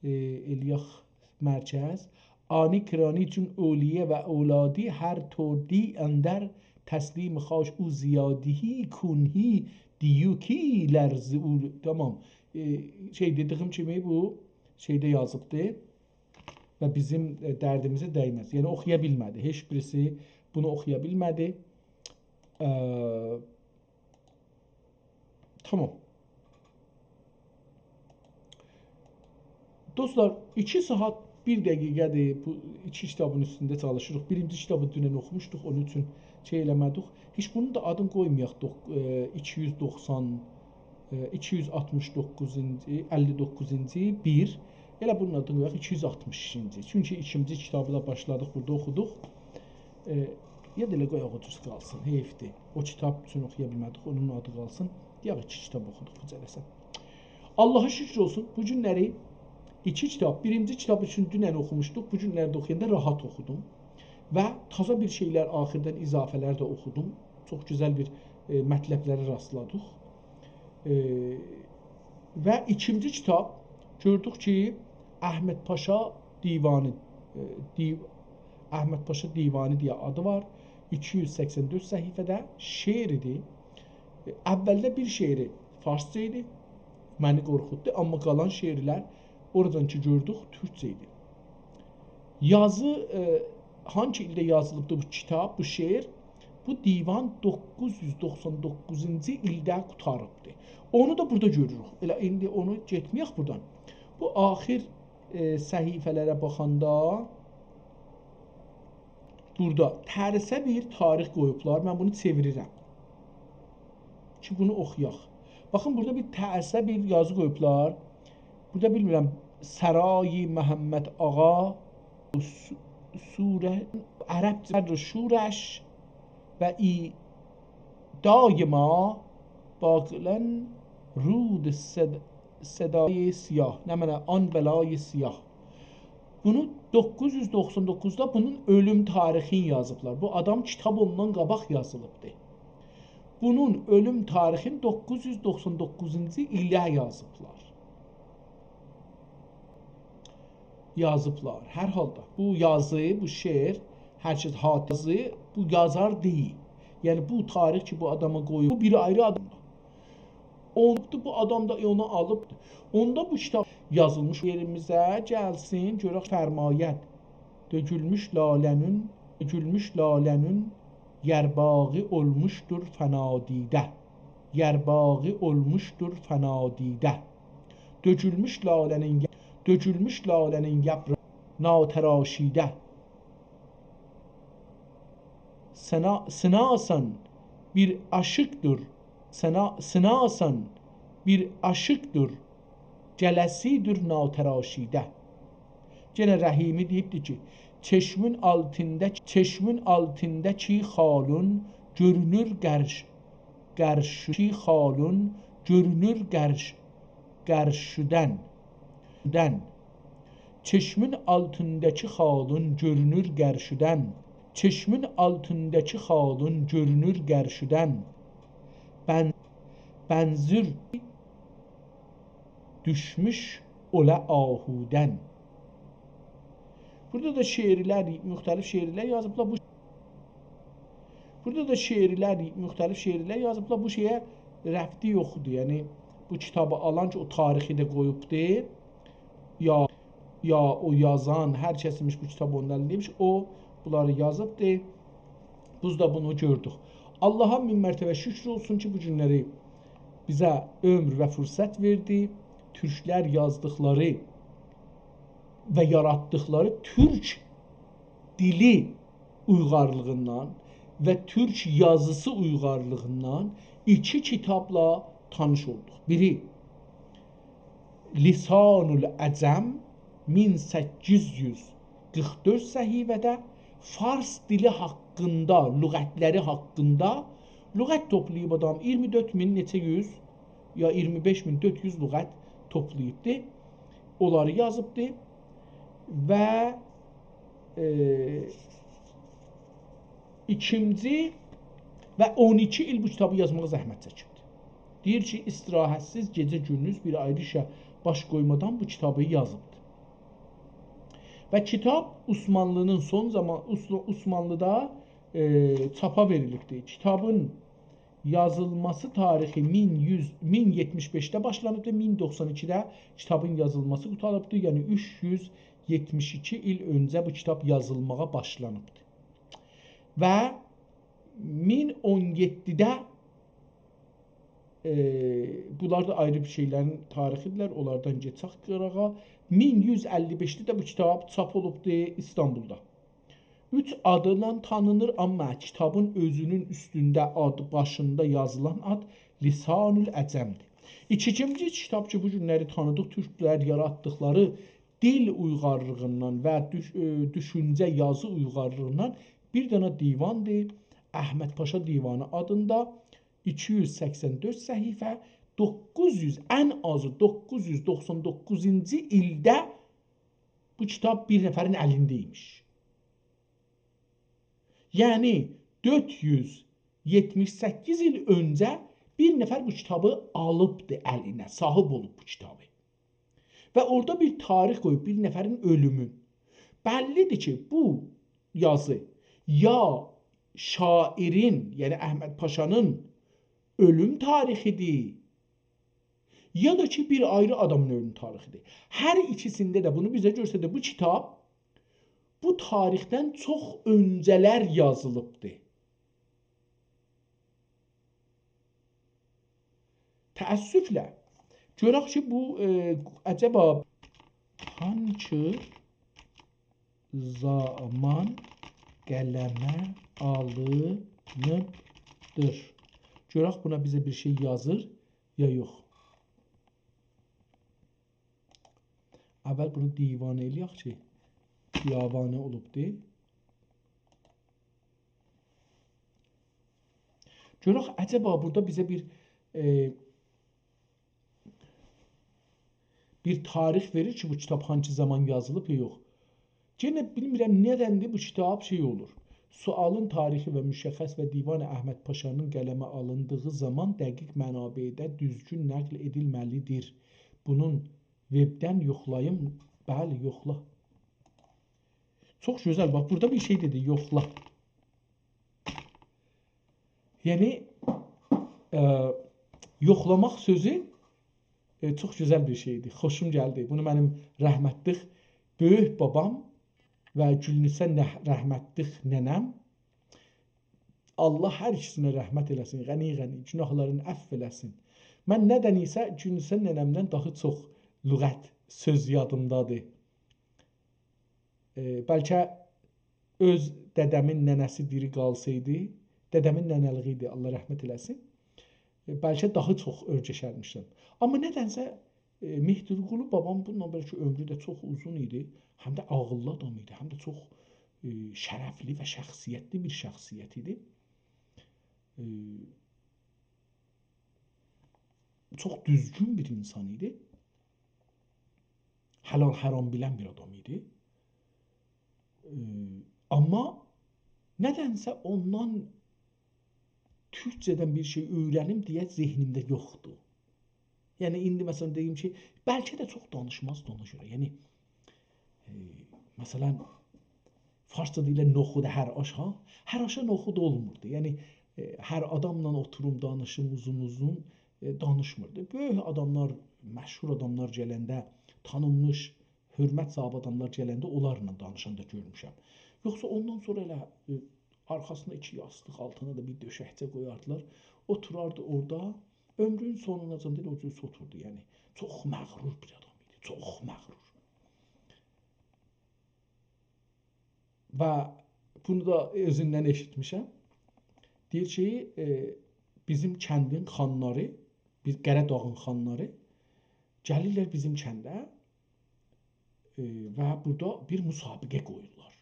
ائ، ائله‌یک مرکز. آنی کرانی چون اولیه و اولادی هر طور دی اندر تسلیم خاک او زیادهی کنهی دیوکی لرز او. تامام. ائ، شئی، دئدیگیم کیمی بو شئیده یازیبدی و بیزیم، ائ، دردیمیزه دَیمز. یعنی اوخویا بیلمه‌دی. هئچ بیریسی بونو اوخویا بیلمه‌دی. ائ، تامام. دوستلار، ایکی ساعات بیر دقیقه‌دیر بو ایکی کیتابین اوستونده چالیشیریق. بیرینجی کیتابی دونن اوخوموشدوق، اونون اوچون شئی ائله‌مه‌دیک. هئچ بونون دا آدینی قویمایاق، دوق-، ائ، ایکی یوز دوخسان، ائ، ایکی یوز آلتمیش دوققوزونجو، اللی دوققوزونجو بیر. ائله بونون آدینی قویاق ایکی یوز آلتمیش ایکینجی. چونکی ایکینجی کیتابی دا باشلادیق، بورادا اوخودوق. ائ، یا دا ائله قویاق او جور قالسین، حیفدیر. او کیتاب اوچون اوخویا بیلمه‌دیک، اونون آدی قالسین. دئیک، ایکی کیتاب اوخودوق بو جلسه. آللاها شوکور اولسون، بو گونلری ایکی کیتاب، بیرینجی کیتاب اوچون دونن اوخوموشدوق، بو گونلری ده اوخویاندا راحت اوخودوم. و تازا بیر شئیلر، آخیردان اضافه‌لر ده اوخودوم. چوخ گؤزل بیر، ائ، مطلب‌لره راستلادیق. ائ، و ایکینجی کیتاب، گؤردوک کی، احمد پاشا دیوانی، ائ، دیو-، احمد پاشا دیوانی دئیه آدی وار. ایکی یوز سکسن دؤرد صفحه‌ده شعر ایدی. ائ، اولده بیر شعری فارسجا ایدی، منی قورخوتدو، آمما قالان شعرلر اورادان کی گؤردوک، تورکجه ایدی. یازی، ائ، هانسی ایلده یازیلیبدی بو کیتاب، بو شعر؟ بو دیوان دوققوز یوز دوخسان دوققوزونجو ایلده قوتاریبدی. اونو دا بورادا گؤروروک. ائله ایندی اونو گئتمه‌یک بورادان. بو آخیر، ائ، صفحه‌لره باخاندا بورادا ترسه بیر تاریخ قویوبلار. من بونو چئویریرم کی، بونو اوخویاق. باخین، بورادا بیر ترسه بیر یازی قویوبلار. بورادا بیلمیرم، سرای محمد آقا، سو-، سوره، عربجه شورش و ای دای ما باقلن رود صد-، صدای سیاه. نمنه؟ آن بلای سیاه. بونو دوققوز یوز دوخسان دوققوزدا بونون اؤلوم تاریخینی یازیبلار. بو آدام کیتاب اوندان قاباق یازیلیبدی. بونون اؤلوم تاریخینی دوققوز یوز دوخسان دوققوزونجو ایله یازیبلار. یازیبلار. هر حالدا بو یازی، بو شعر، هر کس حافظی، بو یازار دئییل. یعنی بو تاریخ کی، بو آداما قویوب، بو بیر آیری آدامدیر. اوندا بو آدام دا اونو آلیبدیر. اوندا بو کیتاب یازیلمیش یئریمیزه گلسین، گؤرک فرماید. دؤگولموش لاله‌نین، دؤگولموش لاله‌نین یرباغی اولموشدور فنا دیده. یرباغی اولموشدور فنا دیده. دؤکولموش لاله‌نین، دؤکولموش لاله‌نین یاپراغی ناتراشیده. سینا-، سیناسان بیر آشیقدیر، سینا-، سیناسان بیر آشیقدیر، گله‌سیدیر ناتراشیده. یئنه رحیمی دئییبدیر کی، چشمین آلتیندا، چشمین آلتینداکی خالون گؤرونور قرش-، قرشو-، کی خالون گؤرونور قرش-، قرشودن. دن. چشمین آلتینداکی خالون گؤرونور قرشودن. چشمین آلتینداکی خالون گؤرونور قرشودن. بن-، بنزیر دوشموش اولا آهودن. بورادا دا شعرلر، مختلف شعرلر یازیبلار. بو، بورادا دا شعرلر، مختلف شعرلر یازیبلار. بو شئیه ربطی یوخدور. یعنی، بو کیتابی آلان کی، او تاریخی ده قویوبدو. یا، یا او یازان، هر کس ایمیش بو کیتابی اونون الینده ایمیش، او بونلاری یازیبدی. بیز ده بونو گؤردوک. آللاها مین مرتبه شکر اولسون کی، بو گونلری بیزه عؤمور و فرصت وئردی. تورکلر یازدیقلاری و یاراتدیقلاری تورک دیلی اویغارلیغیندان و تورک یازیسی اویغارلیغیندان ایکی کیتابلا تانیش اولدوق. بیری لسان العجم، مین سککیز یوز قیرخ دؤرد صفحه‌ده فارس دیلی حاقیندا، لغتلری حاقیندا، لغت توپلاییب آدام، اییرمی دؤرد مین نئچه یوز، یا اییرمی بئش مین دؤرد یوز لغت توپلاییبدی. اونلاری یازیبدی و، ائ، ایکینجی و اون ایکی ایل بو کیتابی یازماغا زحمت چکیبدی. دئییر کی، استراحت‌سیز گئجه گوندوز بیر آیری ایشه باش قویمادان بو کیتابی یازیبدی. و کیتاب عثمانلی‌نین سون زامان، عث-، عثمانلی‌دا، ائ، چاپا وئریلیبدی. کیتابین یازیلماسی تاریخی مین یوز، مین یئتمیش بئشده باشلانیبدی، مین دوخسان ایکیده کیتابین یازیلماسی قوتاریبدی. یعنی اوچ یوز یئتمیش ایکی ایل اؤنجه بو کیتاب یازیلماغا باشلانیبدی. و مین اون یئددیده، ائ، بونلار دا آیری بیر شئیلرین تاریخی‌دیرلر، اونلاردان گئچک قیراغا. مین یوز اللی بئشده ده بو کیتاب چاپ اولوبدو ایستانبولدا. اوچ آدلا تانینیر، آمما کیتابین اؤزونون اوستونده آد، باشیندا یازیلان آد لسان العجم‌دیر. ایکینجی کیتاب کی، بو گونلری تانیدیق، تورکلر یاراتدیقلاری دیل اویغارلیغیندان و دوش-، ائ، دوشونجه، یازی اویغارلیغیندان بیر دنه دیواندیر، احمد پاشا دیوانی آدیندا، ایکی یوز سکسن دؤرد صفحه، دوققوز یوز، ان آزی دوققوز یوز دوخسان دوققوزونجو ایلده بو کیتاب بیر نفرین الینده ایمیش. یعنی، دؤرد یوز یئتمیش سککیز ایل اؤنجه بیر نفر بو کیتابی آلیبدی الینه، صاحیب اولوب بو کیتابی. و اورادا بیر تاریخ قویوب، بیر نفرین اؤلومو. بللی‌دیر کی، بو یازی یا شاعرین، یعنی احمد پاشانین اؤلوم تاریخی‌دیر، یا دا کی، بیر آیری آدامین اؤلوم تاریخی‌دیر. هر ایکیسینده ده بونو بیزه گؤستریر. بو کیتاب بو تاریخدن چوخ اؤنجه‌لر یازیلیبدی. تأسفله. گؤرک کی، بو، ائ، عجبا هانکی زامان قلمه آلینیبدیر؟ گؤرک بونا بیزه بیر شئی یازیر یا یوخ. اول بونو دیوانه ائله‌یک کی، دیوانه اولوبدور. گؤرک، عجبا بورادا بیزه بیر، ائ، بیر تاریخ وئریر کی، بو کیتاب هانسی زامان یازیلیب یا یوخ. یئنه بیلمیرم نه‌دندیر بو کیتاب شئی اولور. سؤالین تاریخی و مشخص و دیوان احمد پاشانین قلمه آلیندیغی زامان دقیق منابعده دوزگون نقل ائدیلمه‌لی‌دیر. بونون وبدن یوخلاییم. بلی، یوخلا. چوخ گؤزل. باخ، بورادا بیر شئی دئدی، یوخلا. یعنی، ائ، یوخلاماق سؤزو، ائ، چوخ گؤزل بیر شئیدیر. خوشوم گلدی. بونو منیم رحمتلیک بؤیوک بابام و گولنیسه نه-، رحمتلیک ننه‌م، الله هر ایکیسینه رحمت ائله‌سین، غنی غنی، گوناهلارینی عفو ائله‌سین. من نه‌دنیسه گولنیسه ننه‌مدن داها چوخ لغت، سؤز یادیمدادیر. ائ، بلکه اؤز دده‌مین ننه‌سی دیری قالسایدی، دده‌مین ننه‌لیگی ایدی، الله رحمت ائله‌سین. ائ، بلکه داها چوخ اؤرگشرمیشدیم. آمما ندنسه، ائ، مهدیقلی بابام بونونلا بلکه عؤمرو ده چوخ اوزون ایدی، هم ده عاغیللی آدام ایدی، هم ده چوخ، ائ، شرفلی و شخصیتلی بیر شخصیت ایدی. ائ، چوخ دوزگون بیر اینسان ایدی. حلال حرام بیلن بیر آدام ایدی. ائ، آمما ندنسه اوندان تورکجه‌دن بیر شئی اؤیره‌نیم دئیه ذهنیمده یوخدور. یعنی، ایندی، مثلا، دئییم کی، بلکه ده چوخ دانیشمازدی اونا گؤره. یعنی، ائ، مثلا، فارسجا دئییرلر نخود هر آشا، هر آشا نخود اولموردو. یعنی، ائ، هر آداملا اوتوروم، دانیشیم، اوزون-اوزون، ائ، دانیشمیردی. بؤیوک آداملار، مشهور آداملار گلنده، تانینمیش، حؤرمت صاحیبی آداملار گلنده اونلارلا دانیشاندا گؤرموشم. یوخسا اوندان سونرا ائله، ائ، آرخاسینا ایکی یاستیق، آلتینا دا بیر دؤشکجه قویاردیلار. اوتوراردی اورادا، عؤمرونون سونوناجان دئییل، او جور اوتوردو. یعنی، چوخ مغرور بیر آدام ایدی، چوخ مغرور. و بونو دا اؤزوندن ائشیتمیشم. دئییر کی، ائ، بیزیم کندین خانلاری، بیز قره‌داغین خانلاری گلیرلر بیزیم کنده، ائ، و بورادا بیر مسابقه قویورلار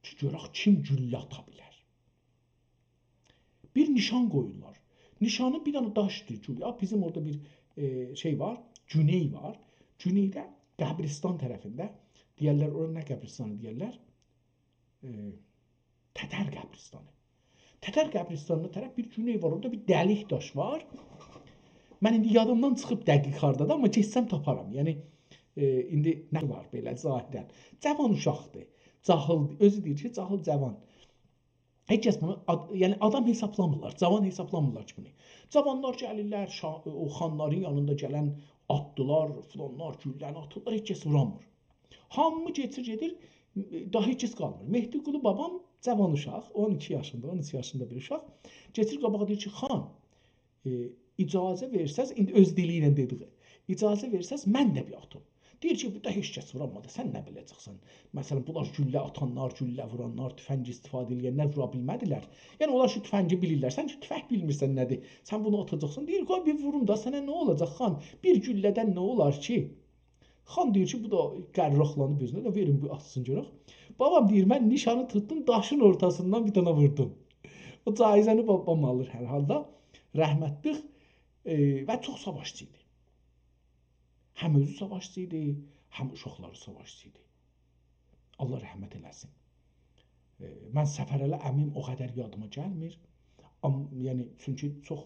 کی، گؤرک کیم گولله آتا بیلر. بیر نیشان قویورلار. نیشانی بیر دنه داشدیر، گولله. بیزیم اورادا بیر، ائ، شئی وار، گونئی وار. گونئیده قبرستان طرفینده، دئیرلر، اورا نه قبرستانی دئیرلر؟ ائ، تتر قبرستانی. تتر قبرستانینا طرف بیر گونئی وار، اورادا بیر دلیک داش وار. من ایندی یادیمدان چیخیب دقیق هاردادیر، آمما گئتسم تاپارام. یعنی، ائ، ایندی نه وار بئله ظاهرا؟ جاوان اوشاقدیر، جاهیلدیر. اؤزو دئییر کی، جاهیل جاوان. هئچ کس بونو آد-، یعنی آدام حسابلامیرلار، جاوان حسابلامیرلار کی بونو. جاوانلار گلیرلر، شا-، او خانلارین یانیندا گلن آتلیلار، فلانلار، گولله‌نی آتیرلار، هئچ کس وورامیر. هامی کئچیر، گئدیر، داها هئچ کس قالمیر. مهدیقلی بابام جاوان اوشاق، اون ایکی یاشیندا، اون اوچ یاشیندا بیر اوشاق. کئچیر قاباغا، دئییر کی، «خان، ائ، اجازه وئرسز»، ایندی اؤز دیلی ایله دئدیگی، «اجازه وئرسز، من ده بیر آتیم.» دئییر کی، «بورادا هئچ کس وورانمادی، سن نه بیله‌جکسن؟ مثلا، بونلار گولله آتانلار، گولله وورانلار، تفنگ استفاده ائله‌ینلر وورا بیلمه‌دیلر. یعنی، اونلار کی تفنگی بیلیرلر، سن کی تفنگ بیلمیرسن نه‌دیر، سن بونو آتاجاقسان؟» دئییر، «قوی بیر ووروم دا، سنه نه اولاجاق، خان؟ بیر گولله‌دن نه اولار کی؟» خان دئییر کی، بو دا قرراقلانیب اؤزونه، دا وئرین بو آتسین گؤرک. بابام دئییر، من نیشانی توتدوم، داشین اورتاسیندان بیر دنه ووردوم. او جایزه‌نی بابام آلیر هر حالدا. رحمتلیک، ائ، و چوخ ساواشچی ایدی. هم اؤزو ساواشچی ایدی، هم اوشاقلاری ساواشچی ایدی. الله رحمت ائله‌سین. ائ، من صفرعلی عمیم او قدر یادیما گلمیر. آم-، یعنی، چونکی چوخ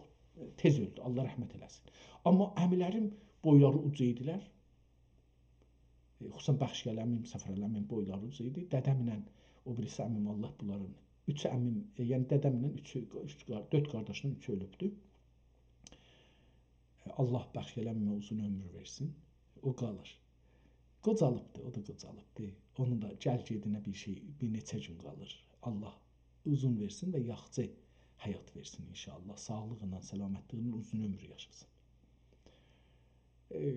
تئز اؤلدو، الله رحمت ائله‌سین. آمما عمیلریم بویلاری اوجا ایدیلر. ائ، خصوصا بخشی‌علی عمیم، صفرعلی عمیم بویلاری اوجا ایدی. دده‌مله او بیریسی عمیم، الله بونلارین، اوچ عمیم، ائ، یعنی دده‌مله اوچو، اوچ قار-، دؤرد قارداشدان اوچو اؤلوبدو. ائ، الله بخشی‌علی عمیمه اوزون عؤمور وئرسین. او قالیر. قوجالیبدی، او دا قوجالیبدی. اونون دا گل گئدینه بیر شئی، بیر نئچه گون قالیر. الله اوزون وئرسین و یاخشی حیات وئرسین انشاءالله. ساغلیغینان، سلامتلیگینن اوزون عؤمور یاشاسین. ائ،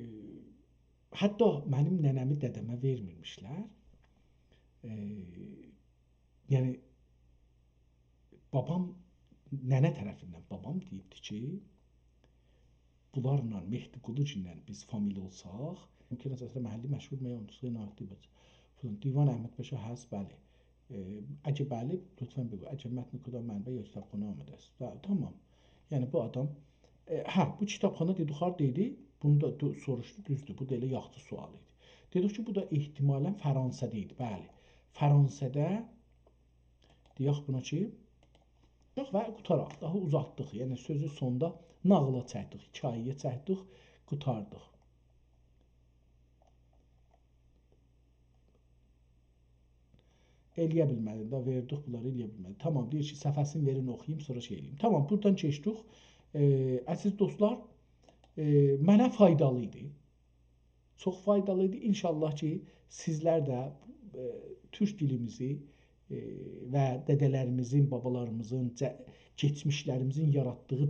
حتی منیم ننه‌می دده‌مه وئرمیرمیشلر. ائ، یعنی، بابام، ننه طرفیندن بابام دئییبدی کی، بونلارلا، مهدیقلی‌گیلله بیز فامیل اولساق، ممکن است اصلا محلی مشهور میان دوستای نهایت بود. فلان، دیوان احمد پاشا هست، بله. ائ، اگه بله، لطفا بگو. اگه متن کدام منبع یا کتابخانه آمده است؟ و تمام. یعنی بو آدام، ائ، هه، بو کیتابخانا دئدی، هاردایدی؟ بونو دا دو-، سوروشدو، دوزدور. بو دا ائله یاخشی سؤال ایدی. دئدیک کی، بو دا احتمالا فرانسه‌ده ایدی، بلی. فرانسه‌ده، دئیک بونا کی، یوخ، و قوتاراق، داها اوزاتدیق. یعنی سؤزو سوندا ناغیلا چکدیک، حکایه‌یه چکدیک، قوتاردیق. ائلیه بیلمه‌دیم دا، وئردیک بونلاری، ائلیه بیلمه‌دیم. تمام، دئییر کی، صفحه‌سینی وئرین اوخویوم، سونرا شئی ائله‌ییم. تمام، بورادان کئچدیک. ائ، عزیز دوستلار، ائ، منه فایدالی ایدی. چوخ فایدالی ایدی. انشاءالله کی، سیزلر ده، ائ، تورک دیلیمیزی، ائ، و دده‌لریمیزین، بابالاریمیزین، جه-، کئچمیشلریمیزین یاراتدیغی